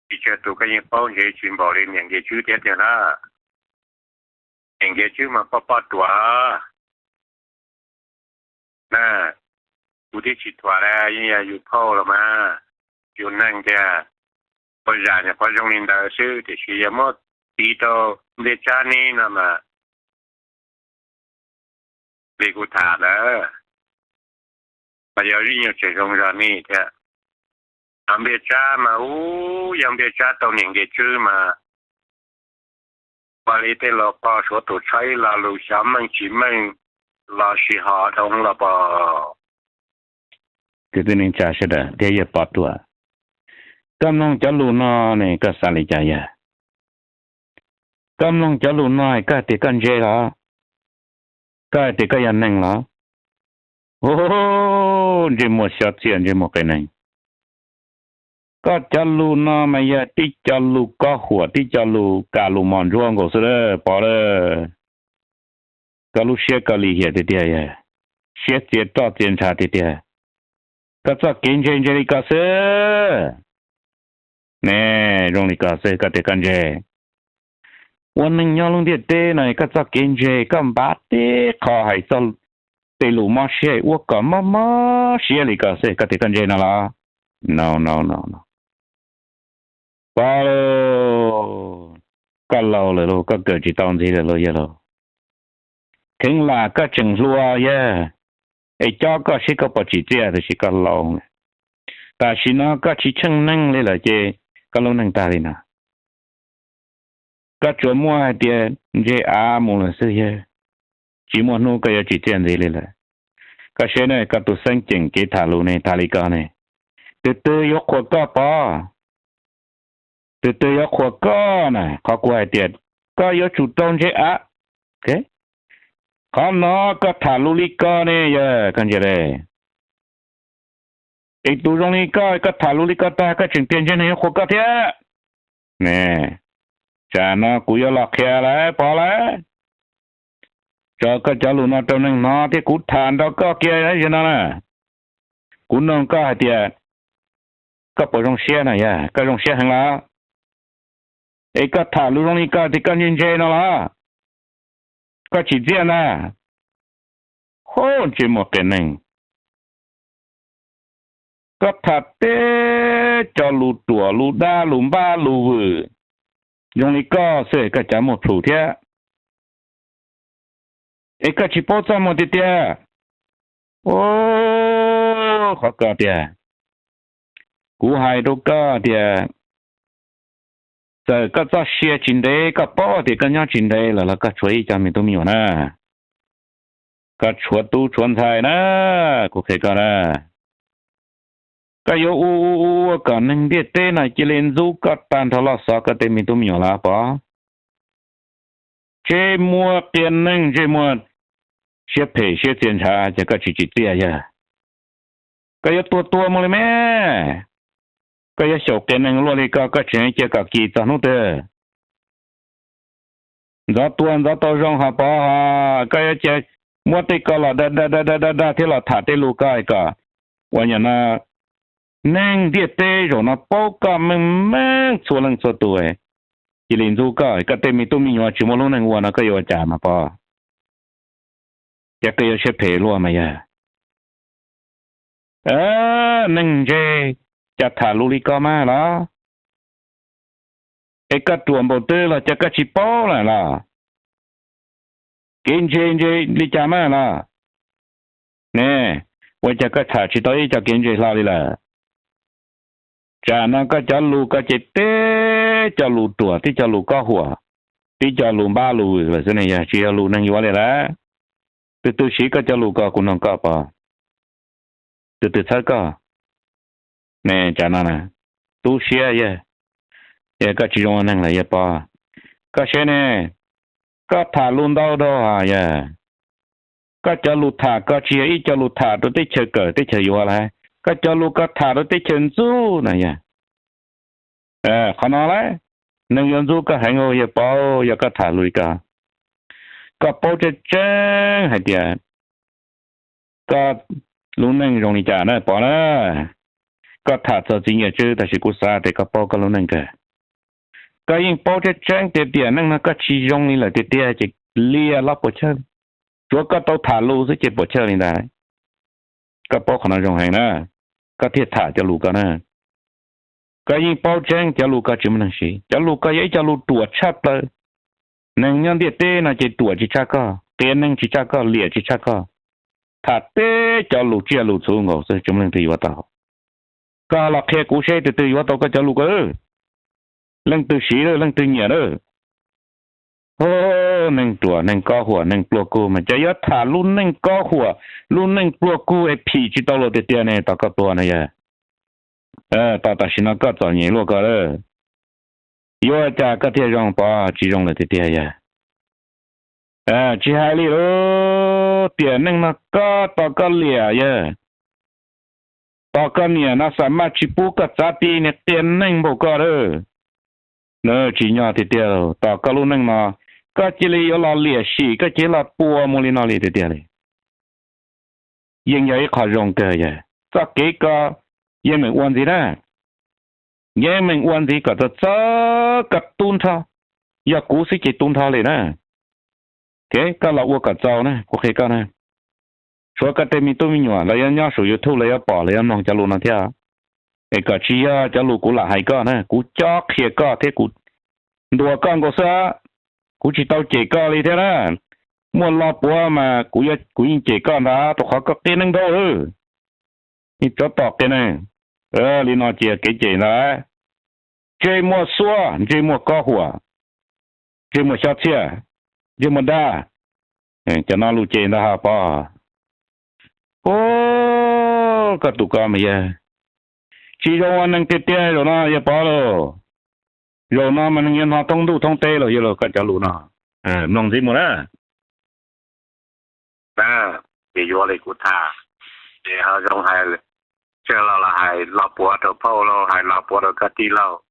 tsis tsawg tus koj yeej paub ntsev tsis npaum li niam Nkias Tswb thiab tiag na. Niam Nkias Tswb mas poj poj ruam na. Kuv twb tsis thuam li, yeej yog yus phauj los mas, yus neeg tiag, poj zam nyuam qhuav zoo li ntawd xwb, tiam sis yog muab piv rau Npliaj Tsab neb no mas li kuv tham ntawd, mas yog ib nyuag tseem zoo zog nej thiab. Npliaj Tsab mas ub, yog Npliaj Tsab tau niam Nkias Tswb mas ua li tej laus qog Suav tus tshob ib lo lus xyov meej tsis meej los sis ho dhau los pom. Kwv tij neej tsa sawv daws thiab yawg Pov Ruam, koj mloog cov lus no ne koj xav li cas yawg? Koj mloog cov lus no koj hais tias koj ntse los? Koj hais tias koj yog neeg los? Ub, ntsej muag xyob txiaj ntsej muag qias neeg. Koj cov lus no mas yog tib co lus kob huam, tib co lus kam lus mos ntsuab nkaus xwb Pov lawm. Koj lub siab koj lim hiam tiag tiag, siab txias roj txias ntshav tiag tiag. Koj txoj kev ntse ntse li ko xwb ne, zoo li ko xwb koj tias koj ntse. Ua neeg nyob lub ntiaj teb no koj txoj kev ntse koj npaj teb qho hais txoj tej lus mob siab ua kom mob mob siab li ko xwb koj tias koj ntse no los? No no no no. Pov, koj laus lawm lauj, koj kawm tsis tau ntxiv lawm lauj yawg lauj. Kheev lam koj tseem hluas yawg, es cob koj seb koj puas tsim txiaj tab sis koj laus lawm. Tam sim no koj tsis tsheej neeg li lawm ces koj lub neej tag li no. Koj tsuas muaj hais tias ntseg av mus lawm xwb yawg, tsis muaj hnub koj yuav tsim txiaj ntxiv li lawm. Koj saib ne, koj tus xeeb ceem kev tham lus ne tham li ko ne, tus twg yuav qhuas koj Pov? Tus twg yuav qhuas koj na? Qhov kuv hais tias koj yuav tsum rau ntseg av. Qhov no koj tham lus li ko ne yawg, koj ntsia li. Es tus zoo li koj, koj tham lus li ko tag koj tseem tias ntseg neeg yuav qhuas koj thiab ne. Tsam no kuv yuav los qhia lawm Pov lawm. Tso koj cov lus no rau neeg hnov thiab kuv tham nrog koj kiag zaum no na. Kuv nug koj hais tias koj puas zoo siab na yawg, koj zoo siab heev los? Es koj tham lus zoo li koj tias koj ntse ntse no los? Koj tsim txiaj ntag. Ho ntsej muag qias neeg. Koj tham teb cov lus ruam lus dab lus npab lus vwm zoo li koj xwb koj cav muag plhus thiab. Es koj tsis paub txaj muag tiag tiag. Ub, qhov ko tiag, kuv hais rau koj tias txawm koj txoj sia tsis ntev, koj paub tias koj nyob tsis ntev lawm los koj tshuav ib co me tub me nyuam na, koj tshuav tub tshuav ntxhais na. Kuv qhia koj na, koj yuav ua ua ua kom neeg ntiaj teb no cia li ntxub koj tag nrho loj xov koj tej me tub me nyuam los Pov? Ntsej muag qias neeg, ntsej muag siab phem siab txias ntshav ces koj tsis tsim txiaj yawg. Koj yuav tuag tuag mus li me, koj yuav xyaum qias neeg luaj li ko koj tseem cia kom kis txog hnub twg? Ntxov tuag ntxov tau zoo ho Pov ho, koj yuav cia muab tej ko los dag dag dag dag dag thiab los tham tej lus ko kom ua nyam no neeg ntiaj teb zaum no paub koj meej meej txhua leej txhua tus, cia li ntxub koj, koj tej me tub me nyuam tsis muaj lub neej ua no koj yuav ua cas mas Pov? Ces koj yuav siab phem luaj mas yawg. Neeg ntseg cas tham lus li ko mas los? Es koj ruam npaum twg los cas koj tsis paub lawm los? Kev ntse ntse li cas mas los? Ne, ua cas koj tham tsis tau ib co kev ntse hlo li lawm? Tsam no koj cov lus koj ces tib co lus ruam, tib co lus kob huam, tib co lus npab lus vwm lawm xwb ne, yog tsis yog lus neeg yuav li lawm. Tus twg siv koj cov lus ko kuv nug koj pov, tus twg txhawb koj? Ne, tsam no na, tu siab yog, yog koj tsis zoo ua neeg lawm yog pov. Koj saib ne, koj tham lus ntau dhau yog, koj cov lus tham koj tsis yog ib co lus tham rau teb chaws kawm teb chaws yuav lawm, koj cov lus koj tham rau teb chaws ntxub na yog. Qhov no lawm, neeg yuav ntxub koj heev yog pov, yog koj tham lus li ko. Koj paub tseeb tseeb hais tias koj lub neej zoo li cas na pov na. Koj tham txog txiv Nyiaj Tswb tab sis kuv xav tias koj paub koj lub neej kawg. Koj yeej paub tseeb tseeb tiag tias neej no koj tsis zoo li lawm tiag tiag ces liam los puam chawj li. Tsuav koj tau tham lus xwb ces puam chawj li ntag. Koj paub qhov no zoo heev na, koj thiaj tham cov lus ko na. Koj yeej paub tseeb cov lus ko tsis muaj neeg siv, cov lus ko yog ib co lus ruam tshaj plaws. Neeg nyob ntiaj teb no ces ruam tsis tshaj koj, qias neeg tsis tshaj koj, liam tsis tshaj koj. Tham teb cov lus tsiaj lus txhu nkaus xwb tsis muaj leej twg yuav tau. Koj los qhia kuv seb tus twg yuav tau koj cov lus ko, leej twg siv lawm, leej twg nyiam lawm. Neeg ruam, neeg kob huam, neeg pluag kug mas cov yuav tham lub neej kob huam, lub neej pluag kug es phim tsis tau luag tiag tiag ne, tos koj tuag no yog. Tos tam sim no koj txom nyem luaj koj lawm. Yuav ua cas koj thiaj zoo pov, tsis zoo lawm tiag tiag yog. Tsis hais li lub tiam neej no koj tos koj liam yog, tos koj niam no xam maj tsis pub koj txav ti niag qias neeg npaum koj lawm. Tsim nyog tiag tiag, tos koj lub neej no koj cia li yuav los liam sim, koj cia li los puas mus li no li tiag tiag li. Yeej yog ib qho zoo kawg yog txoj kev ko yeej meem ua ntxiv na. Yeej meem ua ntxiv kom txog txog koj tub nrho. Yog kuv xwb ces tub nrho li na. Koj los ua kom txaus na, kuv qhia koj na. Tshuav koj tej me tub me nyuam lawv yuav nyob saum YouTube lawv yuav pom lawv yuav mloog cov lus no thiab. Es kom tsis yog cov lus kuv lam hais koj na, kuv cob qhia koj thiab kuv ntuas koj nkaus xwb. Kuv tsis tau cem koj li thiab na. Muaj lo puav mas kuv, kuv yeej cem koj ntag rau qhov koj qias neeg ntau lawm. Ib tsob tom qias neeg, li no ces yog kev cem ntag. Ntsej muag xuab, ntsej muag kob huam, ntsej muag xyob txhiaj, ntsej muag dab, cov no lus cem ntag ha pov. Koj tus ko mas yog tsis zoo ua neeg tiag tiag zaum no yog pov lauj. Zaum no mas neeg yuav hnov thoob ntuj thoob teb los yog los koj cov lus no. Mloog ntxiv mus na. Na, ces yuav li kuv tham, ces ho zoo hais, tseg los los hais lo puav rau phauj lauj, hais lo puav rau koj tij laug.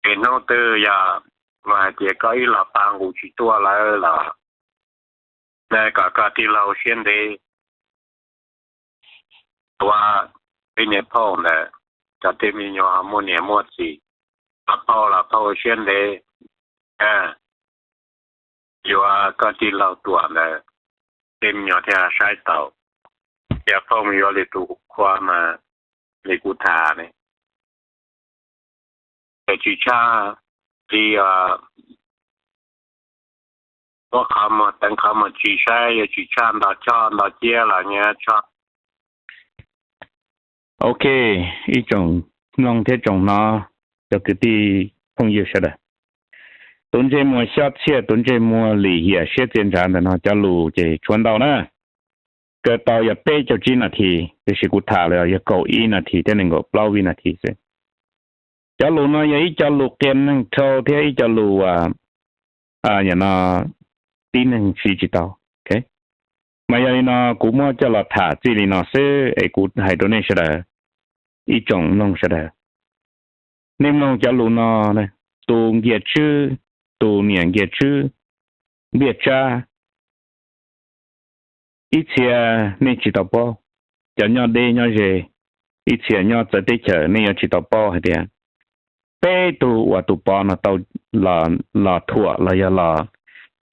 Ces hnub twg yog luag hais tias koj ib los pa nqus tsis tuaj lawm los, na kom koj tij laug siab ntev. Tuav peb niag phauj ntawd, cov tej me nyuam ho muaj niam muaj txiv, los phauj los phauj siab ntev, yuav koj tij laug tuam ntawd, tej me nyuam thiaj saib taus. Ces phauj mus yuav lwm tus khua mas li kuv tham ne, ces tsis tshaj li muab qhov muag teev qhov muag tsis saib, yuav tsis tshaj nto choj nto ciab los nyob tshoj. Ok, ib tsoom mloog thiab tsoom hnov, cov kwv tij phooj ywg sawv daws, tus ntsej muag xyob txhiaj, tus ntsej muag lim hiam siab txias nthav ntawm no cov lus ces tshuav ntau na. Kaw tau yog peb caug tsib nas this, tiam sis kuv tham los yog kaum ib nas this thiab nees nkaum plaub vib nas this xwb. Cov lus no yog ib co lus qias neeg dhau thiab ib co lus no tib neeg siv tsis tau. Mas yog li no kuv muab coj los tham txij li no xwb es kuv hais rau nej sawv daws, ib tsoom mloog sawv daws, nej mloog cov lus no, tus Nkias Tswb, tus niam Nkias Tswb, Npiaj Tsab, ib txhia nej tsis tau paub, cov nyob deb nyob ze, ib txhia nyob txawv teb chaws nej yuav tsis tau paub hais tias peb tug uas tus pov no tau los thuam los yog los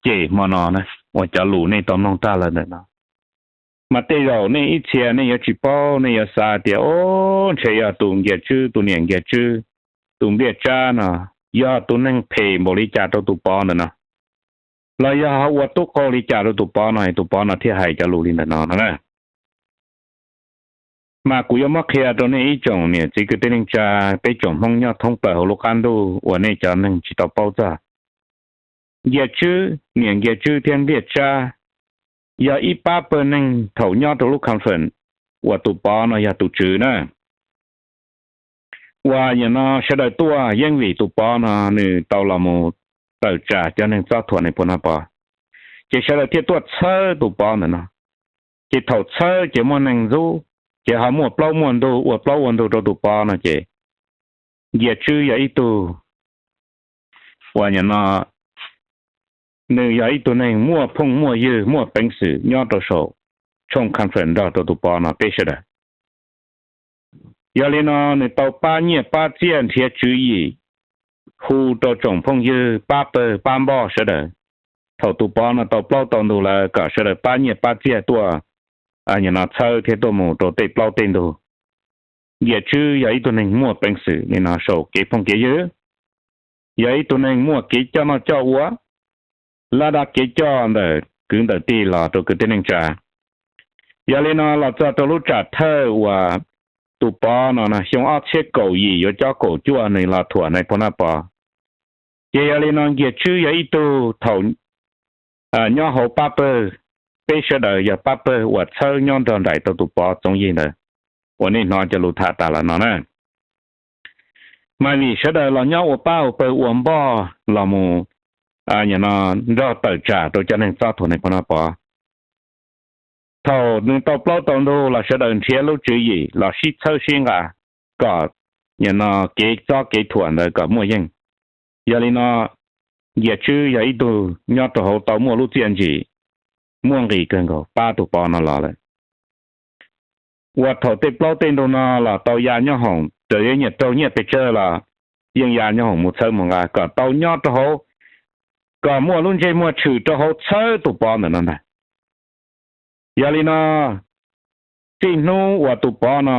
cem hmo no na, uas cov lus nej tau mloog tag lawm ntawm no. Mas tej zaum nej ib txhia nej yuav tsis paub, nej yuav xav tias o, ntshe yog tus Nkias Tswb, tus niam Nkias Tswb, tus Npiaj Tsab no yog tus neeg phem npaum li cas rau tus pov ntawm no. los yog ho ua tub qau li cas rau tus Pov no, tus Pov no thiaj hais cov lus li ntawm no no na. Mas kuv yuav muab qhia rau nej ib tsoom niam txiv kwv tij neej tsa, peb tsoom Hmoob nyob thoob plaws hauv lub qab ntuj uas nej cov neeg tsis tau paub txog. Nkias Tswb, niam Nkias Tswb thiab Npliaj Tsab yog ib pab pawg neeg thaum nyob rau lub conference uas tus Pov no yog tus tswv na. Uas nim no sawv daws tuaj yeej vim tus Pov no nws tau los mus tawm tsam cov neeg txob thuam Nais Phoo Nab Pov, ces sawv daws thiaj tuaj txhawb tus Pov ntawm no. Ces thaum txhawb ces muaj neeg ntxub, ces ho muaj plaub muaj ntug, ua plaub ua ntug rau tus Pov no ces Nkias Tswb yog ib tug uas nim no nws yog ib tug neeg muaj phooj muaj ywg muaj peev xwm nyob rau saum tshooj conference nrog rau tus Pov no peb sawv daws. Yog li no nws tau pab nyiaj pab txiaj nrhiav tswv yim hu rau tsoom phooj ywg pab pawg pab npoj sawv daws. Thaum tus Pov no tau plaub tau ntug lawm kom sawv daws pab nyiaj pab txiaj tuaj, nim no txhawb thiab tuaj mus rau tej plaub tej ntug. Nkias Tswb yog ib tug neeg muaj peev xwm li no saum kev phooj kev ywg, yog ib tug neeg muaj kev coj noj coj ua, laj dab kev coj ntawm kwv ntawm tij los rau kwv tij neej tsa. Yog li no los txog rau lub tsam thawj uas tus Pov no xyoo ob txhiab kaum yim yuav cob kaum cuaj nws los thuam Nais Phoo Nab Pov. Ces yog li no Nkias Tswb yog ib tug thaum nyob hauv pab pawg, peb sawv daws yog pab pawg uas txhawb nyob nrog nraim rau tus Pov Txoov Yig ntawd uas nej hnov cov lus tham tas los no na. Mas vim sawv daws los nyob ua pab ua pawg ua npoj los mus nim no nrog tawm tsam rau cov neeg txob thuam Nais Phoo Nab Pov. Thaum nws tau plaub tau ntug los sawv daws nrhiav lub tswv yim los sib txhawb sib nqa kom nim no kev txob kev thuam ntawd kom muaj yeej. Yog li no Nkias Tswb yog ib tug nyob rau hauv tau muaj lub txiaj ntsim muaj nqis kawg nkaus pab tus Pov no los lawm. Uas thaum tej plaub tej ntug no los tau ya nyob hoom, raws li nyias raug nyiaj pes tsawg los yeej ya nyob hoom mus txhawb mus nqa kom tau nyob rau hauv, kom muaj lub ntsej muag tshwm rau hauv txhawb tus Pov ntawm no ntag. Yog li no txij hnub uas tus Pov no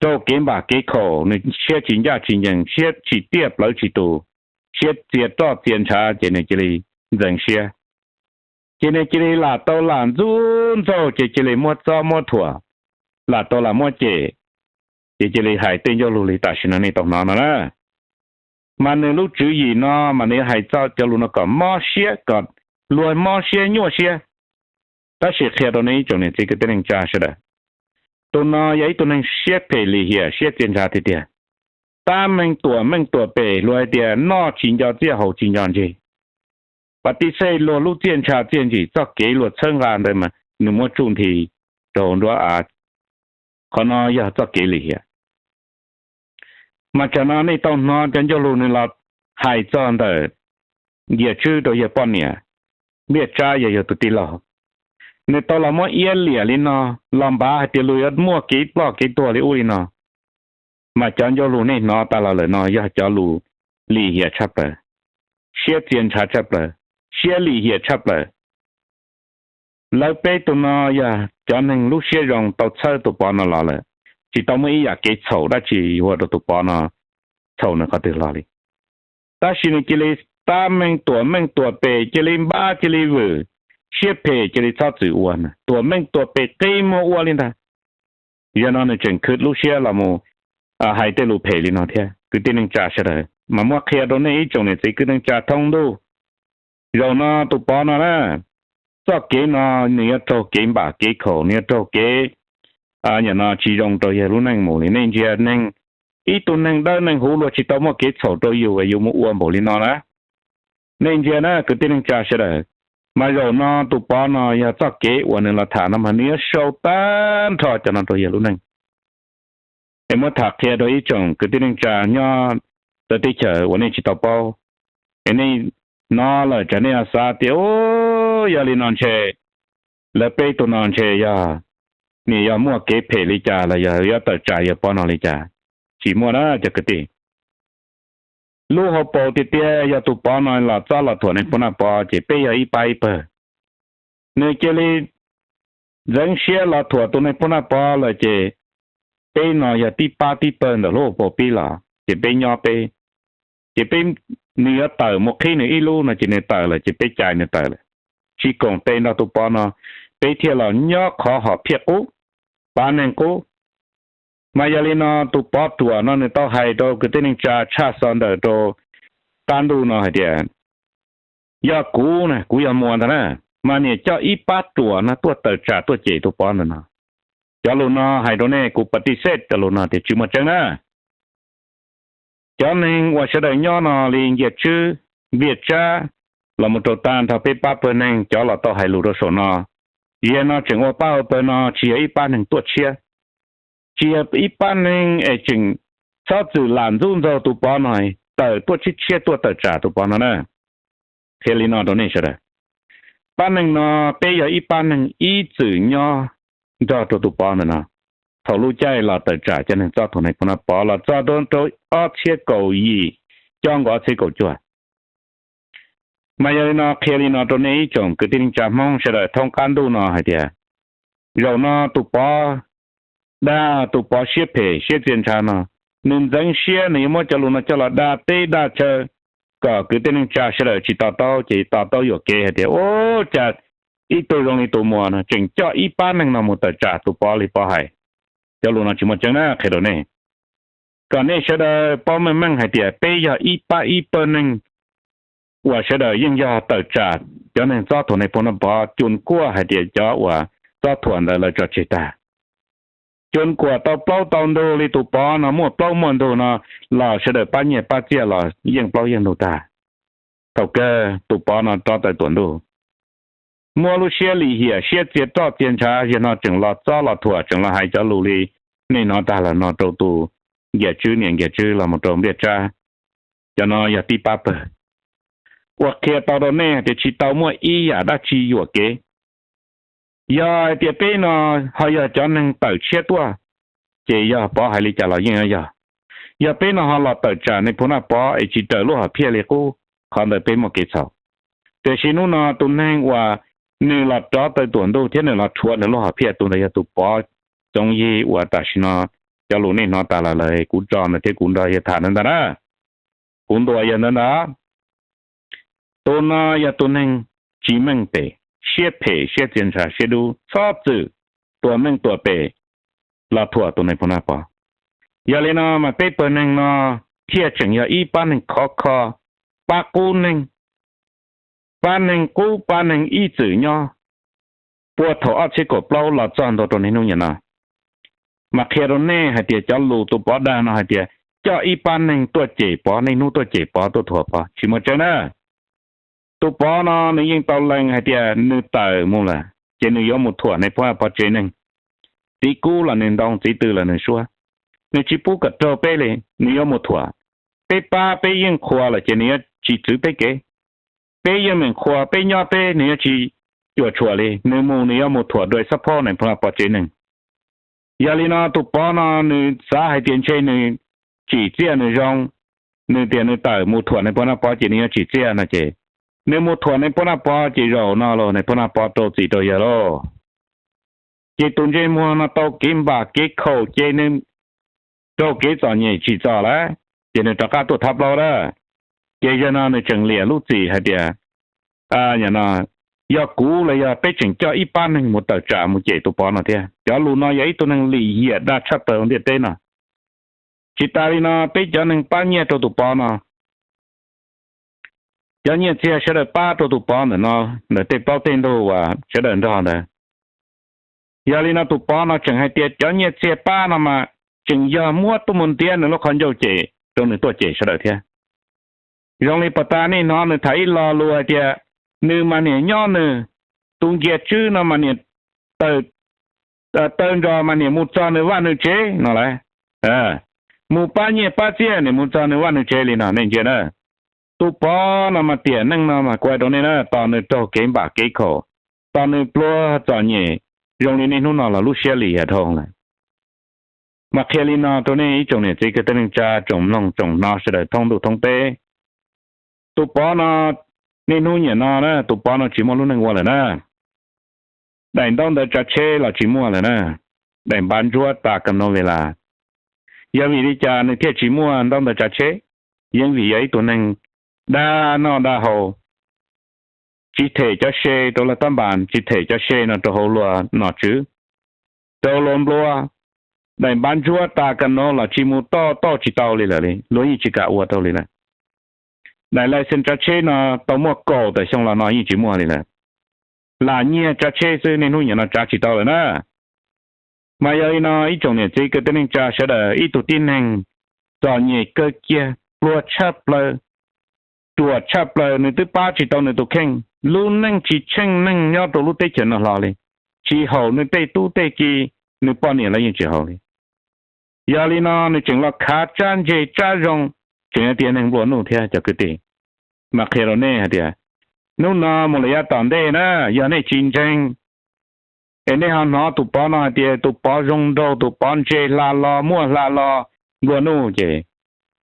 raug kev npam kev khaum, nws siab tsis ncaj tsis ncees, siab tsis tiaj plawv tsis tus, siab txia roj txia ntshav ces nws cia li ntxeev siab. Ces nws cia li lam tau lam ntxub ntxaug, ces cia li muab txob muab thuam, lam tau lam muab cem, ces cia li hais tej ncauj lus li tam sim no nej tau hnov no na. Mas nws lub tswv yim no mas nws yuav hais txog cov lus no kom mob siab, kom luag mob siab nyuaj siab. Tab sis qhia rau nej ib tsoom niam txiv kwv tij neej tsa sawv daws, tus no yog ib tug neeg siab phem lim hiam siab txia ntshav tiag tiag. Tab meeg tuam meej tuam pem, luag hais tias noj tsis nco txiaj haus tsis nco ntseg. Pas tis xej luag lub txiaj ntsha txiaj ntsim txoj kev luag txhawb nqa ntawd mas nws muab tsuj nthi rau nruab av. Qhov no yog txoj kev lim hiam. Mas tsam no nej tau hnov cov ncauj lus nws los hais txog ntawm Nkias Tswb rau yawg poj niam, Npliaj Tsab yog yawg tus tij laug. Nws tau los muab iab liam li no, los npav hais tias luag yuav muaj kev ploj kev tuag li ub li no. Mas cov ncauj lus nej hnov tas los lawm no yog cov lus lim hiam tshaj plaws, siab txia ntshav tshaj plaws, siab lim hiam tshaj plaws. Lawv peb tus no yog cov neeg lub siab zoo tau txhawb tus Pov no los lawm, tsis tau muaj ib yam kev txhaum dab tsi yuav ua rau tus Pov no txhaum nws qhov twg los li. Tab sis nws cia li tab meeg tuam meej tuam pem, cia li npab cia li vwm, siab phem cia li txhob txwm ua, tuam meej tuam pem qi muag ua li ntag. Yog no nws tseem khwv lub siab los mus hais tej lus phem li no thiab. Kwv tij neej tsa sawv daws, mas muab qhia rau nej ib tsoom niam txiv kwv tij neej tsa thoob ntuj. Zaum no tus Pov no na, txoj kev no nws yuav raug kev npam kev khaum, nws yuav raug kev, nim no tsis zoo rau yawg lub neej mus li. Nej ntsia neeg, ib tug neeg dawb neeg huv luag tsis tau muaj kev txhaum rau yus es yus mus ua npaum li no na. Nej ntsia na kwv tij neej tsa sawv daws, mas zaum no tus Pov no yog txoj kev uas nws los tham no mas nws yuav sau tag nrho cov no rau yawg lub neej. Es muab tham qhia rau ib tsoom kwv tij neej tsa nyob txawv teb chaws uas nej tsis tau paub, es nej hnov lawm tsam nej ho xav tias, u, yog li no ntshe lawv peb tus no ntshe yog, nws yog muaj kev phem li cas los yog yuav tawm tsam yawg Pov no li cas. Tsis muaj na cov kwv tij. Lub hauv paus tiag tiag yog tus Pov no los txob los thuam Nais Phoo Naj Pov ces peb yog ib pab ib pawg. Nws cia li ntxeev siab los thuam tus Nais Phoo Naj Pov lawm ces peb no yog tib pab tib pawg ntawm lub hauv paus pib los ces peb nyob peb, ces peb nws yuav tawm mus qhib nws ib lub no ces nws tawm lawm ces peb cais nws tawm lawm, tsis koom tes nrog tus Pov no, peb thiaj los nyob qhov hom phiaj qub, pab neeg qub. Mas yog li no tus Pov Ruam no nws tau hais rau kwv tij neej tsa tshaj xov ntawm rau qab ntuj no hais tias, yog kuv na, kuv yog Muas ntag na, mas niam coj ib pab ruam no tuaj tawm tsam tuaj cem tus Pov ntawm no. Cov lus no hais rau nej, kuv pas tis xej cov lus no tias tsis muaj tseeb na. Cov neeg uas sawv daws nyob no li Nkias Tswb, Npiaj Tsab, los mus rau tag nrho peb pab pawg neeg cov los tau hais lus rau saum no, ziag no tseem ua pab ua pawg no tsis yog ib pab neeg tuaj tshiab, tsis yog ib pab neeg es tseem txhob txwm lam ntxub ntxaug tus Pov no, tawm tuaj tshiab tshiab tuaj tawm tsam tus Pov no na. Qhia li no rau nej sawv daws, pab neeg no peb yog ib pab neeg ib txwm nyob nrog rau tus Pov ntawm no. Thaum lub caij los tawm tsam cov neeg txob thuam Nais Phoo Naj Pov los txog rau ob txhiab kaum yim, coj nkaus ob txhiab kaum cuaj. Mas yog li no qhia li no rau nej ib tsoom kwv tij neej tsa Hmoob sawv daws thoob qab ntuj no hais tias, zaum no tus Pov dag, tus Pov siab phem siab txia ntshav no, nws ntxeev siab nws yuav muab cov lus no coj los dag teb dag chaw kom kwv tij neej tsa sawv daws tsis to taub ces to taub yuam kev hais tias, ub, cas ib tug zoo li tus Muas no tseem coj ib pab neeg no mus tawm tsam tus Pov li Pov hais. Cov lus no tsis muaj tseeb na, qhia rau nej, kom nej sawv daws paub meej meej hais tias peb yog ib pab ib pawg neeg uas sawv daws yeej yog tawm tsam cov neeg txob thuam Nais Phoo Naj Pov, cun kuaj hais tias cov uas txob thuam ntawd lawv tso tseg tag. Cun kuam tau plaub tau ntug li tus Pov no muaj plaub muaj ntug no los sawv daws pab nyiaj pab txiaj los yeej plaub yeej ntug tag. Thaum kawg tus Pov no rov tawm tuam ntuj, muab lub siab lim hiam siab txia roj txia ntshav, ziag no tseem los txob los thuam, tseem los hais cov lus li nej hnov tag los no rau tus Nkias Tswb niam Nkias Tswb los mus rau Npiaj Tsab. Cov no yog tib pab pawg uas qhia tau rau nej hais tias tsis tau muaj ib yam dab tsi yuam kev. Yog hais tias peb no ho yog cov neeg tawm tshiab tuaj, ces yog Pov hais li cas los yeej yuav yog. Yog peb no ho los tawm tsam Nais Phoo Naj Pov es tsis raws lub hom phiaj li qub, qhov ntawd peb muaj kev txhaum. Tiam sis hnub no tus neeg uas nws los rov tawm tuam ntuj thiab nws los rhuav nws lub hom phiaj, tus ntawd yog tus Pov Txoov Yig uas tam sim no cov lus nej hnov tas los lawm kuv tso ntawd thiab kuv nrog yawg tham ntawd ntag na. Kuv ntuas yawg ntawd ntag. Tus no yog tus neeg tsis meej pem, siab phem siab txia ntshav siab dub, txhob txwm tuam meej tuam pem los thuam tus Nais Phoo Naj Pov. Yog li no mas peb pawg neeg no thiaj tseem yog ib pab neeg khov kho, pab qub neeg, pab neeg qub pab neeg ib txwm nyob puag thaum ob txhiab kaum plaub los txog ntua rau niaj hnub niam no. Mas qhia rau nej hais tias cov lus tus Pov dag no hais tias coj ib pab neeg tuaj cem Pov, niaj hnub tuaj cem Pov tuaj thuam Pov tsis muaj tseeb na. Tus Pov no nws yeej tau lees hais tias nws tawm mus lawm ces nws yuav mus thuam Nais Phoo Naj Pov tsev neeg. Txiv kub los nws ntoo, txiv tw los nws suab, nws tsis pub kom raug peb li, nws yuav mus thuam. Peb pab peb yeej qhuas lawm ces nws yuav tsis txwv peb kev. Peb yeej meem qhuas, peb nyob peb nws yuav tsis cuam tshuam li, nws mus nws yuav mus thuam dua xab phob Nais Phoo Naj Pov tsev neeg. Yog li no tus Pov no nws xav hais tias ntshe nws tsim txiaj nws zoo, nws tias nws tawm mus thuam Nais Phoo Naj Pov ces nws yuav tsim txiaj no ces nws mus thuam Nais Phoo Naj Pov ces zaum no los Nais Phoo Naj Pov rau txim rau yawg lauj. Ces tus ntsej muag no tau kev npam kev khaum ces nws raug kev txom nyem tsim txom lawm, ces nws rov qab tuaj thab plaub lawm. Ces yawg no nws tseem liam lub txim hais tias, yog kuv los yog peb tseem coj ib pab neeg mus tawm tsam mus cem tus Pov no thiab. Cov lus no yog ib tug neeg lim hiam dag tshaj plaws hauv ntiaj teb no. Tsis tas li no peb cov neeg pab nyiaj rau tus Pov no, cov nyiaj txiag sawv daws pab rau tus Pov ntawm no, ntawm tej plaub tej ntug uas sawv daws nrog ntawd. Yog li no tus Pov no tseem hais tias cov nyiaj txiag pab no mas tseem yog muab tuaj mus ntiav nws lub qhov ncauj cem rau nws tuaj cem sawv daws thiab. Zoo li puag ta nej hnov nws tham ib lo lus hais tias nws mas niam nyob nws, tus Nkias Tswb no mas niam tawg nrog mas niam mus txog nws vaj nws tsev no lauj. Mus pab nyiaj pab txiag niam mus txog nws vaj nws tsev li no nej ntsia na. Tus Pov no mas tiam neej no mas kuv hais rau nej na, tos nws raug kev npam kev khaum, tos nws pluag txom nyem zoo li niaj hnub no los lub siab lim hiam dhau lawm. Mas qhia li no rau nej ib tsoom niam txiv kwv tij neej tsa tsoom mloog tsoom hnov sawv daws thoob ntuj thoob teb. Tus Pov no, niaj hnub niam no na tus Pov no tsis muaj lub neej ua lawm na. Daim ntaub ntawv tsav tsheb los tsis muaj lawm na. Daim npav ntsuab tas kam no ve las. Yog vim li cas nws thiaj tsis muaj ntaub ntawv tsav tsheb? Yeej vim yog ib tug neeg dag noj dag haus, tsis them cov se rau lawv tab npas, tsis them cov se no rau hauv luag nom tswv, rau luag nplua, daim npav ntsuab tas ka no los tsis mus toj tauj tsis tau li lawm li, luag yeej tsis kam ua rau li lawm. Daim license tsav tsheb no tau muaj kaum tawm xyoo los no yeej tsis muaj li lawm. Lam nyiag tsav tsheb xwb, niaj hnub niam no tsav tsis tau lawm na. Mas yog li no ib tsoom niam txiv kwv tij neej tsa sawv daws, ib tug tib neeg txom nyem kawg kiag, pluag tshaj plaws, ruam tshaj plaws, nws twb pab tsis tau nws tus kheej, lub neej tsis tsheej neeg nyob rau lub teb chaws no hlo li, tsis haum nws tej tub tej ki, nws poj niam los yeej tsis haum li. Yog li no nws tseem los khav tsab ntse tsab zoo, tseem hais tias neeg nplua nuj thiab cov kwv tij. Mas qhia rau nej hais tias, hnub no mus lawm yav tom ntej na, yog nej tsis ntseeg, es nej ho hnov tus pov no hais tias tus pov zoo nraug, tus pov ntse hla los muaj hla los nplua nuj ces,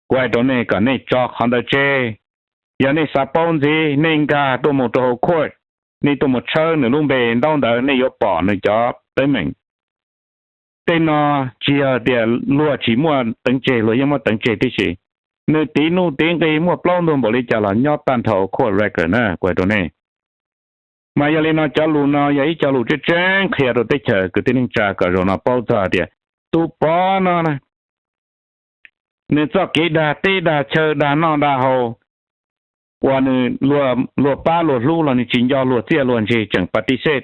kuv hais rau nej kom nej tso qhov ntawd tseg. Yog nej xav paub ntxiv, nej nkag tuaj mus rau hauv court, nej tuaj mus tshawb nws lub npe ntaub ntawv, nej yuav pom nws cov teeb meem. Tej no tsis yog tias luag tsis muaj teev tseg, luag yeej muaj teev tseg tib si. Nws tiv nuj tiv nqi muaj plaub ntug npaum li cas los nyob tag nrho court record na, kuv hais rau nej. Mas yog li no cov lus no yog ib co lus tseeb tseeb qhia rau teb chaws kwv tij neej tsa kom zaum no paub txog tias tus pov no na, nws txoj kev dag teb dag chaw, dag noj dag haus, uas nws, luag pab luag hlub los nws tsis nco luag txiaj luag ntsig, tseem pa ti xej.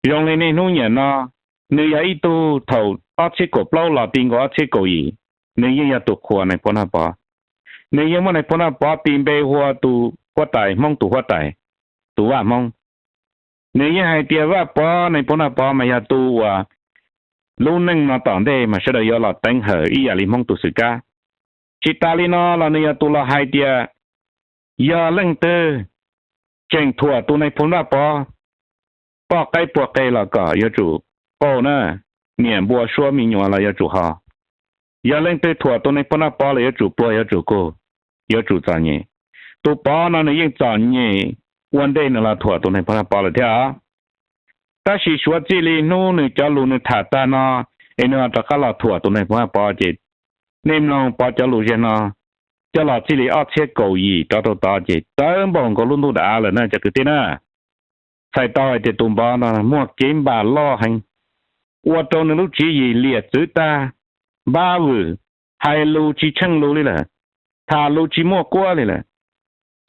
Zoo li niaj hnub niam no, nws yog ib tug thaum ob txhiab kaum plaub los ti nkaus ob txhiab kaum yim, nws yeej yog tus qhuas Nais Phoo Naj Pov. Nws yeej muab Nais Phoo Naj Pov tis npe hu ua tus huab tais Hmoob, tus huab tais, tus vaj Hmoob. Nws yeej hais tias Vaj Pov, Nais Phoo Naj Pov mas yog tus uas lub neej no tom ntej mas sawv daws yuav los teev hawm ib yam li Hmoob tus xwm kab. Tsis tas li no los nws yog tus los hais tias yog leej twg tseem thuam tus Nais Phoo Naj Pov, poj qaib puag qe los kom yuav tsum pauj na, niam npua suab me nyuam los yuav tsum ho. Yog leej twg thuam tus Nais Phoo Naj Pov los yuav tsum pluag, yuav tsum kug, yuav tsum txom nyem. Tus pov no nws yeej txom nyem ua ntej nws los thuam tus Nais Phoo Naj Pov lawm thiab. Tab sis suav txij li hnub nws cov lus nws tham tag no, es nws ho rov qab los thuam tus Nais Phoo Naj Pov ces, nej mloog pov cov lus ziag no, coj los txij li ob txhiab kaum yim rov rau tod ces tawv npaum nkaus lub ntuj dav av lawm na cov kwv tij na. Txhais tau hais tias tus pov no muaj kev npam loj heev, ua rau nws lub tswv yim liam txwv tag, npab vwm, hais lus tsis tsheej lus li lawm, tham lus tsis muaj quab li lawm.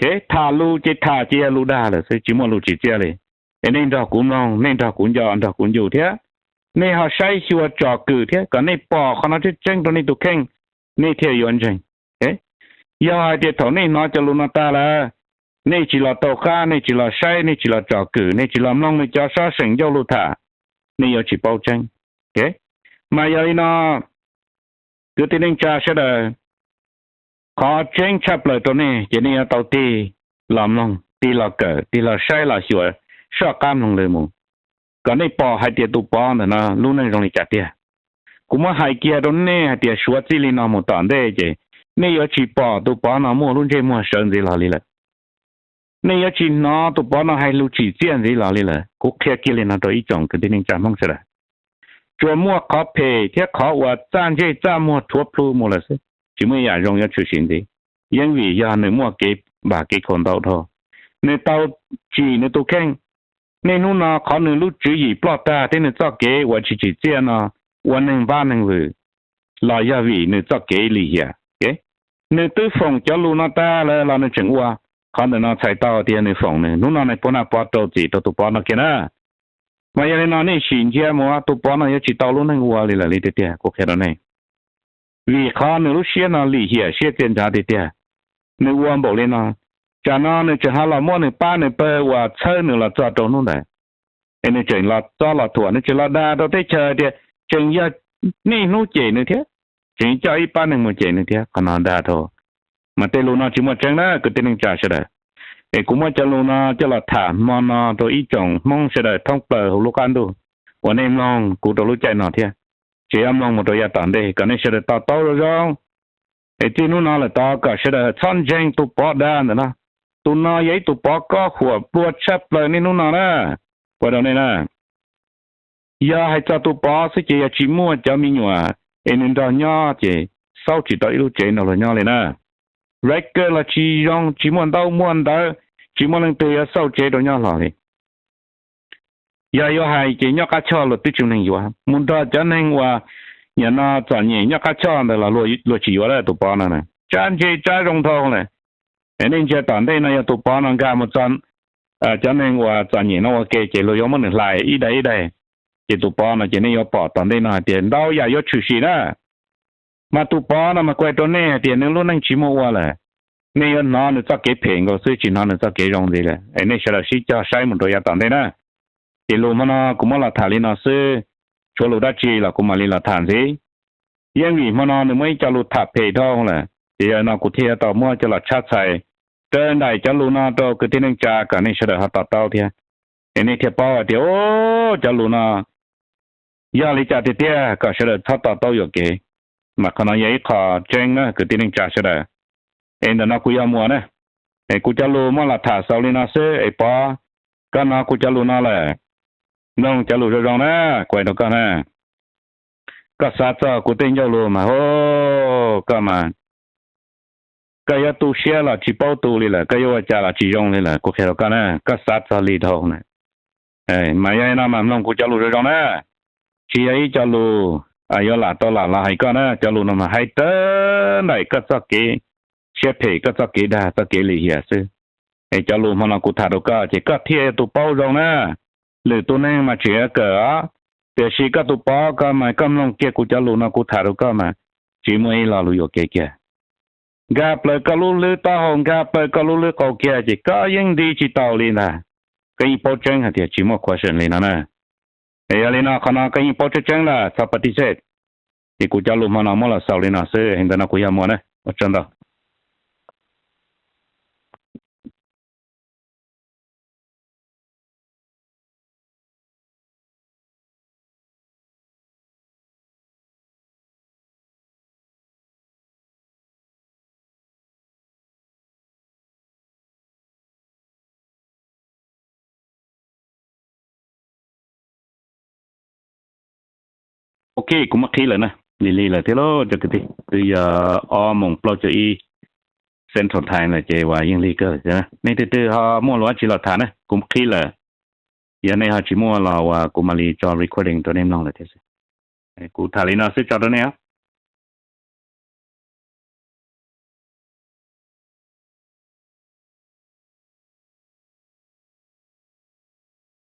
Kev tham lus ces tham ces yog lus dag lawm xwb, tsis muaj lus tsim txiaj li. Es nej nrog kuv mloog, nej nrog kuv nco, nrog kuv ncu thiab, nej ho saib xyuas tsom kwm thiab kom nej pom qhov no tseeb tseeb rau nej tus kheej, nej thiaj yuav ntseeg. Yog hais tias thaum nej hnov cov lus no tag lawm, nej tsis los tau qab, nej tsis los saib, nej tsis los tsom kwm, nej tsis los mloog nws cov sab seem ncauj lus tham, nej yuav tsis paub tseeb. Mas yog li no, kwv tij neej tsa sawv daws, qhov tseeb tshaj plaws rau nej ces nej yuav tau tig los mloog, tig los kawm, tig los saib los xyuas, soj qab mloog lwm mus, kom nej pom hais tias tus pov ntawm no lub neej zoo li cas tiag. Kuv muab hais kiag rau nej hais tias suav txij li no mus tom ntej ces nej yuav tsis pom tus pov no muaj lub ntsej muag sawv ntxiv los li lawm. Nej yuav tsis hnov tus pov no hais lus tsim txiaj ntxiv los li lawm. Kuv qhia kiag li no rau ib tsoom kwv tij neej tsa Hmoob sawv daws. Tsuas muaj qhov phem thiab qhov uas txaj ntsej txaj muag rhuav plhu mus lawm xwb, tsis muaj ib yam zoo yuav tshwm sim ntxiv. Yeej vim yog nws muaj kev npam kev khaum ntau dhau, nws tau tsim nws tus kheej. Niaj hnub no qhov nws lub tswv yim ploj tag thiab nws txoj kev uas tsis tsim txiaj no ua neeg npab neeg vwm los yog vim nws txoj kev lim hiam. Nws twb foom cov lus no tag lawm los nws tseem ua. Qhov ntawm no txhais tau tias nws foom nws. Hnub no Nais Phoo Naj Pov rau txim rau tus pov no kiag na. Mas yog li no nej sim ntsia mus, tus pov no yuav tsis tau lub neej ua li lawm li tiag tiag, kuv qhia rau nej. Vim qhov nws lub siab no lim hiam siab txias ntsav tiag tiag, nws ua npaum li no. Tsam no nws tseem ho los muab nws pab nws pawg uas txhawb nws los txog rau hnub ntawd, es nws tseem los txob los thuam, nws tseem los dag rau teb chaws tias tseem yog niaj hnub cem nws thiab, tseem coj ib pab neeg mus cem nws thiab. Qhov no dag dhau, mas tej lus no tsis muaj tseeb na kwv tij neej tsa sawv daws. Es kuv muab cov lus no coj los tham hmo no rau ib tsoom Hmoob sawv daws thoob plaws hauv lub qab ntuj uas nej mloog kuv rau lub caij no thiab, tseem yuav mloog mus rau yav tom ntej kom nej sawv daws to taub zoo zoo. Es txij hnub no lawm tod kom sawv daws txhob ntseeg tus pov dag ntawm no. Tus no yog ib tus pov kob huam pluag tshaj plaws niaj hnub no na, kuv hais rau nej na. Yog hais txog tus pov xwb ces yog tsis muaj cov me nyuam es nws nrog nyob ces xauj tsis tau ib lub tsev nrog luag nyob li na. record los tsis zoo, tsis muaj ntaub muaj ntawv, tsis muaj leej twg yuav xauj tsev rau nyob hlo li. Yog yuav hais ces nyob qab choj luag twb tsis neeg yuav, mus nrog cov neeg uas nim no txom nyem nyob qab choj ntawd los luag tsis yuav lawm tus Pov no. Tsab ntse tsab zoo dhau lawm. Nej ntsia tom ntej no yog tus Pov no nkag mus txog cov neeg uas txom nyem no ua ke ces luag yuav muab nws hlais ib daim ib daim. Ces tus Pov no ces nej yuav pom tom ntej no hais tias ntau yam yuav tshwm sim na. Mas tus Pov no mas kuv hais rau nej hais tias nws lub neej tsis muaj ua lawm. Nej yuav hnov nws txoj kev phem nkaus xwb, tsis hnov nws txoj kev zoo ntxiv lawm. Es nej sawv daws sib cog saib mus rau yav tom ntej na. Ces lus hmo no kuv muab los tham li no xwb, tshuav lus dab tsi los kuv mam li los tham ntxiv. Yeej vim hmo no nws muaj ib co lus tham phem dhau lawm, ces yog no kuv thiaj yuav tau muab coj los tshab txhais raws nraim cov lus no rau kwv tij neej tsa kom nej sawv daws ho to taub thiab. Es nej thiaj paub hais tias, o, cov lus no yog li cas tiag tiag kom sawv daws txhob to taub yuam kev. Mas qhov no yog ib qho tseeb na kwv tij neej tsa sawv daws. Es ntawm no kuv yog Muas na. Es kuv cov lus muab los tham xaus li no xwb es Pov, koj hnov kuv cov lus no lawm, mloog cov lus zoo zoo na, kuv hais rau koj na. Koj xav txog kuv tej ncauj lus mas, o, koj mas, koj yuav tu siab los tsis paub tu li lawm, koj yuav ua cas los tsis zoo li lawm, kuv qhia rau koj na, koj xav txog li dhau na. Mas yog li no mas mloog kuv cov lus zoo zoo na, tsis yog ib co lus yuav lam tau lam los hais koj na, cov lus no mas hais raws nraim koj txoj kev siab phem, koj txoj kev dag, txoj kev lim hiam xwb. Es cov lus hmo no kuv tham rau koj ces koj thiaj yog tus paub zoo na. Lwm tus neeg mas tseem yuav kawm os, tiam sis koj tus Pov ko mas koj mloog kiag kuv cov lus no kuv tham rau koj mas tsis muaj ib lo lus yuam kev kiag. Nkag plaws koj lub hlwb taub hau, nkag plaws koj lub hlwb qau kiag ces koj yeej nti tsis tau li ntag. Koj yeej paub tseeb hais tias tsis muaj question li no na. Es yog li no qhov no koj yeej paub tseeb tseeb lawm, txhob pa tij xej. Ces kuv cov lus hmo no muab los xaus li no xwb, ntawm no kuv yog Muas na, ua tsaug ntau. Ok, kuv muab qhib lawm na, lig lig lawm thiab lauj cov kwv tij, twb yog ob moos plaub caug ib Central Time lawm ces uas yeej lig kawg lawm thiab. Nej twg twg ho muaj lus dab tsi los tham na, kuv qhib lawm. Yog nej ho tsis muaj los uas kuv mam li tso recording rau nej mloog lawm thiab xwb. Kuv tham li no xwb, tso rau nej os.